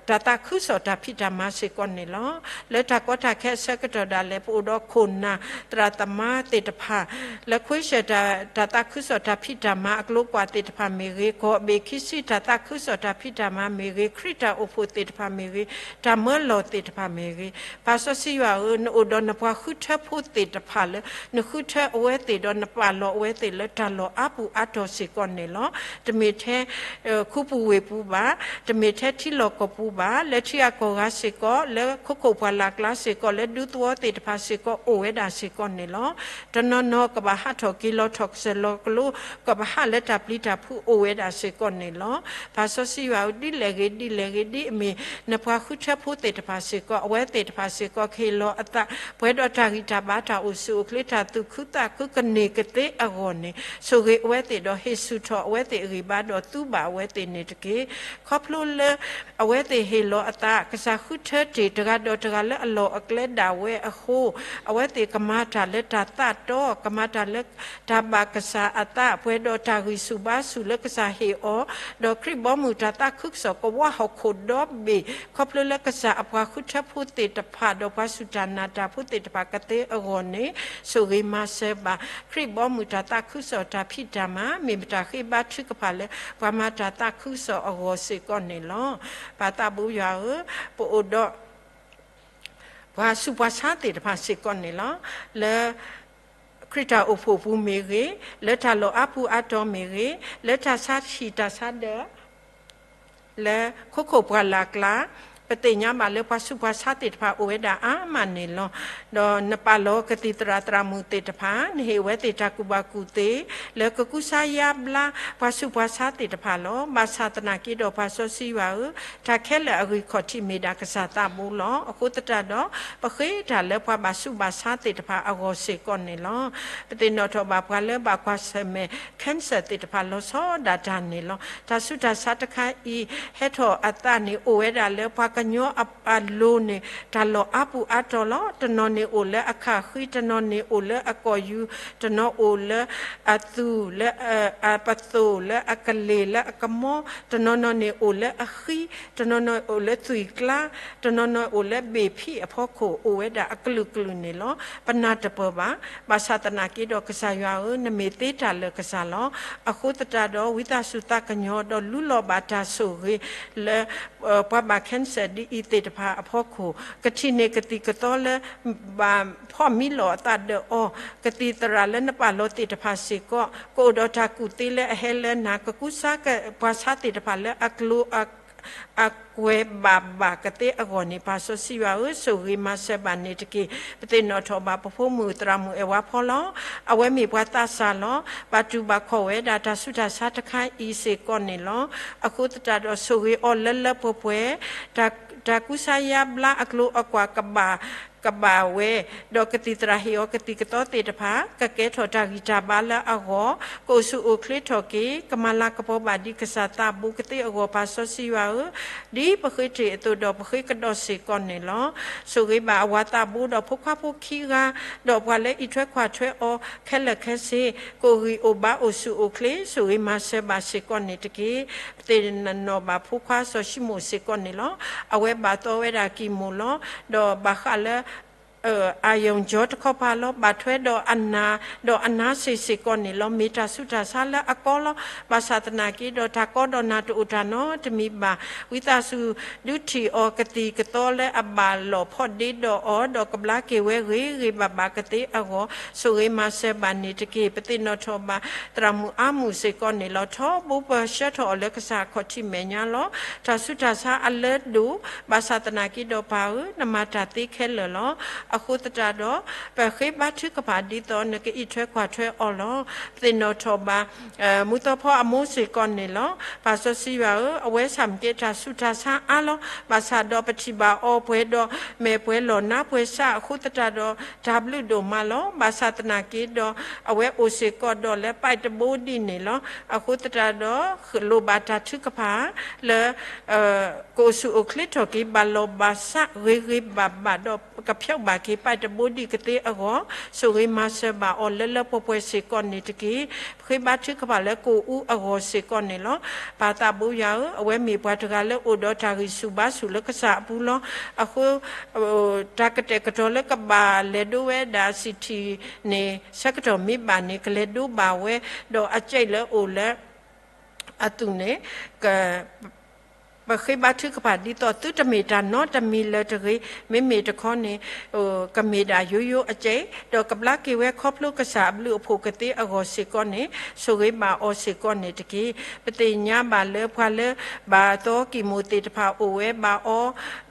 တၢ်သးခုကစီၣ်တၢ်ဖံးတၢ်မၤစ့ၢ်ကီးန့ၣ်လီၤ. လၢတၢ်ကီတၢ်ခဲအဆၢကတီၢ်ဒၣ်လဲာ် ပအိၣ်ဒီးခိၣ်နၢ်သရၣ်သမါသ့ၣ်တဖၣ် လၢခွ့ဆၢၣ်တၢ်သးခုကစီၣ်တၢ်ဖံးတၢ်မၤအကျိၤအကွာ်သ့ၣ်တဖၣ်မ့ၢ်ဂ့ၤ, ကီၢ်ဘ့ၣ်ခံဆံတၢ်သးခုကစီၣ်တၢ်ဖံးတၢ်မၤမ့ၢ်ဂ့ၤ, ခရံာ်တၢ်အိၣ်ဖှိၣ်သ့ၣ်တဖၣ်မ့ၢ်ဂ့ၤ, တၢ်မၢလီၤသ့ၣ်တဖၣ်မ့ၢ်ဂ့ၤ, ပၢ်စီဆှံယွၤဧၢ, နအိၣ်ဒီးနပှၤဃုထၢဖိသ့ၣ်တဖၣ်လၢ နဃုထၢအဝဲသ့ၣ်ဒီးနပာ်လီၤအဝဲသ့ၣ်လၢတၢ်လီၢ်အါပူၤအါတီၤစ့ၢ်ကီးန့ၣ်လီၤ. တမ့ၢ်ထဲ ခူပူၤဝ့ၢ်ပူၤဘၣ်, တမ့ၢ်ထဲထံလီၢ်ကီၢ်ပူၤဘၣ်, လၢထံဂၤကီၢ်ဂၤစ့ၢ်ကီး, လၢခိခိၣ်ပှၢ်လၢ်ကျါစ့ၢ်ကီး, လၢဒူသဝီသ့ၣ်တဖၣ်စ့ၢ်ကီးအိၣ်ဝဲဒၣ်စ့ၢ်ကီးန့ၣ်လီၤ. တနီၤနီၤကဘၣ်ဟးထီၣ်က့ၤလီၤထီၣ်ကစၢၢ်လီၤကလိ ကဘၣ်ဟးလၢတၢ်ပျံၤတၢ်ဖုးအိၣ်ဝဲဒၣ်စ့ၢ်ကီးန့ၣ်လီၤ. ပၢ်စီဆှံယွၤဧၢ, ဒ်လဲၣ်ဂ့ၤဒ်လဲၣ်ဂ့ၤ, ဒ်အမ့ၢ်နပှၤဃုထၢဖိသ့ၣ်တဖၣ်စ့ၢ်ကီး, အဝဲသ့ၣ်တဖၣ်စ့ၢ်ကီး ကဟ့ၣ်လီၤအသး ပှဲၤဒီးတၢ်ဂံၢ်တၢ်ဘါတၢ်အိၣ်ဆူၣ်အိၣ်ချ့တၢ်သူၣ်ခုသးခုကန့ၢ်ကသ့အဂီၢ်န့ၣ်, ဆိၣ်ဂ့ၤအဝဲသ့ၣ်ဒီးဟ့ၣ်ဆူၣ်ထီၣ်အဝဲသ့ၣ်အဂံၢ်ဘါဒီးသူဘၣ်အဝဲသ့ၣ်န့ၣ်တက့ၢ်. ခီဖျိလၢ အဝဲသ့ၣ်ဟ့ၣ်လီၤအသး ကစၢ်ဃုထၢတ့ၢ်တဂၤဒီးတဂၤလၢအလီၢ်အကျဲဒၣ်ဝဲအဃိ, အဝဲသ့ၣ်ကမၤတၢ်လၢတၢ်သးတီ, ကမၤတၢ်လၢတၢ်ဘၣ်ကစၢ်အသး ပှဲၤဒီးတၢ်ဂံၢ်ဆူၣ်ဘါဆူၣ်လၢကစၢ်ဟ့ၣ်အီၤ, ဒီးခရံာ်ဘီမုၢ်တၢ်သးခုကစီၣ်ကဝီၤဟီၣ်ခိၣ်ဒီဘ့ၣ်, ခီဖျိလၢကစၢ်အပှၤဃုထၢဖိသ့ၣ်တဖၣ် ဒီးပှၤစူၢ်တၢ်နာ်တၢ်ဖိသ့ၣ်တဖၣ်ကသ့အဂီၢ်န့ၣ်, ဆိၣ်ဂ့ၤမၤစၢၤဘၣ် ခရံာ်ဘီမုၢ်တၢ်သးခုကစီၣ်တၢ်ဖံးတၢ်မၤ မ့ၢ်မတၤဃ့ဘါထုကဖၣ်လၢ ပှၤမၤတၢ်သးခုကစီၣ်အဂီၢ်စ့ၢ်ကီးန့ၣ်လီၤ. ပၢ်သးဘိယွၤဧၢ, ပအိၣ်ဒီး ပှၤဆူးပှၤဆါသ့ၣ်တဖၣ်စ့ၢ်ကီးန့ၣ်လီၤ. လၢခရံာ်တၢ်အိၣ်ဖှိၣ်ပူၤမ့ၢ်ဂ့ၤ, လၢတၢ်လီၢ်အါပူၤအါတီၤမ့ၢ်ဂ့ၤ, လၢတၢ်ဆါဟံၣ်တၢ်ဆါဒၢး လၢခိခိၣ်ပှၢ်လၢ်ကျါ, ပသ့ၣ်ညါဘၣ်လၢပှၤဆူးပှၤဆါသ့ၣ်တဖၣ်အိၣ်ဝဲဒၣ်အါမးန့ၣ်လီၤ. ဒီးနပာ်လီၤကသံၣ်သရၣ်သရၣ်မုၣ်သ့ၣ်တဖၣ်, နဟ့ၣ်အဝဲသ့ၣ်တၢ်ကူၣ်ဘၣ်ကူၣ်သ့, လၢကကူစါယါဘျါပှၤဆူးပှၤဆါသ့ၣ်တဖၣ်လီၤ. ဘၣ်ဆၣ်သနာ်က့ဒီးပၢ်စီဆှံယွၤဧၢ, တၢ်ခဲလၢာ်အဂံၢ်ခီၣ်ထံးမ့ၢ်ဒၣ်ကစၢ်သးဘိလီၤ. အဃိသတးဒီး ပဃ့တၢ်လၢပှၤဘၣ်ဆူးဘၣ်ဆါသ့ၣ်တဖၣ်အဂီၢ်စ့ၢ်ကီးန့ၣ်လီၤ. ပသ့ၣ်နီၣ်ထီၣ်ဘၣ်ပှၤလၢဘၣ်ကွၢ်ဆၢၣ်မဲာ် cancer သ့ၣ်တဖၣ်လီၤဆီဒၣ်တၢ်န့ၣ်လီၤ. တၢ်ဆူးတၢ်ဆါတခါအံၤ ဟဲထီၣ်အသးန့ၣ် အိၣ်ဝဲဒၣ်လၢပှၤကညီအလိၤန့ၣ် တၢ်လီၢ်အါပူၤအါတီၤလီၤ. တနီၤန့ၣ်အိၣ်လၢအခၣ်ဃံ, တနီၤန့ၣ်အိၣ်လၢအကီၢ်ယူၤ, တနီၤအိၣ်လၢအသူၣ်, လၢအပသိၣ်, လၢအကလ့ၢ်, လၢအကမီ, တနီၤနီၤန့ၣ်အိၣ်လၢအဃံ, တနီၤနီၤအိၣ်လၢသွံၣ်ကျါ, တနီၤနီၤအိၣ်လၢဘ့ၣ်ဖံးအဖီခိၣ် အိၣ်ဝဲဒၣ်အကလုာ်ကလုာ်န့ၣ်လီၤ. ပနၢ်တပၢၢ်ဘၣ်. ဘၣ်ဆၣ်သနာ်က့ဒီးကစၢ်ယွၤဧၢ, နမ့ၢ်သ့တၢ်လၢာ်ကစၢ်လီၤ. အဃိသတးဒီး ဝံသးစူၤသးကညီၤဒီးလူလီၤဘၣ်တၢ်ဆိၣ်ဂ့ၤလၢ ပှၤဘၣ် cancer ဒ်အံၤသ့ၣ်တဖၣ်အဖီခိၣ်, ကထံၣ်န့ၢ်ကသံၣ်ကသီလၢ ဘၣ်ဖီၣ်မံလီၤအသးဒီးအီၤ, ကသံၣ်သရၣ်လၢနပာ်လီၤသ့ၣ်တဖၣ်စ့ၢ်ကီး, ကအိၣ်ဒီးတၢ်ကူၣ်သ့လၢအဟဲလၢနၤ, ကကူစါပှၤဆါသ့ၣ်တဖၣ်လၢအကျိၤ အကွဲးဘၣ်ဘၣ်ကသ့အဂီၢ်န့ၣ် ပၢ်စီဆှံယွၤဧၢ, ဆိၣ်ဂ့ၤမၤစၢၤဘၣ်န့ၣ်တက့ၢ်. ပသ့ၣ်နီၣ်ထီၣ်ဘၣ်ပဖိမုၣ်သရၣ်မုၣ်အဲၣ်ဝါဖီလီၤ. အဝဲမ့ၢ်ပှၤသးစၢ်လီၤ. ဘၣ်တူၢ်ဘၣ်ခီၣ်ဝဲဒၣ်တၢ်ဆူးတၢ်ဆါတခါအံၤစ့ၢ်ကီးန့ၣ်လီၤ. အဃိသတးဒီးဆိၣ်ဂ့ၤအီၤလၢလၢပှဲၤပှဲၤ, တၢ်ကူစါယါဘျါအကျိၤအကွာ်ကဘၣ် ကဘၣ်ဝဲ, ဒီးကသံၣ်သရၣ်ဟ့ၣ်အီၤကသံၣ်ကသီသ့ၣ်တဖၣ် ကကဲထီၣ်တၢ်ဂံၢ်တၢ်ဘါလၢအဂီၢ်, ကအိၣ်ဆူၣ်အိၣ်ချ့ထီၣ်က့ၤ ကမၤလၤကပီၤဘၣ်ဒံးကစၢ်သးဘိကသ့အဂီၢ် ပၢ်စီဆှံယွၤဧၢ, ဒ်ပဃ့တ့ၢ်အသိးဒီးပဃ့ကဒီးစ့ၢ်ကီးန့ၣ်လီၤ. ဆိၣ်ဂ့ၤဘၣ်အဝၤသးဘိဒီးဖိခွါဖိခံဂၤ, ဒီးပှၤလၢအံးထွဲကွၢ်ထွဲအီၤခဲလၢာ်ခဲဆ့, ကအိၣ်ဂံၢ်အိၣ်ဘါအိၣ်ဆူၣ်အိၣ်ချ့ ဆိၣ်ဂ့ၤမၤစၢၤဘၣ်စ့ၢ်ကီးန့ၣ်တက့ၢ်. ပသ့ၣ်နီၣ်ဘၣ်ဖိခွါစီၤၡံမိၣ်စ့ၢ်ကီးန့ၣ်လီၤ. အဝဲဘၣ်သီဝဲဒၣ်ကံၢ်မိၣ်လီၤ. ဒီးဘၣ်ဃးလၢ အၤယိၣ်ကၠီတခီပၤလီၤ. ဘၣ်ထွဲဒီးအနၢ်, ဒီးအနါစ့ၢ်စ့ၢ်ကီးန့ၣ်လီၤ. မ့ၢ်တၢ်ဆူးတၢ်ဆါလၢအကီလီၤ. ဘၣ်ဆၣ်သနာ်က့ဒီးတၢ်ကီဒီးနၤတအိၣ်တၢ်နီတမံၤဘၣ်. ဝံသးစူၤ ဒုးထံၣ်အီၤကသံၣ်ကသီလၢအဘၣ်လိာ်ဖီၣ်ဒ့ဒီးအီၤ, ဒီးကဘျါက့ၤဝဲဂ့ၤဂ့ၤဘၣ်ဘၣ်ကသ့အဂီၢ် ဆိၣ်ဂ့ၤမၤစၢၤဘၣ်န့ၣ်တက့ၢ်. ပသ့ၣ်နီၣ်ထီၣ်ဘၣ်သရၣ်မုၣ်အါမုၣ်စ့ၢ်ကီးန့ၣ်လီၤ. ထီဘိပဆှၢထီၣ်အီၤလၢကစၢ်အခီၣ်ထံးမဲာ်ညါလီၤ. တၢ်ဆူးတၢ်ဆါအလၢဒိၣ်, ဘၣ်ဆၣ်သနာ်က့ဒီးပၢ်ဧၢ, နမၤတၢ်သ့ခဲလၢာ်လီၤ. အဃိသတးဒီး ပဃ့ဘါထုကဖၣ်ဒ်သိးနကအံးထွဲကွၢ်ထွဲအီၤလီၤ. ပသ့ၣ်နီၣ်ထီၣ်ဘၣ် မူသီဖီအမိၢ်စ့ၢ်ကီးန့ၣ်လီၤ. ပၢ်စီဆှံယွၤဧၢ, အဝဲဆၣ်မ့ၢ်ကဲတၢ်ဆူးတၢ်ဆါအါလီၤ. ဘၣ်ဆၣ်ဒီးပထံၣ်ဘၣ်အီၤပှဲၤဒီးမဲာ်ပှဲၤလီၢ်နါပှဲၤဆါအဃိသတးဒီး တၢ်ဘျုးဒိၣ်မးလီၤ. ဘၣ်ဆၣ်သနာ်က့ဒီး အဝဲအိၣ်စ့ၢ်ကီးဒီးလၢပၢ်တဘိဒံးန့ၣ်လီၤ. အဃိသတးဒီး လိၣ်ဘၣ်တၢ်ထုကဖၣ်လၢ ကအိၣ်ဆူၣ်အိၣ်ချ့ထီၣ်က့ၤ ဘၣ်လီၢ်ဘၣ်စးဂ့ၤဂ့ၤဘၣ်ဘၣ်ဒီး ကဖျိးဘၣ်က့ၤပၢ်တဘိဒံးကသ့အဂီၢ်, ဆိၣ်ဂ့ၤမၤစၢၤဘၣ်အီၤလၢလၢပှဲၤပှဲၤစ့ၢ်ကီးန့ၣ်တက့ၢ်. ပဃ့ဘါထုကဖၣ်လၢကအိၣ်အူအဂီၢ်စ့ၢ်ကီးန့ၣ်လီၤ. ပၢ်သးဘိယွၤဧၢ, အဝဲမ့ၢ်ပှၤတဂၤလၢအိၣ်ဒီးတၢ်ဂံၢ်ဆူၣ်ဘါဆူၣ်လၢကစၢ်အပူၤလီၤ. အဃိ တၢ်ကတဲာ်ကတီၤလၢကဘၣ်လဲၤဒိဝဲဒၣ်စံၣ်ထံၣ်န့ၣ် ဆၢကတီၢ်မ့ၢ်ဘၣ်န့ၣ် ကလဲၤဒိဘၣ်ဝဲ, ဒီးအစဲးလၢအိၣ်လၢ အသူၣ်န့ၣ် ပဃ့ဘါထုကဖၣ်ဒ်သိး သုတမ့ၢ်တၢ်နီတမံၤလၢၤတဂ့ၤ, မ့မ့ၢ်တခီန့ၣ် ကမ့ၢ်ဒၣ်ယိယိအစဲး, ဒီးကဘျါက့ၤဝဲခီဖျိကစၢ်အဘျုးအဖှိၣ်ကသ့အဂီၢ်စ့ၢ်ကီးန့ၣ် ဆိၣ်ဂ့ၤဘၣ်အီၤစ့ၢ်ကီးန့ၣ်တက့ၢ်. ပသ့ၣ်ညါဘၣ်လၢပှၤလၢဘၣ်သီကံၢ်မိၣ်သ့ၣ်တဖၣ်အိၣ်ဝဲ, ဘၣ်အီ,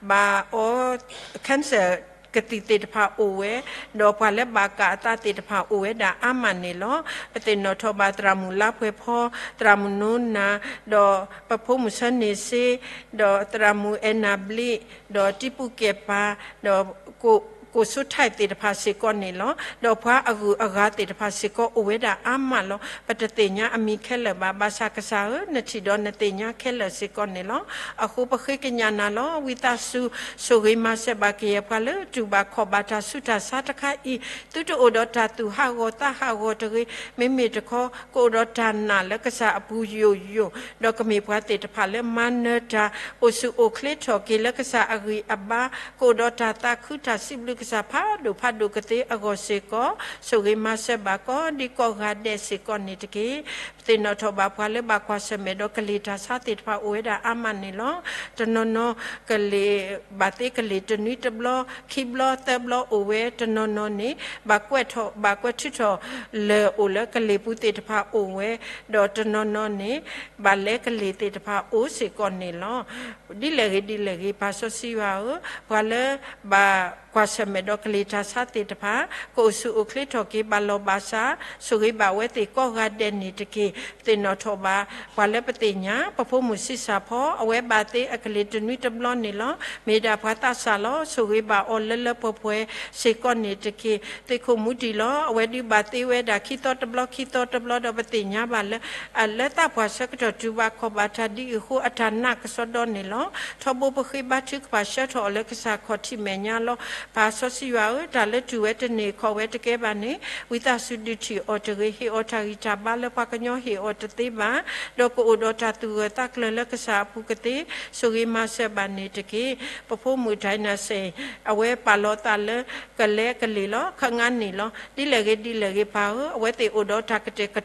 ဘၣ်အီ cancer ကသံၣ်သ့ၣ်တဖၣ်အိၣ်ဝဲ, ဒီးပှၤလၢဘၣ်ကၣ်အသးသ့ၣ်တဖၣ်အိၣ်ဝဲဒၣ်အါမးန့ၣ်လီၤ. ပသ့ၣ်နီၣ်ထီၣ်ဘၣ်သရၣ်မုၣ်လါပှဲၤဖီ, သရၣ်မုၣ်နိနၤ, ဒီးပဖိမုၣ်ဆၢန့ၢ်စ့, ဒီးသရၣ်မုၣ်အဲၣ်နၢ်ဘျံး, ဒီးတံပူၣ်ကဲၣ်ပၤ, ဒီး ကိၣ်စိထၢၣ်သ့ၣ်တဖၣ်စ့ၢ်ကီးန့ၣ်လီၤ. ဒီးပှၤအဂုၤအဂၤသ့ၣ်တဖၣ်စ့ၢ်ကီးအိၣ်ဝဲဒၣ်အါမးလီၤ. ပတသ့ၣ်ညါအမံၤခဲလၢာ်ဘၣ်. ဘၣ်ဆၣ်ကစၢ်ဧၢ, နထံၣ်ဒီးနသ့ၣ်ညါခဲလၢာ်စ့ၢ်ကီးန့ၣ်လီၤ. အဃိပဃ့ကညးနၤလီၤ. ဝံသးစူၤ ဆိၣ်ဂ့ၤမၤစၢၤဘၣ်ကယဲၢ်ပှၤလၢတူၢ်ဘၣ်ခီၣ်ဘၣ်တၢ်ဆူးတၢ်ဆါတခါအံၤ, သုတအိၣ်ဒီးတၢ်သူၣ်ဟးဂီၤသးဟးဂီၤတဂ့ၤ. မ့မ့ၢ်တခီ ကအိၣ်ဒီးတၢ်နာ်လၢကစၢ်အပူၤယိာ်ယိာ်, ဒီးကမ့ၢ်ပှၤသ့ၣ်တဖၣ်လၢမၤနၢၤတၢ် အိၣ်ဆူၣ်အိၣ်ချ့ထီၣ်က့ၤလၢကစၢ်အဂံၢ်အဘါ, ကအိၣ်ဒီးတၢ်သးခုတၢ်စံးဘျုးကစၢ်ဖးဒိၣ်ဖးဒိၣ်ကသ့အဂီၢ်စ့ၢ်ကီး, ဆိၣ်ဂ့ၤမၤစၢၤဘၣ်ကိးဒံကိးဂၤဒဲးစ့ၢ်ကီးန့ၣ်တက့ၢ်. ပသ့ၣ်နီၣ်ထီၣ်ဘၣ်ပှၤလၢဘၣ်ကွၢ်ဆၢၣ်မဲာ်ဒီးကလံၤတၢ်ဆါသ့ၣ်တဖၣ်အိၣ်ဝဲဒၣ်အါမးန့ၣ်လီၤ. တနီၤနီၤ ကလံၤ ဘၣ်သ့ကလံၤတနွံတဘျီ, ခံဘျီသၢဘျီအိၣ်ဝဲ, တနီၤနီၤန့ၣ် ဘၣ်ကွဲးထီၣ် ဘၣ်ကွဲးထုးထီၣ်လၢၢ်အိၣ်လၢကလံၤပူၤသ့ၣ်တဖၣ်အိၣ်ဝဲ, ဒီးတနီၤနီၤန့ၣ် ဘၣ်လဲကလံၤသ့ၣ်တဖၣ်အိၣ်စ့ၢ်ကီးန့ၣ်လီၤ. ဒ်လဲၣ်ဂ့ၤဒ်လဲၣ်ဂ့ၤ ပၢ်စီဆှံယွၤဧၢ, ပှၤလၢဘၣ်ကွၢ်ဆၢၣ်မဲာ်ဒီးကလံၤတၢ်ဆါသ့ၣ်တဖၣ် ကအိၣ်ဆူၣ်အိၣ်ချ့ထီၣ်က့ၤ ဘၣ်လီၢ်ဘၣ်စး, ဆိၣ်ဂ့ၤဘၣ်ဝဲသ့ၣ်ကိးဂၤဒဲးန့ၣ်တက့ၢ်. ပသ့ၣ်နီၣ်ထီၣ်ဘၣ် ပှၤလၢပသ့ၣ်ညါ ပဖိမုၣ်ဆံးစၢ်ဖီ, အဝဲဘၣ်သ့အကလံၤတနွံတဘျီန့ၣ်လီၤ. မ့ၢ်ဒၣ်ပှၤသးစၢ်လီၤ. ဆိၣ်ဂ့ၤဘၣ်အီၤလၢလၢပှဲၤပှဲၤစ့ၢ်ကီးန့ၣ်တက့ၢ်. သုးခိၣ်မူတံၢ်လီၤ. အဝဲဒုးဘၣ်သ့ဝဲဒၣ်ခံသီတဘျီခံသီတဘျီဒီး ပသ့ၣ်ညါဘၣ်လၢ အလၢသးပှၢ်ဆၢကတီၢ်တုၤဘၣ်ခီၣ်ဘၣ်တၢ်ဒ်အံၤအဃိ အတၢ်နာ်ကစီဒီန့ၣ်လီၤ. ထီဘိပဃ့ဘါထုကဖၣ်ဆှၢထီၣ်အီၤလၢကစၢ်ခီၣ်ထံးမဲာ်ညါလီၤ. ပၢ်စီဆှံယွၤဧၢ, တၢ်လၢတူၢ်ဝဲတန့ၢ်ခီၣ်ဝဲတကဲဘၣ်န့ၣ် ဝံသးစူၤဒုးထံၣ်အီၤတဂ့ၤ, ဟ့ၣ်အီၤတၢ်ဂံၢ်တၢ်ဘါလၢပှၤကညီဟ့ၣ်အီၤတသ့ဘၣ်, ဒီးကအိၣ်ဒီးတၢ်သူၣ်ဂၢၢ်သးကျၢၤလၢကစၢ်အပူၤကသ့, ဆိၣ်ဂ့ၤမၤစၢၤဘၣ်န့ၣ်တက့ၢ်. ပဖိမုၣ်ဒိၣ်နၢ်စ့ၣ် အဝဲပာ်လီၤသးလၢ ကလဲကလံၤလီၤ, ခငါးနံၣ်လီၤ. ဒ်လဲၣ်ဂ့ၤဒ်လဲၣ်ဂ့ၤ ပၢ်ဧၢ, အဝဲသ့ၣ်အိၣ်ဒီးတၢ်ကတဲာ်ကတီၤ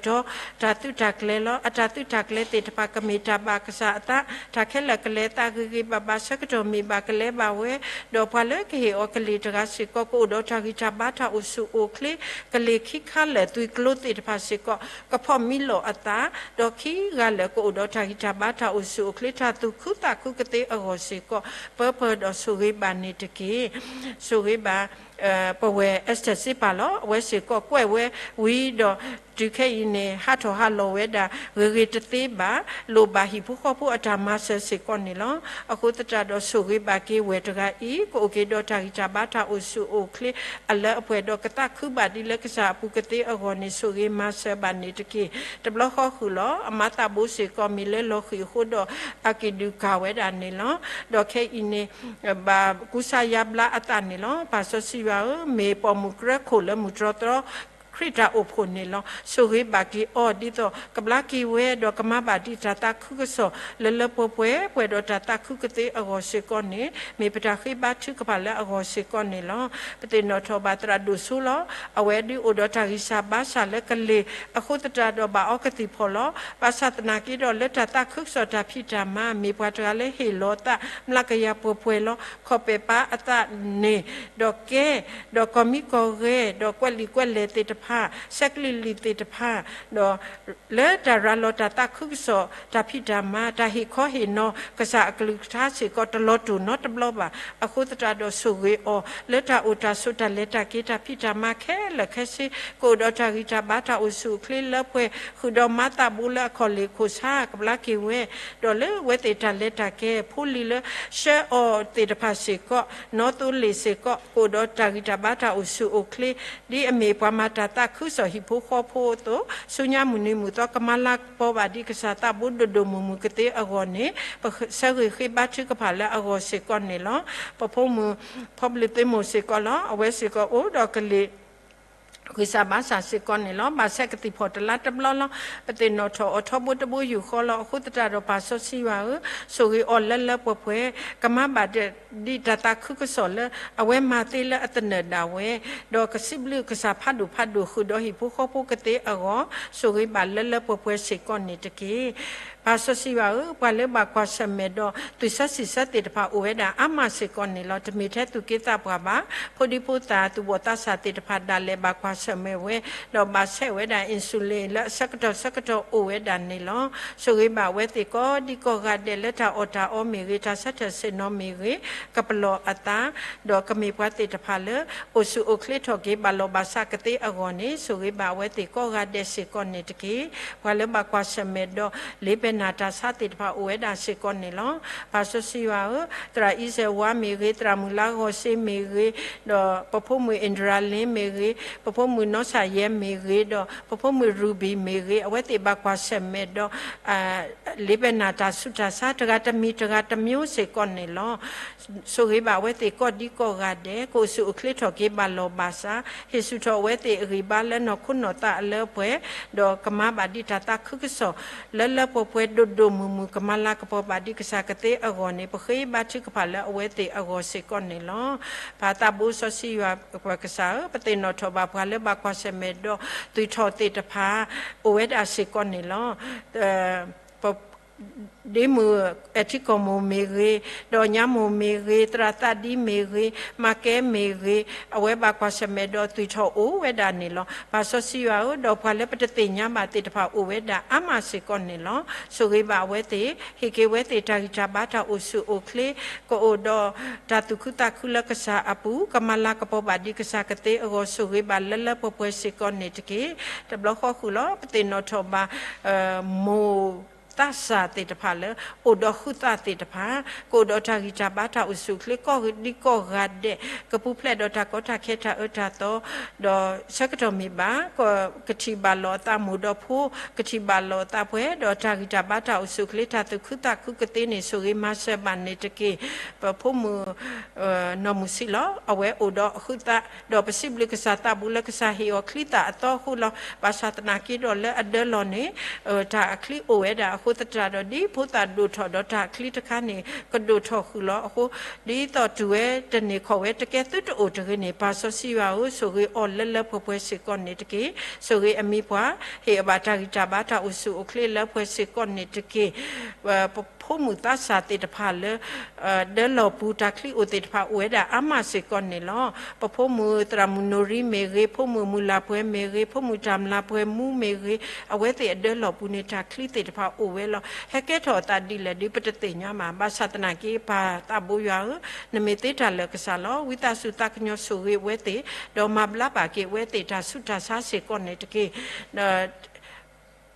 တၢ်သုးတၢ်ကျဲၤလီၤ. အတၢ်သုးတၢ်ကျဲၤသ့ၣ်တဖၣ် ကမ့ၢ်တၢ်ဘၣ်ကစၢ်အသး, တၢ်ခဲလၢာ်ကလဲၤသးဂ့ၤဂ့ၤဘၣ်ဘၣ်ဆၢကတီၢ်မ့ၢ်ဘၣ်ကလဲၤဘၣ်ဝဲ, ဒီးပှၤလၢကဟ့ၣ်အီၤကလံၤတဂၤစ့ၢ်ကီး ကအိၣ်ဒီးတၢ်ဂံၢ်တၢ်ဘါတၢ်အိၣ်ဆူၣ်အိၣ်ချ့, ကလံၤခံခါလၢာ်သွံၣ်ကျိၤသ့ၣ်တဖၣ်စ့ၢ်ကီး ကဖီၣ်မံလီၤအသး, ဒီးခံဂၤလၢာ်ကအိၣ်ဒီးတၢ်ဂံၢ်တၢ်ဘါတၢ်အိၣ်ဆူၣ်အိၣ်ချ့ တၢ်သူၣ်ခုသးခုကသ့အဂီၢ်စ့ၢ်ကီး ပၢပၢဒီးဆိၣ်ဂ့ၤဘၣ်န့ၣ်တက့ၢ်. ဆိၣ်ဂ့ၤဘၣ် ပဝဲ Esther စ့ပာ်လီၤ. အဝဲစ့ၢ်ကီးကွဲးဝဲဝံၤဒီး တုၤခဲအံၤန့ၣ် ဟးထီၣ်ဟးလီၤဝဲဒၣ် ဂ့ၤဂ့ၤတသ့ဘၣ်, လိၣ်ဘၣ်ဟံၣ်ဖိဃီဖိအတၢ်မၤစၢၤစ့ၢ်ကီးန့ၣ်လီၤ. အဃိသတးဒီးဆိၣ်ဂ့ၤဘၣ်က့ၤဝဲၢ်တဂၤအံၤ ကအိၣ်က့ၤဒီးတၢ်ဂံၢ်တၢ်ဘါတၢ်အိၣ်ဆူၣ်အိၣ်ချ့အလၢအပှဲၤဒီး ကသးခုဘၣ်ဒ်လၢကစၢ်အပူၤကသ့အဂီၢ်န့ၣ် ဆိၣ်ဂ့ၤမၤစၢၤဘၣ်န့ၣ်တက့ၢ်. တဘျီဃီဃုာ်လီၤ. အမါသးဘိစ့ၢ်ကီးမ့ၢ်လၢလီၤဃံၤအဃိဒီး အက့ၤဒုးကၤဝဲဒၣ်န့ၣ်လီၤ. ဒီးခဲအံၤန့ၣ် ဘၣ်ကူစါယါဘျါအသးန့ၣ်လီၤ. ပၢ်စီဆှံယွၤဧၢ, မ့ၢ်ပိာ်မုၣ်ကြၢးခိၣ်လၢမုၢ်တြီတြီ ခရံာ်တၢ်အိၣ်ဖှိၣ်န့ၣ်လီၤ. ဆိၣ်ဂ့ၤဘၣ်က့ၤအီၤ ဒ်သိးကဘျါက့ၤဝဲ ဒီးကမၤဘၣ်ဒံးတၢ်သးခုကစီၣ်လၢလၢပှဲၤပှဲၤ ပှဲၤဒီးတၢ်သးခုကသ့အဂီၢ်စ့ၢ်ကီးန့ၣ် မ့ၢ်ပတၢ်ဃ့ဘါထုကဖၣ်လၢအဂီၢ်စ့ၢ်ကီးန့ၣ်လီၤ. ပသ့ၣ်နီၣ်ထီၣ်ဘၣ်သရၣ်ဒိၣ်စိလီၤ. အဝဲဒုးအိၣ်ဒီးတၢ်ဂံၢ်စၢ်ဘါစၢ်လၢကလ့ၢ်အဃိသတးဒီး ဘၣ်အီကသံၣ်ဖီၣ်လီၤ. ဘၣ်ဆၣ်သနာ်က့ဒီး လၢတၢ်သးခုကစီၣ်တၢ်ဖံးတၢ်မၤ မ့ၢ်ပှၤတဂၤလၢဟ့ၣ်လီၤသး မျးကယၤပှဲၤပှဲၤလီၤ. ခီၣ်ပဲာ်ပာ်အသးန့ၣ် ဒီးကဲ ဒီးကီၢ်မံကီၢ်ဂဲၤ ဒီးကွဲးလံာ်ကွဲးလဲၢ်သ့ၣ်တဖၣ် ဆဲးကလံာ်လံာ်သ့ၣ်တဖၣ် ဒီး လၢတၢ်ရၤလီၤတၢ်သးခုကစီၣ် တၢ်ဖံးတၢ်မၤ တၢ်ဟ့ၣ်ခီဟ့ၣ်နီၤ ကစၢ်အကလုၢ်ကထါစ့ၢ်ကီး တလီၤတူာ်နီတဘျီဘၣ်. အဃိသတးဒီးဆိၣ်ဂ့ၤအီၤ လၢတၢ်အိၣ်တၢ်ဆိးတၢ်လဲၤတၢ်က့ၤ တၢ်ဖံးတၢ်မၤခဲလၢာ်ခဲဆ့ ကအိၣ်ဒီးတၢ်ဂံၢ်တၢ်ဘါတၢ်အိၣ်ဆူၣ်အိၣ်ချ့လၢပှဲၤ ဃုာ်ဒီးမါသးဘိလၢအခီၣ်လ့ၢ်ခိၣ်ဆါ ကဘျါက့ၤဝဲ ဒီးလၢအဝဲသ့ၣ်တၢ်လဲၤတၢ်ကဲ ဖိလံၤလၢဆှၢအီၤသ့ၣ်တဖၣ်စ့ၢ်ကီး နီသိလ့ၣ်စ့ၢ်ကီး ကအိၣ်ဒီးတၢ်ဂံၢ်တၢ်ဘါတၢ်အိၣ်ဆူၣ်အိၣ်ချ့ ဒ်အမ့ၢ်ပှၤမၤတၢ်သးခုကစီၣ်ဟံၣ်ဖိဃီဖိအသိး ဆူညါမုၢ်နံၤမုၢ်သီကမၤလၤကပီၤဘၣ်ဒံးကစၢ်သးဘိဒိၣ်ဒိၣ်မုၢ်မုၢ်ကသ့အဂီၢ်န့ၣ် ပဆၢဂ့ၤဃ့ဘါထုကဖၣ်လၢအဂီၢ်စ့ၢ်ကီးန့ၣ်လီၤ. ပဖိမုၣ် ဖီဘျုးသ့မိၢ်စ့ၢ်ကီးလီၤ. အဝဲစ့ၢ်ကီးအိၣ်ဒီးကလ့ၢ် ဂံၢ်စၢ်ဘါစၢ်စ့ၢ်ကီးန့ၣ်လီၤ. ဘၣ်ဆဲးကသံၣ်ဖီၣ်တလါတဘျီလီၤ. ပသ့ၣ်နီၣ်ထီၣ်အီၤထီဘိတဘိယူၢ်ဃီလီၤ. အဃိသတးဒီးပၢ်စီဆှံယွၤဧၢ, ဆိၣ်ဂ့ၤအီၤလၢလၢပှဲၤပှဲၤ, ကမၤဘၣ်ဒံးတၢ်သးခုကစီၣ်လၢ အဝဲမၤသ့လၢအသနၢၣ်ဒၣ်ဝဲ, ဒီးကစံးဘျုးကစၢ်ဖးဒိၣ်ဖးဒိၣ်ဃုာ်ဒီးဟံၣ်ဖိဃီဖိကသ့အဂီၢ်, ဆိၣ်ဂ့ၤဘၣ်လၢလၢပှဲၤပှဲၤစ့ၢ်ကီးန့ၣ်တက့ၢ်. ပၢ်စီဆှံယွၤဧၢ, ပှၤလၢဘၣ်ကွၢ်ဆၢၣ်မဲာ်ဒီး သုးဆၢစံၣ်ဆၢသ့ၣ်တဖၣ်အိၣ်ဝဲဒၣ်အါမးစ့ၢ်ကီးန့ၣ်လီၤ. တမ့ၢ်ထဲသူၣ်က့သးပှၢ်ဘၣ်, ဖိဒံဖိသၣ် သူၣ်ဘီၣ်သးစၢ်သ့ၣ်တဖၣ်ဒၣ်လဲာ်ဘၣ်ကွၢ်ဆၢၣ်မဲာ်ဝဲ, ဒီးဘၣ်ဆဲးဝဲဒၣ် insulin လၢအဆၢကတီၢ်ဆၢကတီၢ်အိၣ်ဝဲဒၣ်န့ၣ်လီၤ. ဆိၣ်ဂ့ၤဘၣ်အဝဲသ့ၣ်ကိးဒံကိးဂၤဒဲးလၢတၢ်အီၣ်တၢ်အီမ့ၢ်ဂ့ၤ, တၢ်ဆၢထၢၣ်ဆ့ၣ်နီၤမ့ၢ်ဂ့ၤ, ကပလီၢ်အသး, ဒီးကမ့ၢ်ပှၤသ့ၣ်တဖၣ်လၢ အိၣ်ဆူၣ်အိၣ်ချ့ထီၣ်က့ၤ ဘၣ်လီၢ်ဘၣ်စးကသ့အဂီၢ်န့ၣ်, ဆိၣ်ဂ့ၤဘၣ်အဝဲသ့ၣ်ကိးဂၤဒဲးစ့ၢ်ကီးန့ၣ်တက့ၢ်. ပှၤလၢဘၣ်ကွၢ်ဆၢၣ်မဲာ်ဒီး လ့ပဲနၢ်တၢ်ဆါသ့ၣ်တဖၣ်အိၣ်ဝဲဒၣ်စ့ၢ်ကီးန့ၣ်လီၤ. ပၢ်စီဆှံယွၤဧၢ, သရၣ်အံစဲးဝါမ့ၢ်ဂ့ၤ, သရၣ်မုၣ်လါဂီၤစ့မ့ၢ်ဂ့ၤ, ဒီးပဖိမုၣ်အ့ၣ်ဒြၤလ့မ့ၢ်ဂ့ၤ, ပဖိမုၣ်နီၢ်ဆၣ်ယဲမ့ၢ်ဂ့ၤ, ဒီးပဖိမုၣ် Ruby မ့ၢ်ဂ့ၤ, အဝဲသ့ၣ်ဘၣ်ကွၢ်ဆၢၣ်မဲာ်ဒီး လ့ပဲနၢ်တၢ်ဆူးတၢ်ဆါ တဂၤတမံၤတဂၤတမျိုးစ့ၢ်ကီးန့ၣ်လီၤ. ဆိၣ်ဂ့ၤဘၣ်အဝဲသ့ၣ်ကိးဒံကိးဂၤဒဲး, ကအိၣ်ဆူၣ်အိၣ်ချ့ထီၣ်က့ၤ ဘၣ်လီၢ်ဘၣ်စး, ဟ့ၣ်ဆူၣ်ထီၣ်အဝဲသ့ၣ်အဂံၢ်ဘါလၢနီၢ်ခိနီၢ်သးအလၢအပှဲၤ, ဒီးကမၤဘၣ်ဒံးတၢ်သးခုကစီၣ် လၢလၢပှဲၤပှဲၤဒိၣ်ဒိၣ်မုၢ်မုၢ် ကမၤလၤကပီၤဘၣ်ဒံးကစၢ်ကသ့အဂီၢ်န့ၣ်, ပဃ့ဘါထုကဖၣ်လၢအဝဲသ့ၣ်အဂီၢ်စ့ၢ်ကီးန့ၣ်လီၤ. ပၢ်သးဘိစီဆှံယွၤပကစၢ်ဧၢ, ပသ့ၣ်နီၣ်ထီၣ်ဘၣ်ပှၤလၢဘၣ်ကွၢ်ဆၢၣ်မဲာ်ဒီး သုးထီၣ်သ့ၣ်တဖၣ် အိၣ်ဝဲဒၣ်စ့ၢ်ကီးန့ၣ်လီၤ. ဒ့မုၣ်အဲၣ်ထံကီၢ်မိၢ်မ့ၢ်ဂ့ၤ, ဒီးညါမိၢ်မ့ၢ်ဂ့ၤ, သရၣ်သးဒံမ့ၢ်ဂ့ၤ, မၤကဲမ့ၢ်ဂ့ၤ, အဝဲဘၣ်ကွၢ်ဆၢၣ်မဲာ်ဒီးသုးထီၣ်အိၣ်ဝဲဒၣ်န့ၣ်လီၤ. ပၢ်စီဆှံယွၤဧၢ, ဒီးပှၤလၢပတသ့ၣ်ညါဘၣ်သ့ၣ်တဖၣ်အိၣ်ဝဲဒၣ်အါမးစ့ၢ်ကီးန့ၣ်လီၤ. ဆိၣ်ဂ့ၤဘၣ်အဝဲသ့ၣ်, ဟ့ၣ်က့ၤဝဲသ့ၣ်တၢ်ဂံၢ်တၢ်ဘါတၢ်အိၣ်ဆူၣ်အိၣ်ချ့, ကအိၣ်ဒီးတၢ်သူၣ်ခုသးခုလၢကစၢ်အပူၤ, ကမၤလၤကပီၤဘၣ်ဒံးကစၢ်ကသ့အဂီၢ်, ဆိၣ်ဂ့ၤဘၣ်လၢလၢပှဲၤပှဲၤစ့ၢ်ကီးန့ၣ်တက့ၢ်. တဘျီဃီဃုာ်လီၤ. ပသ့ၣ်နီၣ်ထီၣ်ဘၣ် မိၢ်သးစၢ်သ့ၣ်တဖၣ်လၢ အိၣ်ဒီးဃုသးသ့ၣ်တဖၣ်, ကအိၣ်ဒီးတၢ်ဂံၢ်တၢ်ဘါတၢ်အိၣ်ဆူၣ်အိၣ်ချ့ကိးဒံကိးဂၤဒဲး, ကပူၤဖျဲးဒီးတၢ်ကီတၢ်ခဲတၢ်အၢတၢ်သီ, ဒီးဆၢကတီၢ်မ့ၢ်ဘၣ် ကထံၣ်ဘၣ်လီၤအသးမိၢ်ဒီးဖိ, ကထံၣ်ဘၣ်လီၤအသးပှဲၤဒီးတၢ်ဂံၢ်တၢ်ဘါတၢ်အိၣ်ဆူၣ်အိၣ်ချ့ တၢ်သူၣ်ခုသးခုကသ့န့ၣ် ဆိၣ်ဂ့ၤမၤစၢၤဘၣ်န့ၣ်တက့ၢ်. ပဖိမုၣ် နီၢ်မုၢ်ဆံးလီၤ. အဝဲအိၣ်ဒီးအဃုသး, ဒီးပစံးဘျုးကစၢ်သးဘိလၢကစၢ်ဟ့ၣ်အီၤချံသၣ်အသီအဃိလီၤ. ဘၣ်ဆၣ်သနာ်က့ဒီးလၢအဒၢလီၤန့ၣ် တၢ်အချံအိၣ်ဝဲဒၣ်အဃိသတးဒီး ဒ်ဖိသၣ်ဒိၣ်ထီၣ်ဒီးတၢ်အချံတခါန့ၣ် ကဒိၣ်ထီၣ်ဃုာ်လီၤအဃိ, ဒ်သိးတုၤဝဲတန့ၢ်ခီၣ်ဝဲတကဲသုတအိၣ်တဂ့ၤန့ၣ် ပၢ်စီဆှံယွၤဧၢ, ဆိၣ်ဂ့ၤအီၤလၢလၢပှဲၤပှဲၤစ့ၢ်ကီးန့ၣ်တက့ၢ်. ဆိၣ်ဂ့ၤအမံၤပှၢ်, ဟ့ၣ်အဘၣ်တၢ်ဂံၢ်တၢ်ဘါတၢ်အိၣ်ဆူၣ်အိၣ်ချ့လၢပှဲၤစ့ၢ်ကီးန့ၣ်တက့ၢ်. ဖိမုၣ်သးစၢ်သ့ၣ်တဖၣ်လၢ ဒၢလီၢ်ပူၤ တၢ်ချံအိၣ်သ့ၣ်တဖၣ်အိၣ်ဝဲဒၣ်အါမးစ့ၢ်ကီးန့ၣ်လီၤ. ပဖိမုၣ်သရၣ်မုၣ်နိရံမ့ၢ်ဂ့ၤ, ဖိမုၣ်မုၢ်လၢ်ပှဲၤမ့ၢ်ဂ့ၤ, ဖိမုၣ်တၢ်မျၢ်ပှဲၤမူမ့ၢ်ဂ့ၤ, အဝဲသ့ၣ်အဒၢလီၢ်ပူၤန့ၣ် တၢ်ချံသ့ၣ်တဖၣ်အိၣ်ဝဲလီၤ. ဟဲကဲထီၣ်အသးဒ်လဲၣ်ဒုး ပတသ့ၣ်ညါဘၣ်. ဘၣ်ဆၣ်သနာ်က့ ပၢ်သးဘိယွၤဧၢ, နမ့ၢ်သ့တၢ်လၢာ်ကစၢ်လီၤ. ဝံသးစူၤသးကညီၤဆိၣ်ဂ့ၤအဝဲသ့ၣ်, ဒီးမၤဘျါဘၣ်က့ၤအဝဲသ့ၣ်တၢ်ဆူးတၢ်ဆါစ့ၢ်ကီးန့ၣ်တက့ၢ်.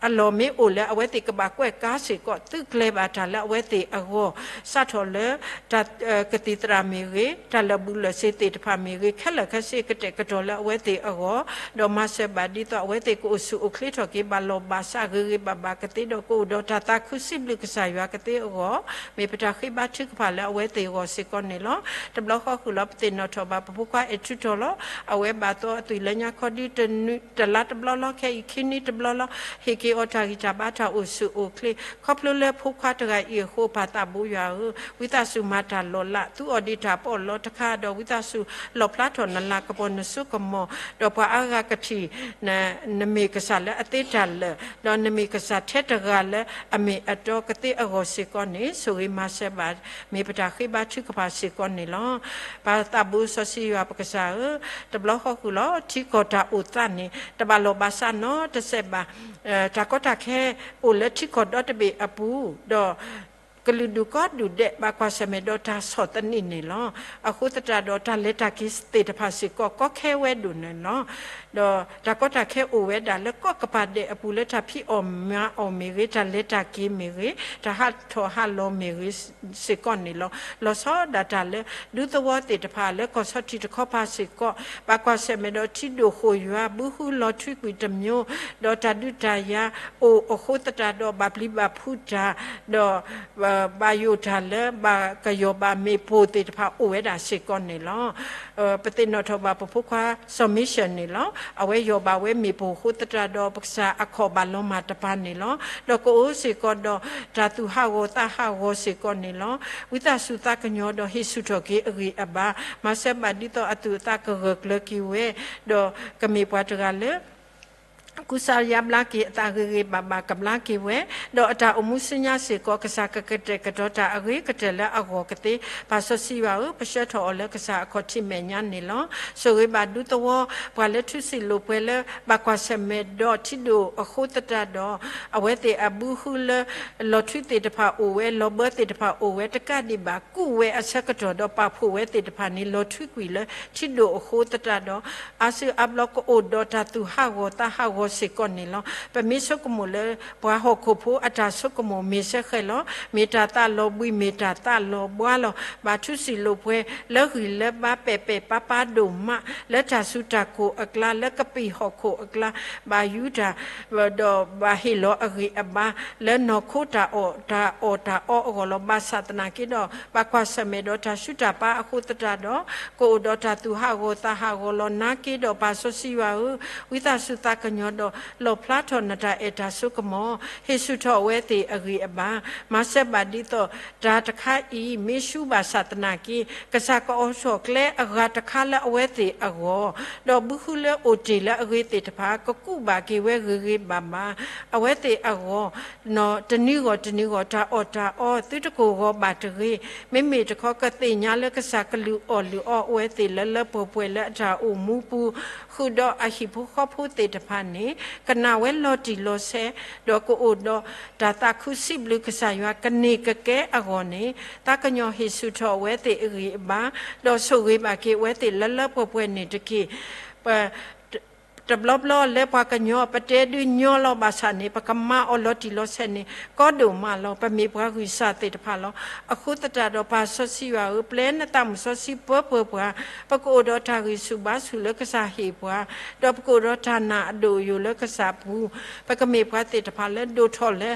အလီၢ်မ့ၢ်အိၣ်လၢအဝဲသ့ၣ်ကဘၣ်ကွဲးကါစ့ၢ်ကီး, သုးကျဲၤဘၣ်တၢ်လၢအဝဲသ့ၣ်အဂီၢ်, စးထီၣ်လၢ တၢ်ကသံၣ်သရၣ်မ့ၢ်ဂ့ၤ, တၢ်လၢာ်ဘူၣ်လၢာ်စ့ၤသ့ၣ်တဖၣ်မ့ၢ်ဂ့ၤ, ခဲလၢာ်ခဲဆ့ကတဲာ်ကတီၤလၢအဝဲသ့ၣ်အဂီၢ်, ဒီးမၤစၢၤဘၣ်ဒ်သိးအဝဲသ့ၣ်ကအိၣ်ဆူၣ်အိၣ်ချ့ထီၣ်က့ၤ ဘၣ်လီၢ်ဘၣ်စးဂ့ၤဂ့ၤဘၣ်ဘၣ်ကသ့ဒီး ကအိၣ်ဒီးတၢ်သးခုစံးဘျုးကစၢ်ယွၤကသ့အဂီၢ်, မ့ၢ်ပတၢ်ဃ့ဘါထုကဖၣ်လၢအဝဲသ့ၣ်အဂီၢ်စ့ၢ်ကီးန့ၣ်လီၤ. တဘျီဃီဃုာ်လီၤ ပသ့ၣ်နီၣ်ထီၣ်ဘၣ်ပဖိခွါအဲၣ်ထူထီၣ်လီၤ. အဝဲဘၣ်သိအသွံၣ်လၢညါခီဒုတနွံ တလါတဘျီလီၤ, ခဲအံၤခံနွံတဘျီလီၤ. ဟ့ၣ်က့ၤအီၤတၢ်ဂံၢ်တၢ်ဘါ တၢ်အိၣ်ဆူၣ်အိၣ်ချ့, ခီဖျိလၢဖိခွါတဂၤအံၤအဃိ ပၢ်သးဘိယွၤဧၢ, ဝံသးစူၤမၤတၢ်လီၤလး, သူအီၤဒံးတၢ်ပီးလီၤတခါ, ဒီးဝံသးစူၤလီၣ်ဖျါထီၣ်နလၤကပီၤနစိကမီၤ, ဒီးပှၤအါဂၤကထံၣ် နမ့ၢ်ကစၢ်လၢအသ့တၢ်လၢာ်, ဒီးနမ့ၢ်ကစၢ်ထဲတဂၤလၢအမ့ၢ်အတီကသ့အဂီၢ်စ့ၢ်ကီးန့ၣ် ဆိၣ်ဂ့ၤမၤစၢၤဘၣ်, မ့ၢ်ပတၢ်ဃ့ဘါထုကဖၣ်စ့ၢ်ကီးန့ၣ်လီၤ. ပၢ်သးဘိစီဆှံယွၤပကစၢ်ဧၢ, တဘျီဃီဃုာ်လီၤ ထံကီၢ်တၢ်အိၣ်သးန့ၣ် တဘၣ်လီၢ်ဘၣ်စးနီတစဲးဘၣ်. တၢ်ကီတၢ်ခဲအိၣ်လၢထံကီၢ်ဒီတဘ့ၣ်အပူၤ, ဒီးကလုာ်ဒူၣ်ကိးဒူၣ်ဒဲး ဘၣ်ကွၢ်ဆၢၣ်မဲာ်ဒီးတၢ်ဆီၣ်သနံးန့ၣ်လီၤ. အဃိသတးဒီး တၢ်လဲၤတၢ်က့ၤသ့ၣ်တဖၣ်စ့ၢ်ကီး ကီခဲဝဲဒိၣ်န့ၣ်လီၤ. ဒီးတၢ်ကီတၢ်ခဲအိၣ်ဝဲဒၣ်လၢကီၢ်ကပၤဒဲးအပူၤ လၢတၢ်ဖံးအီၣ်မၤအီၣ်မ့ၢ်ဂ့ၤ, တၢ်လဲၤတၢ်က့ၤမ့ၢ်ဂ့ၤ, တၢ်ဟးထီၣ်ဟးလီၤမ့ၢ်ဂ့ၤစ့ၢ်ကီးန့ၣ်လီၤ. လီၤဆီဒၣ်တၢ်လၢ ဒူသဝီသ့ၣ်တဖၣ် လၢကီၢ်ဆီထံးတခီပၤစ့ၢ်ကီး ဘၣ်ကွၢ်ဆၢၣ်မဲာ်ဒီးထံဒိၣ်ဃိၣ်ယွၤ ဘုဟုလီၤထွံကွံာ်တမျိး, ဒီးတၢ်ဒုးတၢ်ယၤအိၣ်အဃိသတးဒီး ဘၣ်ပျံၤဘၣ်ဖုးတၢ်, ဒီး ဘၣ်ယိၣ်တၢ်လၢ ဘၣ်ကယီၢ်ဘၣ်မ့ၣ်ပိၢ်သ့ၣ်တဖၣ်အိၣ်ဝဲဒၣ်စ့ၢ်ကီးန့ၣ်လီၤ. ပသ့ၣ်နီၣ်ထီၣ်ဘၣ်ပဖိခွါစီၤမံၡၢၣ်န့ၣ်လီၤ. အဝဲယီၢ်ဘၣ်ဝဲမ့ၣ်ပိၢ်အဃိသတးဒီး ပကစၢ်အခီၣ်ဘၣ်လီၤမၢ်တပၤန့ၣ်လီၤ. ဒီးကအိၣ်စ့ၢ်ကီးဒီးတၢ်သူၣ်ဟးဂီၤသးဟးဂီၤစ့ၢ်ကီးန့ၣ်လီၤ. ဝံသးစူၤသးကညီၤဒီးဟ့ၣ်ဆူၣ်ထီၣ်က့ၤအဂံၢ်အဘါ, မၤစၢၤဘၣ်ဒ်သိးအသူၣ်အသးကဂၢၢ်ကျၢၤက့ၤဝဲ, ဒီးကမ့ၢ်ပှၤတဂၤလၢ ကူစါယါဘျါက့ၤအသးဂ့ၤဂ့ၤဘၣ်ဘၣ်ကဘျါက့ၤဝဲ, ဒီးအတၢ်အိၣ်မူဆူညါစ့ၢ်ကီး ကစၢ်ကကတဲာ်ကတီၤတၢ်အဂ့ၤကတၢၢ်လၢအဂီၢ်ကသ့, ပၢ်စီဆှံယွၤဧၢ, ပဆှၢထီၣ်အီၤလၢကစၢ်အခီၣ်ထံးမဲာ်ညါန့ၣ်လီၤ. ဆိၣ်ဂ့ၤဘၣ်ဒူသဝီ ပှၤလၢထူစံာ်လိာ်ပှဲၤလၢဘၣ်ကွၢ်ဆၢၣ်မဲာ်ဒီးထံဒိၣ်အဃိသတးဒီး အဝဲသ့ၣ်အဘုဟုလၢ လီၤထွံသ့ၣ်တဖၣ်အိၣ်ဝဲ, လီၤဘၢသ့ၣ်တဖၣ်အိၣ်ဝဲ, တကးဒံးဘၣ် ကူၣ်ဝဲအဆၢကတီၢ်ဒီးပာ်ဖှိၣ်ဝဲသ့ၣ်တဖၣ်န့ၣ် လီၤထွံကွံာ်လၢထံဒိၣ်အဃိသတးဒီး အါစုအါဘျီကအိၣ်ဒီးတၢ်သူၣ်ဟးဂီၤသးဟးဂီၤစ့ၢ်ကီးန့ၣ်လီၤ. ပမ့ၢ်ဆိကမိၣ်လၢ ပှၤဟီၣ်ခိၣ်ဖိအတၢ်ဆိကမိၣ်မ့ၢ်စဲဃဲၤလီၤ. မ့ၢ်တၢ်သးလီၤဘှံး မ့ၢ်တၢ်သးလီၤဘှါလီၤ. ဘၣ်ထူစံာ်လိာ်ပှဲၤ လၢဂံၢ်လၢဘါပဲာ်ပဲာ်ပါပါဒိၣ်မး လၢတၢ်စုတၢ်ခိၣ်အကျါ လၢကပံာ်ဟီၣ်ခိၣ်အကျါ ဘၣ်ယူတၢ် ဒီးဘၣ်ဟ့ၣ်လီၤအဂံၢ်အဘါ လၢနီၢ်ခိတၢ်အီၣ်တၢ်အီၣ်တၢ်အီအဂီၢ်လီၤ. ဘၣ်ဆၣ်သနာ်က့ဒီး ဘၣ်ကွၢ်ဆၢၣ်မဲာ်ဒီးတၢ်ဆူးတၢ်ပာ်အဃိသတးဒီး ကအိၣ်ဒီးတၢ်သူၣ်ဟးဂီၤသးဟးဂီၤလီၤ. နာ်က့ဒီးပၢ်စီဆှံယွၤဧၢ, ဝံသးစူၤသးကညီၤဒီး လီၣ်ဖျါထီၣ်နတၢ်အဲၣ်တၢ်ဆိကမိၣ်, ဟ့ၣ်ဆူၣ်ထီၣ်အဝဲသ့ၣ်အဂံၢ်အဘါ, မၤစၢၤဘၣ်ဒ်သိး တၢ်တခါအံၤ မ့ၢ်ဆူးဘၣ်ဆၣ်သနာ်က့ ကစၢ်ကအိးထီၣ်ကျဲအဂၤတခါလၢအဝဲသ့ၣ်အဂီၢ်, ဒီးဘုဟုလၢအိၣ်တ့ၢ်လၢအဂ့ၤသ့ၣ်တဖၣ် ကကူးဘၣ်က့ၤဝဲဂ့ၤဂ့ၤဘၣ်ဘၣ် အဝဲသ့ၣ်အဂီၢ် တနံၤဂီၢ်တနံၤဂီၢ် တၢ်အီၣ်တၢ်အီ သုတကိၢ်ဂီၤဘၣ်တဂ့ၤ. မ့မ့ၢ်တခီ ကသ့ၣ်ညါလၢကစၢ်ကလုၢ်အီၣ်လုၢ်အီအဝဲသ့ၣ်လၢလၢပှဲၤပှဲၤလၢအတၢ်အိၣ်မူပူၤ, ဃုာ်ဒီးအဟံၣ်ဖိဃီဖိသ့ၣ်တဖၣ်န့ၣ် ကနာ်ဝဲလီၤတံၢ်လီၤဆဲး, ဒီးကအိၣ်ဒီးတၢ်သးခုစံးဘျုးကစၢ်ယွၤ ကန့ၢ်ကကဲအဂီၢ်န့ၣ် သးကညီၤဟ့ၣ်ဆူၣ်ထီၣ်အဝဲသ့ၣ်အဂံၢ်အဘါ, ဒီးဆိၣ်ဂ့ၤဘၣ်က့ၤအဝဲသ့ၣ်လၢလၢပှဲၤပှဲၤန့ၣ်တက့ၢ်. ပ တဘျီဘျီလၢပှၤကညီ ပတဲဒုးညီလီၤဘၣ်ဆၣ်န့ၣ် ပကမၤအီၤလီၤတံၢ်လီၤဆဲးန့ၣ် ကီဒိၣ်မးလီၤ. ပမ့ၢ်ပှၤဂံၢ်စၢ်သ့ၣ်တဖၣ်လီၤ. အဃိသတးဒီးပၢ်စီဆှံယွၤဧၢ, ပျဲနသးမုၣ်စီဆှံပၢပၢပှၤ, ပကအိၣ်ဒီးတၢ်ဂံၢ်ဆူၣ်ဘါဆူၣ်လၢကစၢ်ဟ့ၣ်ပှၤ, ဒီးပကအိၣ်ဒီးတၢ်နာ်အဒိၣ်အယိာ်လၢကစၢ်ပူၤ, ပကမ့ၢ်ပှၤသ့ၣ်တဖၣ်လၢဒိၣ်ထီၣ်လၢ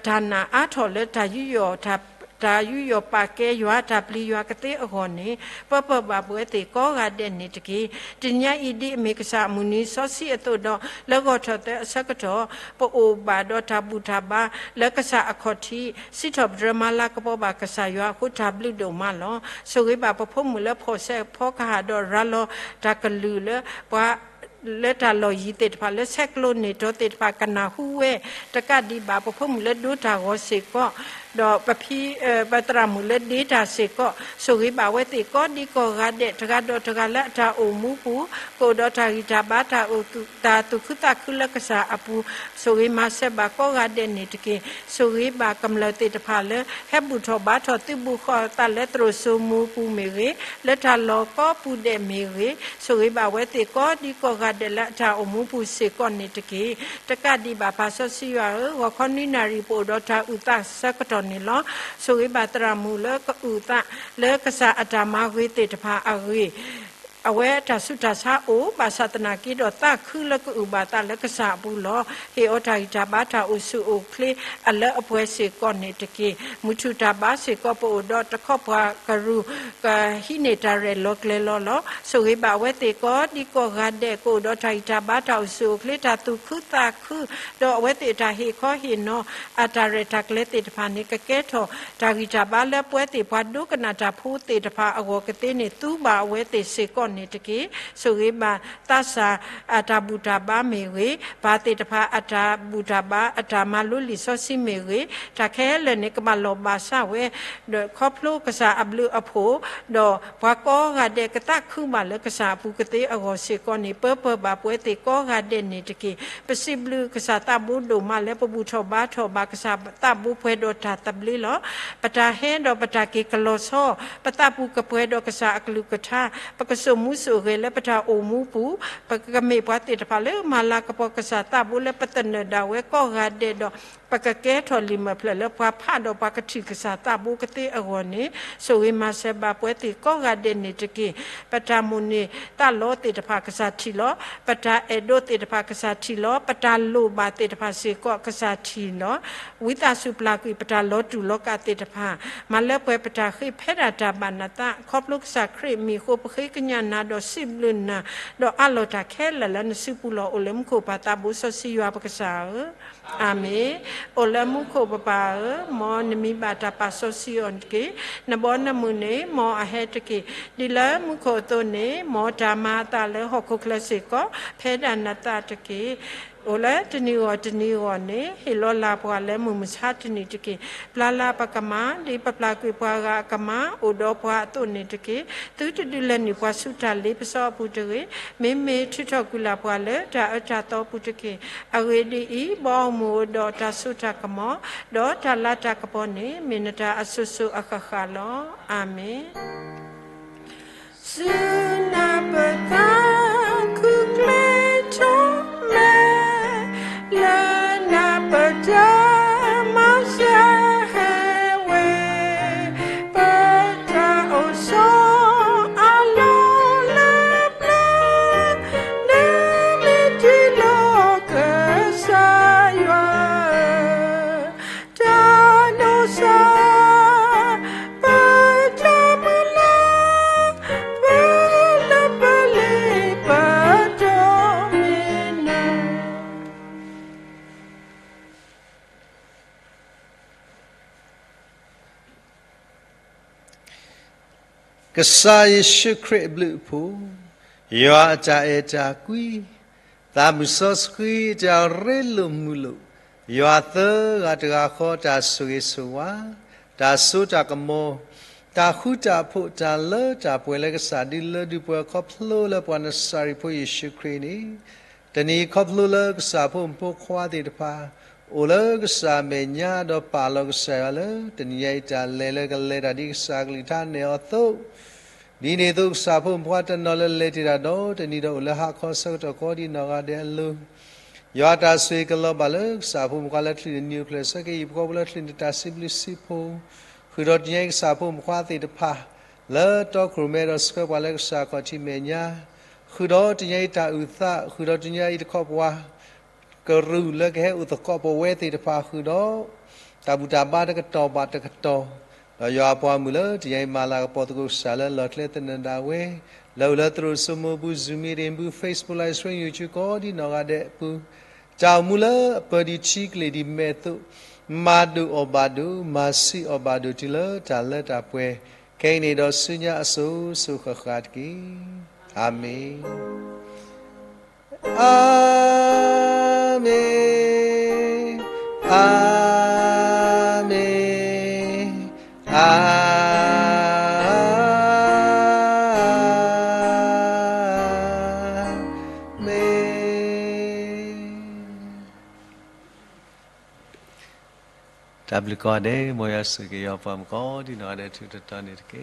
တၢ်နာ်အါထီၣ်လၢတၢ်ယူးယီၣ် တၢ်ယူးယီၣ်ပာ်ကဲယွၤ တၢ်ပျံၤယွၤကသ့အဂီၢ်န့ၣ် ပၢပၢဘၣ်ပဝဲသ့ၣ်ကိးဂၤဒဲးန့ၣ်တက့ၢ်. တနံၤညါအံၤဒ်အမ့ၢ်ကစၢ်အမုၢ်နံၤစီဆှံအသိးဒီး လၢဂီၤထီၣ်သၢအဆၢကတီၢ် ပအိၣ်ဘၣ်ဒီးတၢ်ဘူၣ်တၢ်ဘါလၢကစၢ်အခီၣ်ထံး စံးထီၣ်ပတြၢၤမၤလၤကပီၤဘၣ်ကစၢ်ယွၤအဃိ တၢ်ဘျုးဒိၣ်မးလီၤ. ဆိၣ်ဂ့ၤဘၣ်ပဖိမုၣ်လၢဖီၣ်ဆဲးဖီကဟၣ်ဒီးရၤလီၤတၢ်ကလုၢ်လၢပှၤ လၢတၢ်လီၢ်ယံၤသ့ၣ်တဖၣ် လၢဆဲးကျိးန့ၢ်တီၤသ့ၣ်တဖၣ် ကနၢ်ဟူဝဲ တကးဒံးဘၣ် ပဖိမုၣ်လၢဒိတၢ်ဂီၤစ့ၢ်ကီး ဒီးပဖံ ပသရၣ်မုၣ်လၢဒ့တၢ်စ့ၢ်ကီး, ဆိၣ်ဂ့ၤဘၣ်အဝဲသ့ၣ်ကိးဒံကိးဂၤဒဲး တဂၤဒီးတဂၤလၢအတၢ်အိၣ်မူပူၤ, ကအိၣ်ဒီးတၢ်ဂံၢ်တၢ်ဘါ တၢ်အိၣ်သူၣ် တၢ်သူၣ်ခုသးခုလၢကစၢ်အပူၤ, ဆိၣ်ဂ့ၤမၤစၢၤဘၣ်ကိးဂၤဒဲးန့ၣ်တက့ၢ်. ဆိၣ်ဂ့ၤဘၣ်ကမျၢၢ်သ့ၣ်တဖၣ်လၢ ဟဲဘူၣ်ထီၣ်ဘါထီၣ်သုးဘူးဃီၤသးလၢသရိာ်စိမိၤပူၤမ့ၢ်ဂ့ၤ, လၢတၢ်လီၢ်ကိးပူၤဒဲးမ့ၢ်ဂ့ၤ, ဆိၣ်ဂ့ၤဘၣ်အဝဲသ့ၣ်ကိးဒံကိးဂၤဒဲးလၢအတၢ်အိၣ်မူပူၤစ့ၢ်ကီးန့ၣ်တက့ၢ်. တကးဒံးဘၣ်ပၢ်စီဆှံယွၤဧၢ, ဂီၤခီနွံနၣ်ရံၣ် ပအိၣ်ဒီးတၢ်အုၣ်သးဆၢကတီၢ်န့ၣ်လီၤ. ဆိၣ်ဂ့ၤဘၣ်သရၣ်မုၣ်လၢကအုၣ်သးလၢကစၢ်အတၢ်မၤဂ့ၤသ့ၣ်တဖၣ်အဂ့ၢ် အဝဲအတၢ်ဆူးတၢ်ဆါအိၣ် ဘၣ်ဆၣ်သနာ်က့ဒီး သးခုလၢကအုၣ်ဘၣ်သးလၢကစၢ်အပူၤလီၤ. ဟ့ၣ်အီၤတၢ်ဂံၢ်တၢ်ဘါ တၢ်အိၣ်ဆူၣ်အိၣ်ချ့အလၢအပှဲၤစ့ၢ်ကီးန့ၣ်တက့ၢ်. မုၢ်ထူၣ်တၢ်ဘါစ့ၢ်ကီး ပအိၣ်ဒီးတခီပှၤကရူၢ် ကဟံးန့ၢ်တၢ်ရဲၣ်လီၤကျဲၤလီၤလီၤ. ဆိၣ်ဂ့ၤဘၣ်အဝဲသ့ၣ်ကိးဒံကိးဂၤဒဲး ကအိၣ်ဒီးတၢ်ဂံၢ်တၢ်ဘါ တၢ်အိၣ်ဆူၣ်အိၣ်ချ့ တၢ်သူၣ်ခုသးခု, ဒီးအဝဲသ့ၣ်အတၢ်ဟ့ၣ်ခီဟ့ၣ်နီၤ အတၢ်ရဲၣ်တၢ်ကျဲၤသ့ၣ်တဖၣ်န့ၣ် ကကဲထီၣ်တၢ်ဂံၢ်တၢ်ဘါလၢပဝဲသ့ၣ်ပှၤဒိကနၣ်တၢ်ဖိသ့ၣ်တဖၣ်အဂီၢ်ကသ့န့ၣ် သူဘၣ်အဝဲသ့ၣ်စ့ၢ်ကီးန့ၣ်တက့ၢ်. ဆိၣ်ဂ့ၤဘၣ်သးစၢ် အတၢ်ဘူၣ်တၢ်ဘါမ့ၢ်ဂ့ၤ, ပၢ်သ့ၣ်တဖၣ်အတၢ်ဘူၣ်တၢ်ဘါ အတၢ်မၤလိလံာ်စီဆှံမ့ၢ်ဂ့ၤ, တၢ်ခဲလၢာ်န့ၣ် ကဘၣ်လီၢ်ဘၣ်စးဝဲ ဒီးခီဖျိကစၢ်အဘျုးအဖှိၣ်, ဒီးပှၤကိးဂၤဒဲးကသးခုဘၣ်လၢကစၢ်အပူၤကသ့အဂီၢ်စ့ၢ်ကီးန့ၣ် ပၢပၢဘၣ်ပဝဲသ့ၣ်ကိးဂၤဒဲးန့ၣ်တက့ၢ်. ပစံးဘျုးကစၢ်သးဘိဒိၣ်မးလၢပဘူၣ်ထီၣ်ဘါထီၣ်ဘၣ်ကစၢ်သးဘိပှဲၤဒီးတၢ်သဘျ့လီၤ. ပတၢ်ဟဲဒီးပတၢ်က့ၤကလီၤဆီ ပသးပူၤကပှဲၤဒီးကစၢ်အကလုၢ်ကထါ, ပကစိာ်မူစိာ်ဂဲၤလၢပတၢ်အိၣ်မူပူၤ, ပကမ့ၢ်ပှၤသ့ၣ်တဖၣ်လၢမၤလၤကပီၤကစၢ်သးဘိလၢပသနၢၣ်ဒၣ်ဝဲကိးဂၤဒဲးဒီး ပကကဲထီၣ်လံာ်မဲာ်ဖျၢၣ်လၢပှၤဖးဒီးပှၤကထံၣ်ကစၢ်သးဘိကသ့အဂီၢ်န့ၣ် ဆိၣ်ဂ့ၤမၤစၢၤဘၣ်ပဝဲသ့ၣ်ကိးဂၤဒဲးန့ၣ်တက့ၢ်. ပတၢ်မိၣ်န့ၢ်သးလီသ့ၣ်တဖၣ်ကစၢ်ထံၣ်လီၤ. ပတၢ်အဲၣ်ဒိးသ့ၣ်တဖၣ်ကစၢ်ထံၣ်လီၤ. ပတၢ်လိၣ်ဘၣ်သ့ၣ်တဖၣ်စ့ၢ်ကီးကစၢ်ထံၣ်လီၤ. ဝံသးစူၤပျၢ်ကွံာ်ပတၢ်လီၤတူာ်လီၤကာ်သ့ၣ်တဖၣ်, မၤလၢပှဲၤပတၢ်ဃ့ဖဲဒၣ်တၢ်ဘၣ်နသး, ခီဖျိကစၢ်ခရံာ်မံၤအဃိ ပဃ့ကညးနၤဒီးစံးဘျုးနၤ, ဒီးအးလီၤတၢ်ခဲလၢာ်လၢနစုပူၤလီၤ. အိၣ်လၢမူခိၣ်ပၢ်သးဘိစီဆှံယွၤပကစၢ်ဧၢ, အၤမ့ၣ်. အိၣ်လၢမူခိၣ်ပပၢ်ဧၢ, မ်နမံၤဘၣ်တၢ်ပာ်စီဆှံအီၤတက့ၢ်. နဘီနမုၢ်န့ၣ် မ်အဟဲတက့ၢ်. ဒ်လၢမူခိၣ်အသိးန့ၣ် မ်တၢ်မၤအသးလၢဟီၣ်ခိၣ်ချၢစ့ၢ်ကီး ဖဲဒၣ်နသးတက့ၢ်. အိၣ်လၢတနံၤဂီၢ်တနံၤဂီၢ်န့ၣ် ဟ့ၣ်လီၤလၢ်ပှၤလၢမုၢ်မဆါတနံၤတက့ၢ်. ပျၢ်လၢ်ပကမၢ် ဒ်ပပျၢ်ကွံာ်ပှၤဂၤအကမၢ် အိၣ်ဒီးပှၤအသိးန့ၣ်တက့ၢ်. သုတဒုးလဲၤနုာ်ပှၤဆူတၢ်လ့ပစီအပူၤတဂ့ၤ, မ့မ့ၢ်ထုးထီၣ်ကွံာ်လၢ်ပှၤလၢတၢ်အၢတၢ်သီပူၤတက့ၢ်. အဂ့ၢ်ဒ်အံၤ, ဘီအမုၢ်အိၣ်ဒီးတၢ်စိတၢ်ကမီၤ, ဒီးတၢ်လၤတၢ်ကပီၤန့ၣ် မ့ၢ်နတၢ်အစိၤစိၤအဃၣ်ဃၣ်လီၤ. အၤမ့ၣ်. စုနၢ်ပသးခုကျဲထီၣ်မဲာ်, လၢနၢ်ပတၢ်မၤစၢၤဟဲဝဲ, ပတၢ်အိၣ်ဆီအလီၢ်လၢပျၢၤ, နမ့ၢ်တုၤလီၤကစၢ်ယွၤဧၢ, တၢ်ဒိးစၢ် ပတၢ်မုၢ်လၢ် ပလၢပလ့ပဒီမ့ၢ်နၤ. ကစၢ်ယ့ၣ်ၡူးခရံာ်အဘျုးအဖှိၣ်, ယွၤအတၢ်အဲၣ်တၢ်ကွံ, သးမုၢ်စီဆှံအတၢ်ရ့လိာ်မုာ်လိာ်, ယွၤသၢဂၤတဂၤဃီတၢ်ဆိၣ်ဂ့ၤဆိၣ်ဝါ, တၢ်စိတၢ်ကမီၤ, တၢ်ဃူတၢ်ဖိး တၢ်လၢတၢ်ပှဲၤလၢကစၢ်ဒုးလၢဒုးပှဲၤခီဖျိလၢပှၤနစၤရ့းဖိယ့ၣ်ၡူးခရံာ်န့ၣ်, တနံၤခီဖျိလၢကစၢ်ဖိမုၣ်ဖိခွါသ့ၣ်တဖၣ် အိၣ်လၢကစၢ်မဲာ်ညါဒီးပာ်လီၤကစၢ်ယွၤလၢ တနံၤညါအံၤတၢ်လဲၤလၢကလဲၤတၢ်ဒ်ကစၢ်ကလုၢ်ကထါနဲၣ်အီၤအသိး, ဒ်န့ၣ်အသိးကစၢ်ဖိမုၣ်ဖိခွါတနီၤလၢလဲၤတ့ၢ်တၢ်ဒီး တနံၤဒီးအိၣ်လၢဟါခီဆၢကတီၢ်ကိးဒံးနီၢ်ဂၤဒဲးအလိၤ, ယွၤတၢ်ဆိၣ်ဂ့ၤကလီၤဘၣ်လၢကစၢ်ဖိမုၣ်ဖိခွါလၢချုးနံၤနံၤအိၣ်ဖျဲၣ်ဆၢက့ၤယံၤပှၤဖိလၢချုးနံၤတၢ်စံးဘျုးစံးဖှိၣ်, ဃုာ်ဒီးတနံၤညါအံၤကစၢ်ဖိမုၣ်ဖိခွါသ့ၣ်တဖၣ် လၢတီခိၣ်ရိၣ်မဲဒီးဆှၢပှၤလၢကစၢ်ခီၣ်ထံးမဲာ်ညါ, ဃုာ်ဒီးတနံၤညါအံၤတၢ်အုၣ်သး, ဃုာ်ဒီးတနံၤညါအံၤတခီပဝး ကရူၢ်လၢကဟဲအိၣ်သကိးပဝဲသ့ၣ်တဖၣ်ဃုာ်ဒီး တၢ်ဘူၣ်တၢ်ဘါတကတီၢ်ဘၣ်တကတီၢ်, ဒီးယွၤအပှၤမုၣ်လၢတနံၤညါအံၤမၤလၤကပီၤသကိးကစၢ်လၢလီၢ်ကျဲသနၢၣ်ဒၣ်ဝဲ, လၢအိၣ်လၢသရိာ်စိမိၤပူၤ Zoom meeting ပူၤ Facebook Live Stream YouTube ကိးဒံးနီၢ်ဂၤဒဲးအပူၤ, တၢ်အိၣ်မူလၢအပၢၤဒံးထံကလ့ၢ်ဒံးမဲာ်သိး မၤဒိၣ်အီၤဘၣ်ဒိၣ် မၤဆံးအီၤဘၣ်ဒိၣ်တုၤလၢတၢ်လၢတၢ်ပှဲၤ, ခဲအံၤန့ၣ်ဒီးဆူညါအစိၤစိၤဃၣ်ဃၣ်တက့ၢ်. အၤမ့ၣ်, အၤမ့ၣ်, အၤမ့ၣ်. တၢ်ဘျုးကိးဂၤဒဲး, မ်ယွၤဆိၣ်ဂ့ၤက့ၤပှၤမုၣ်ကိးဒံနီၢ်ဂၤဒဲး ထူးထူးတီၤတီၤန့ၣ်တက့ၢ်.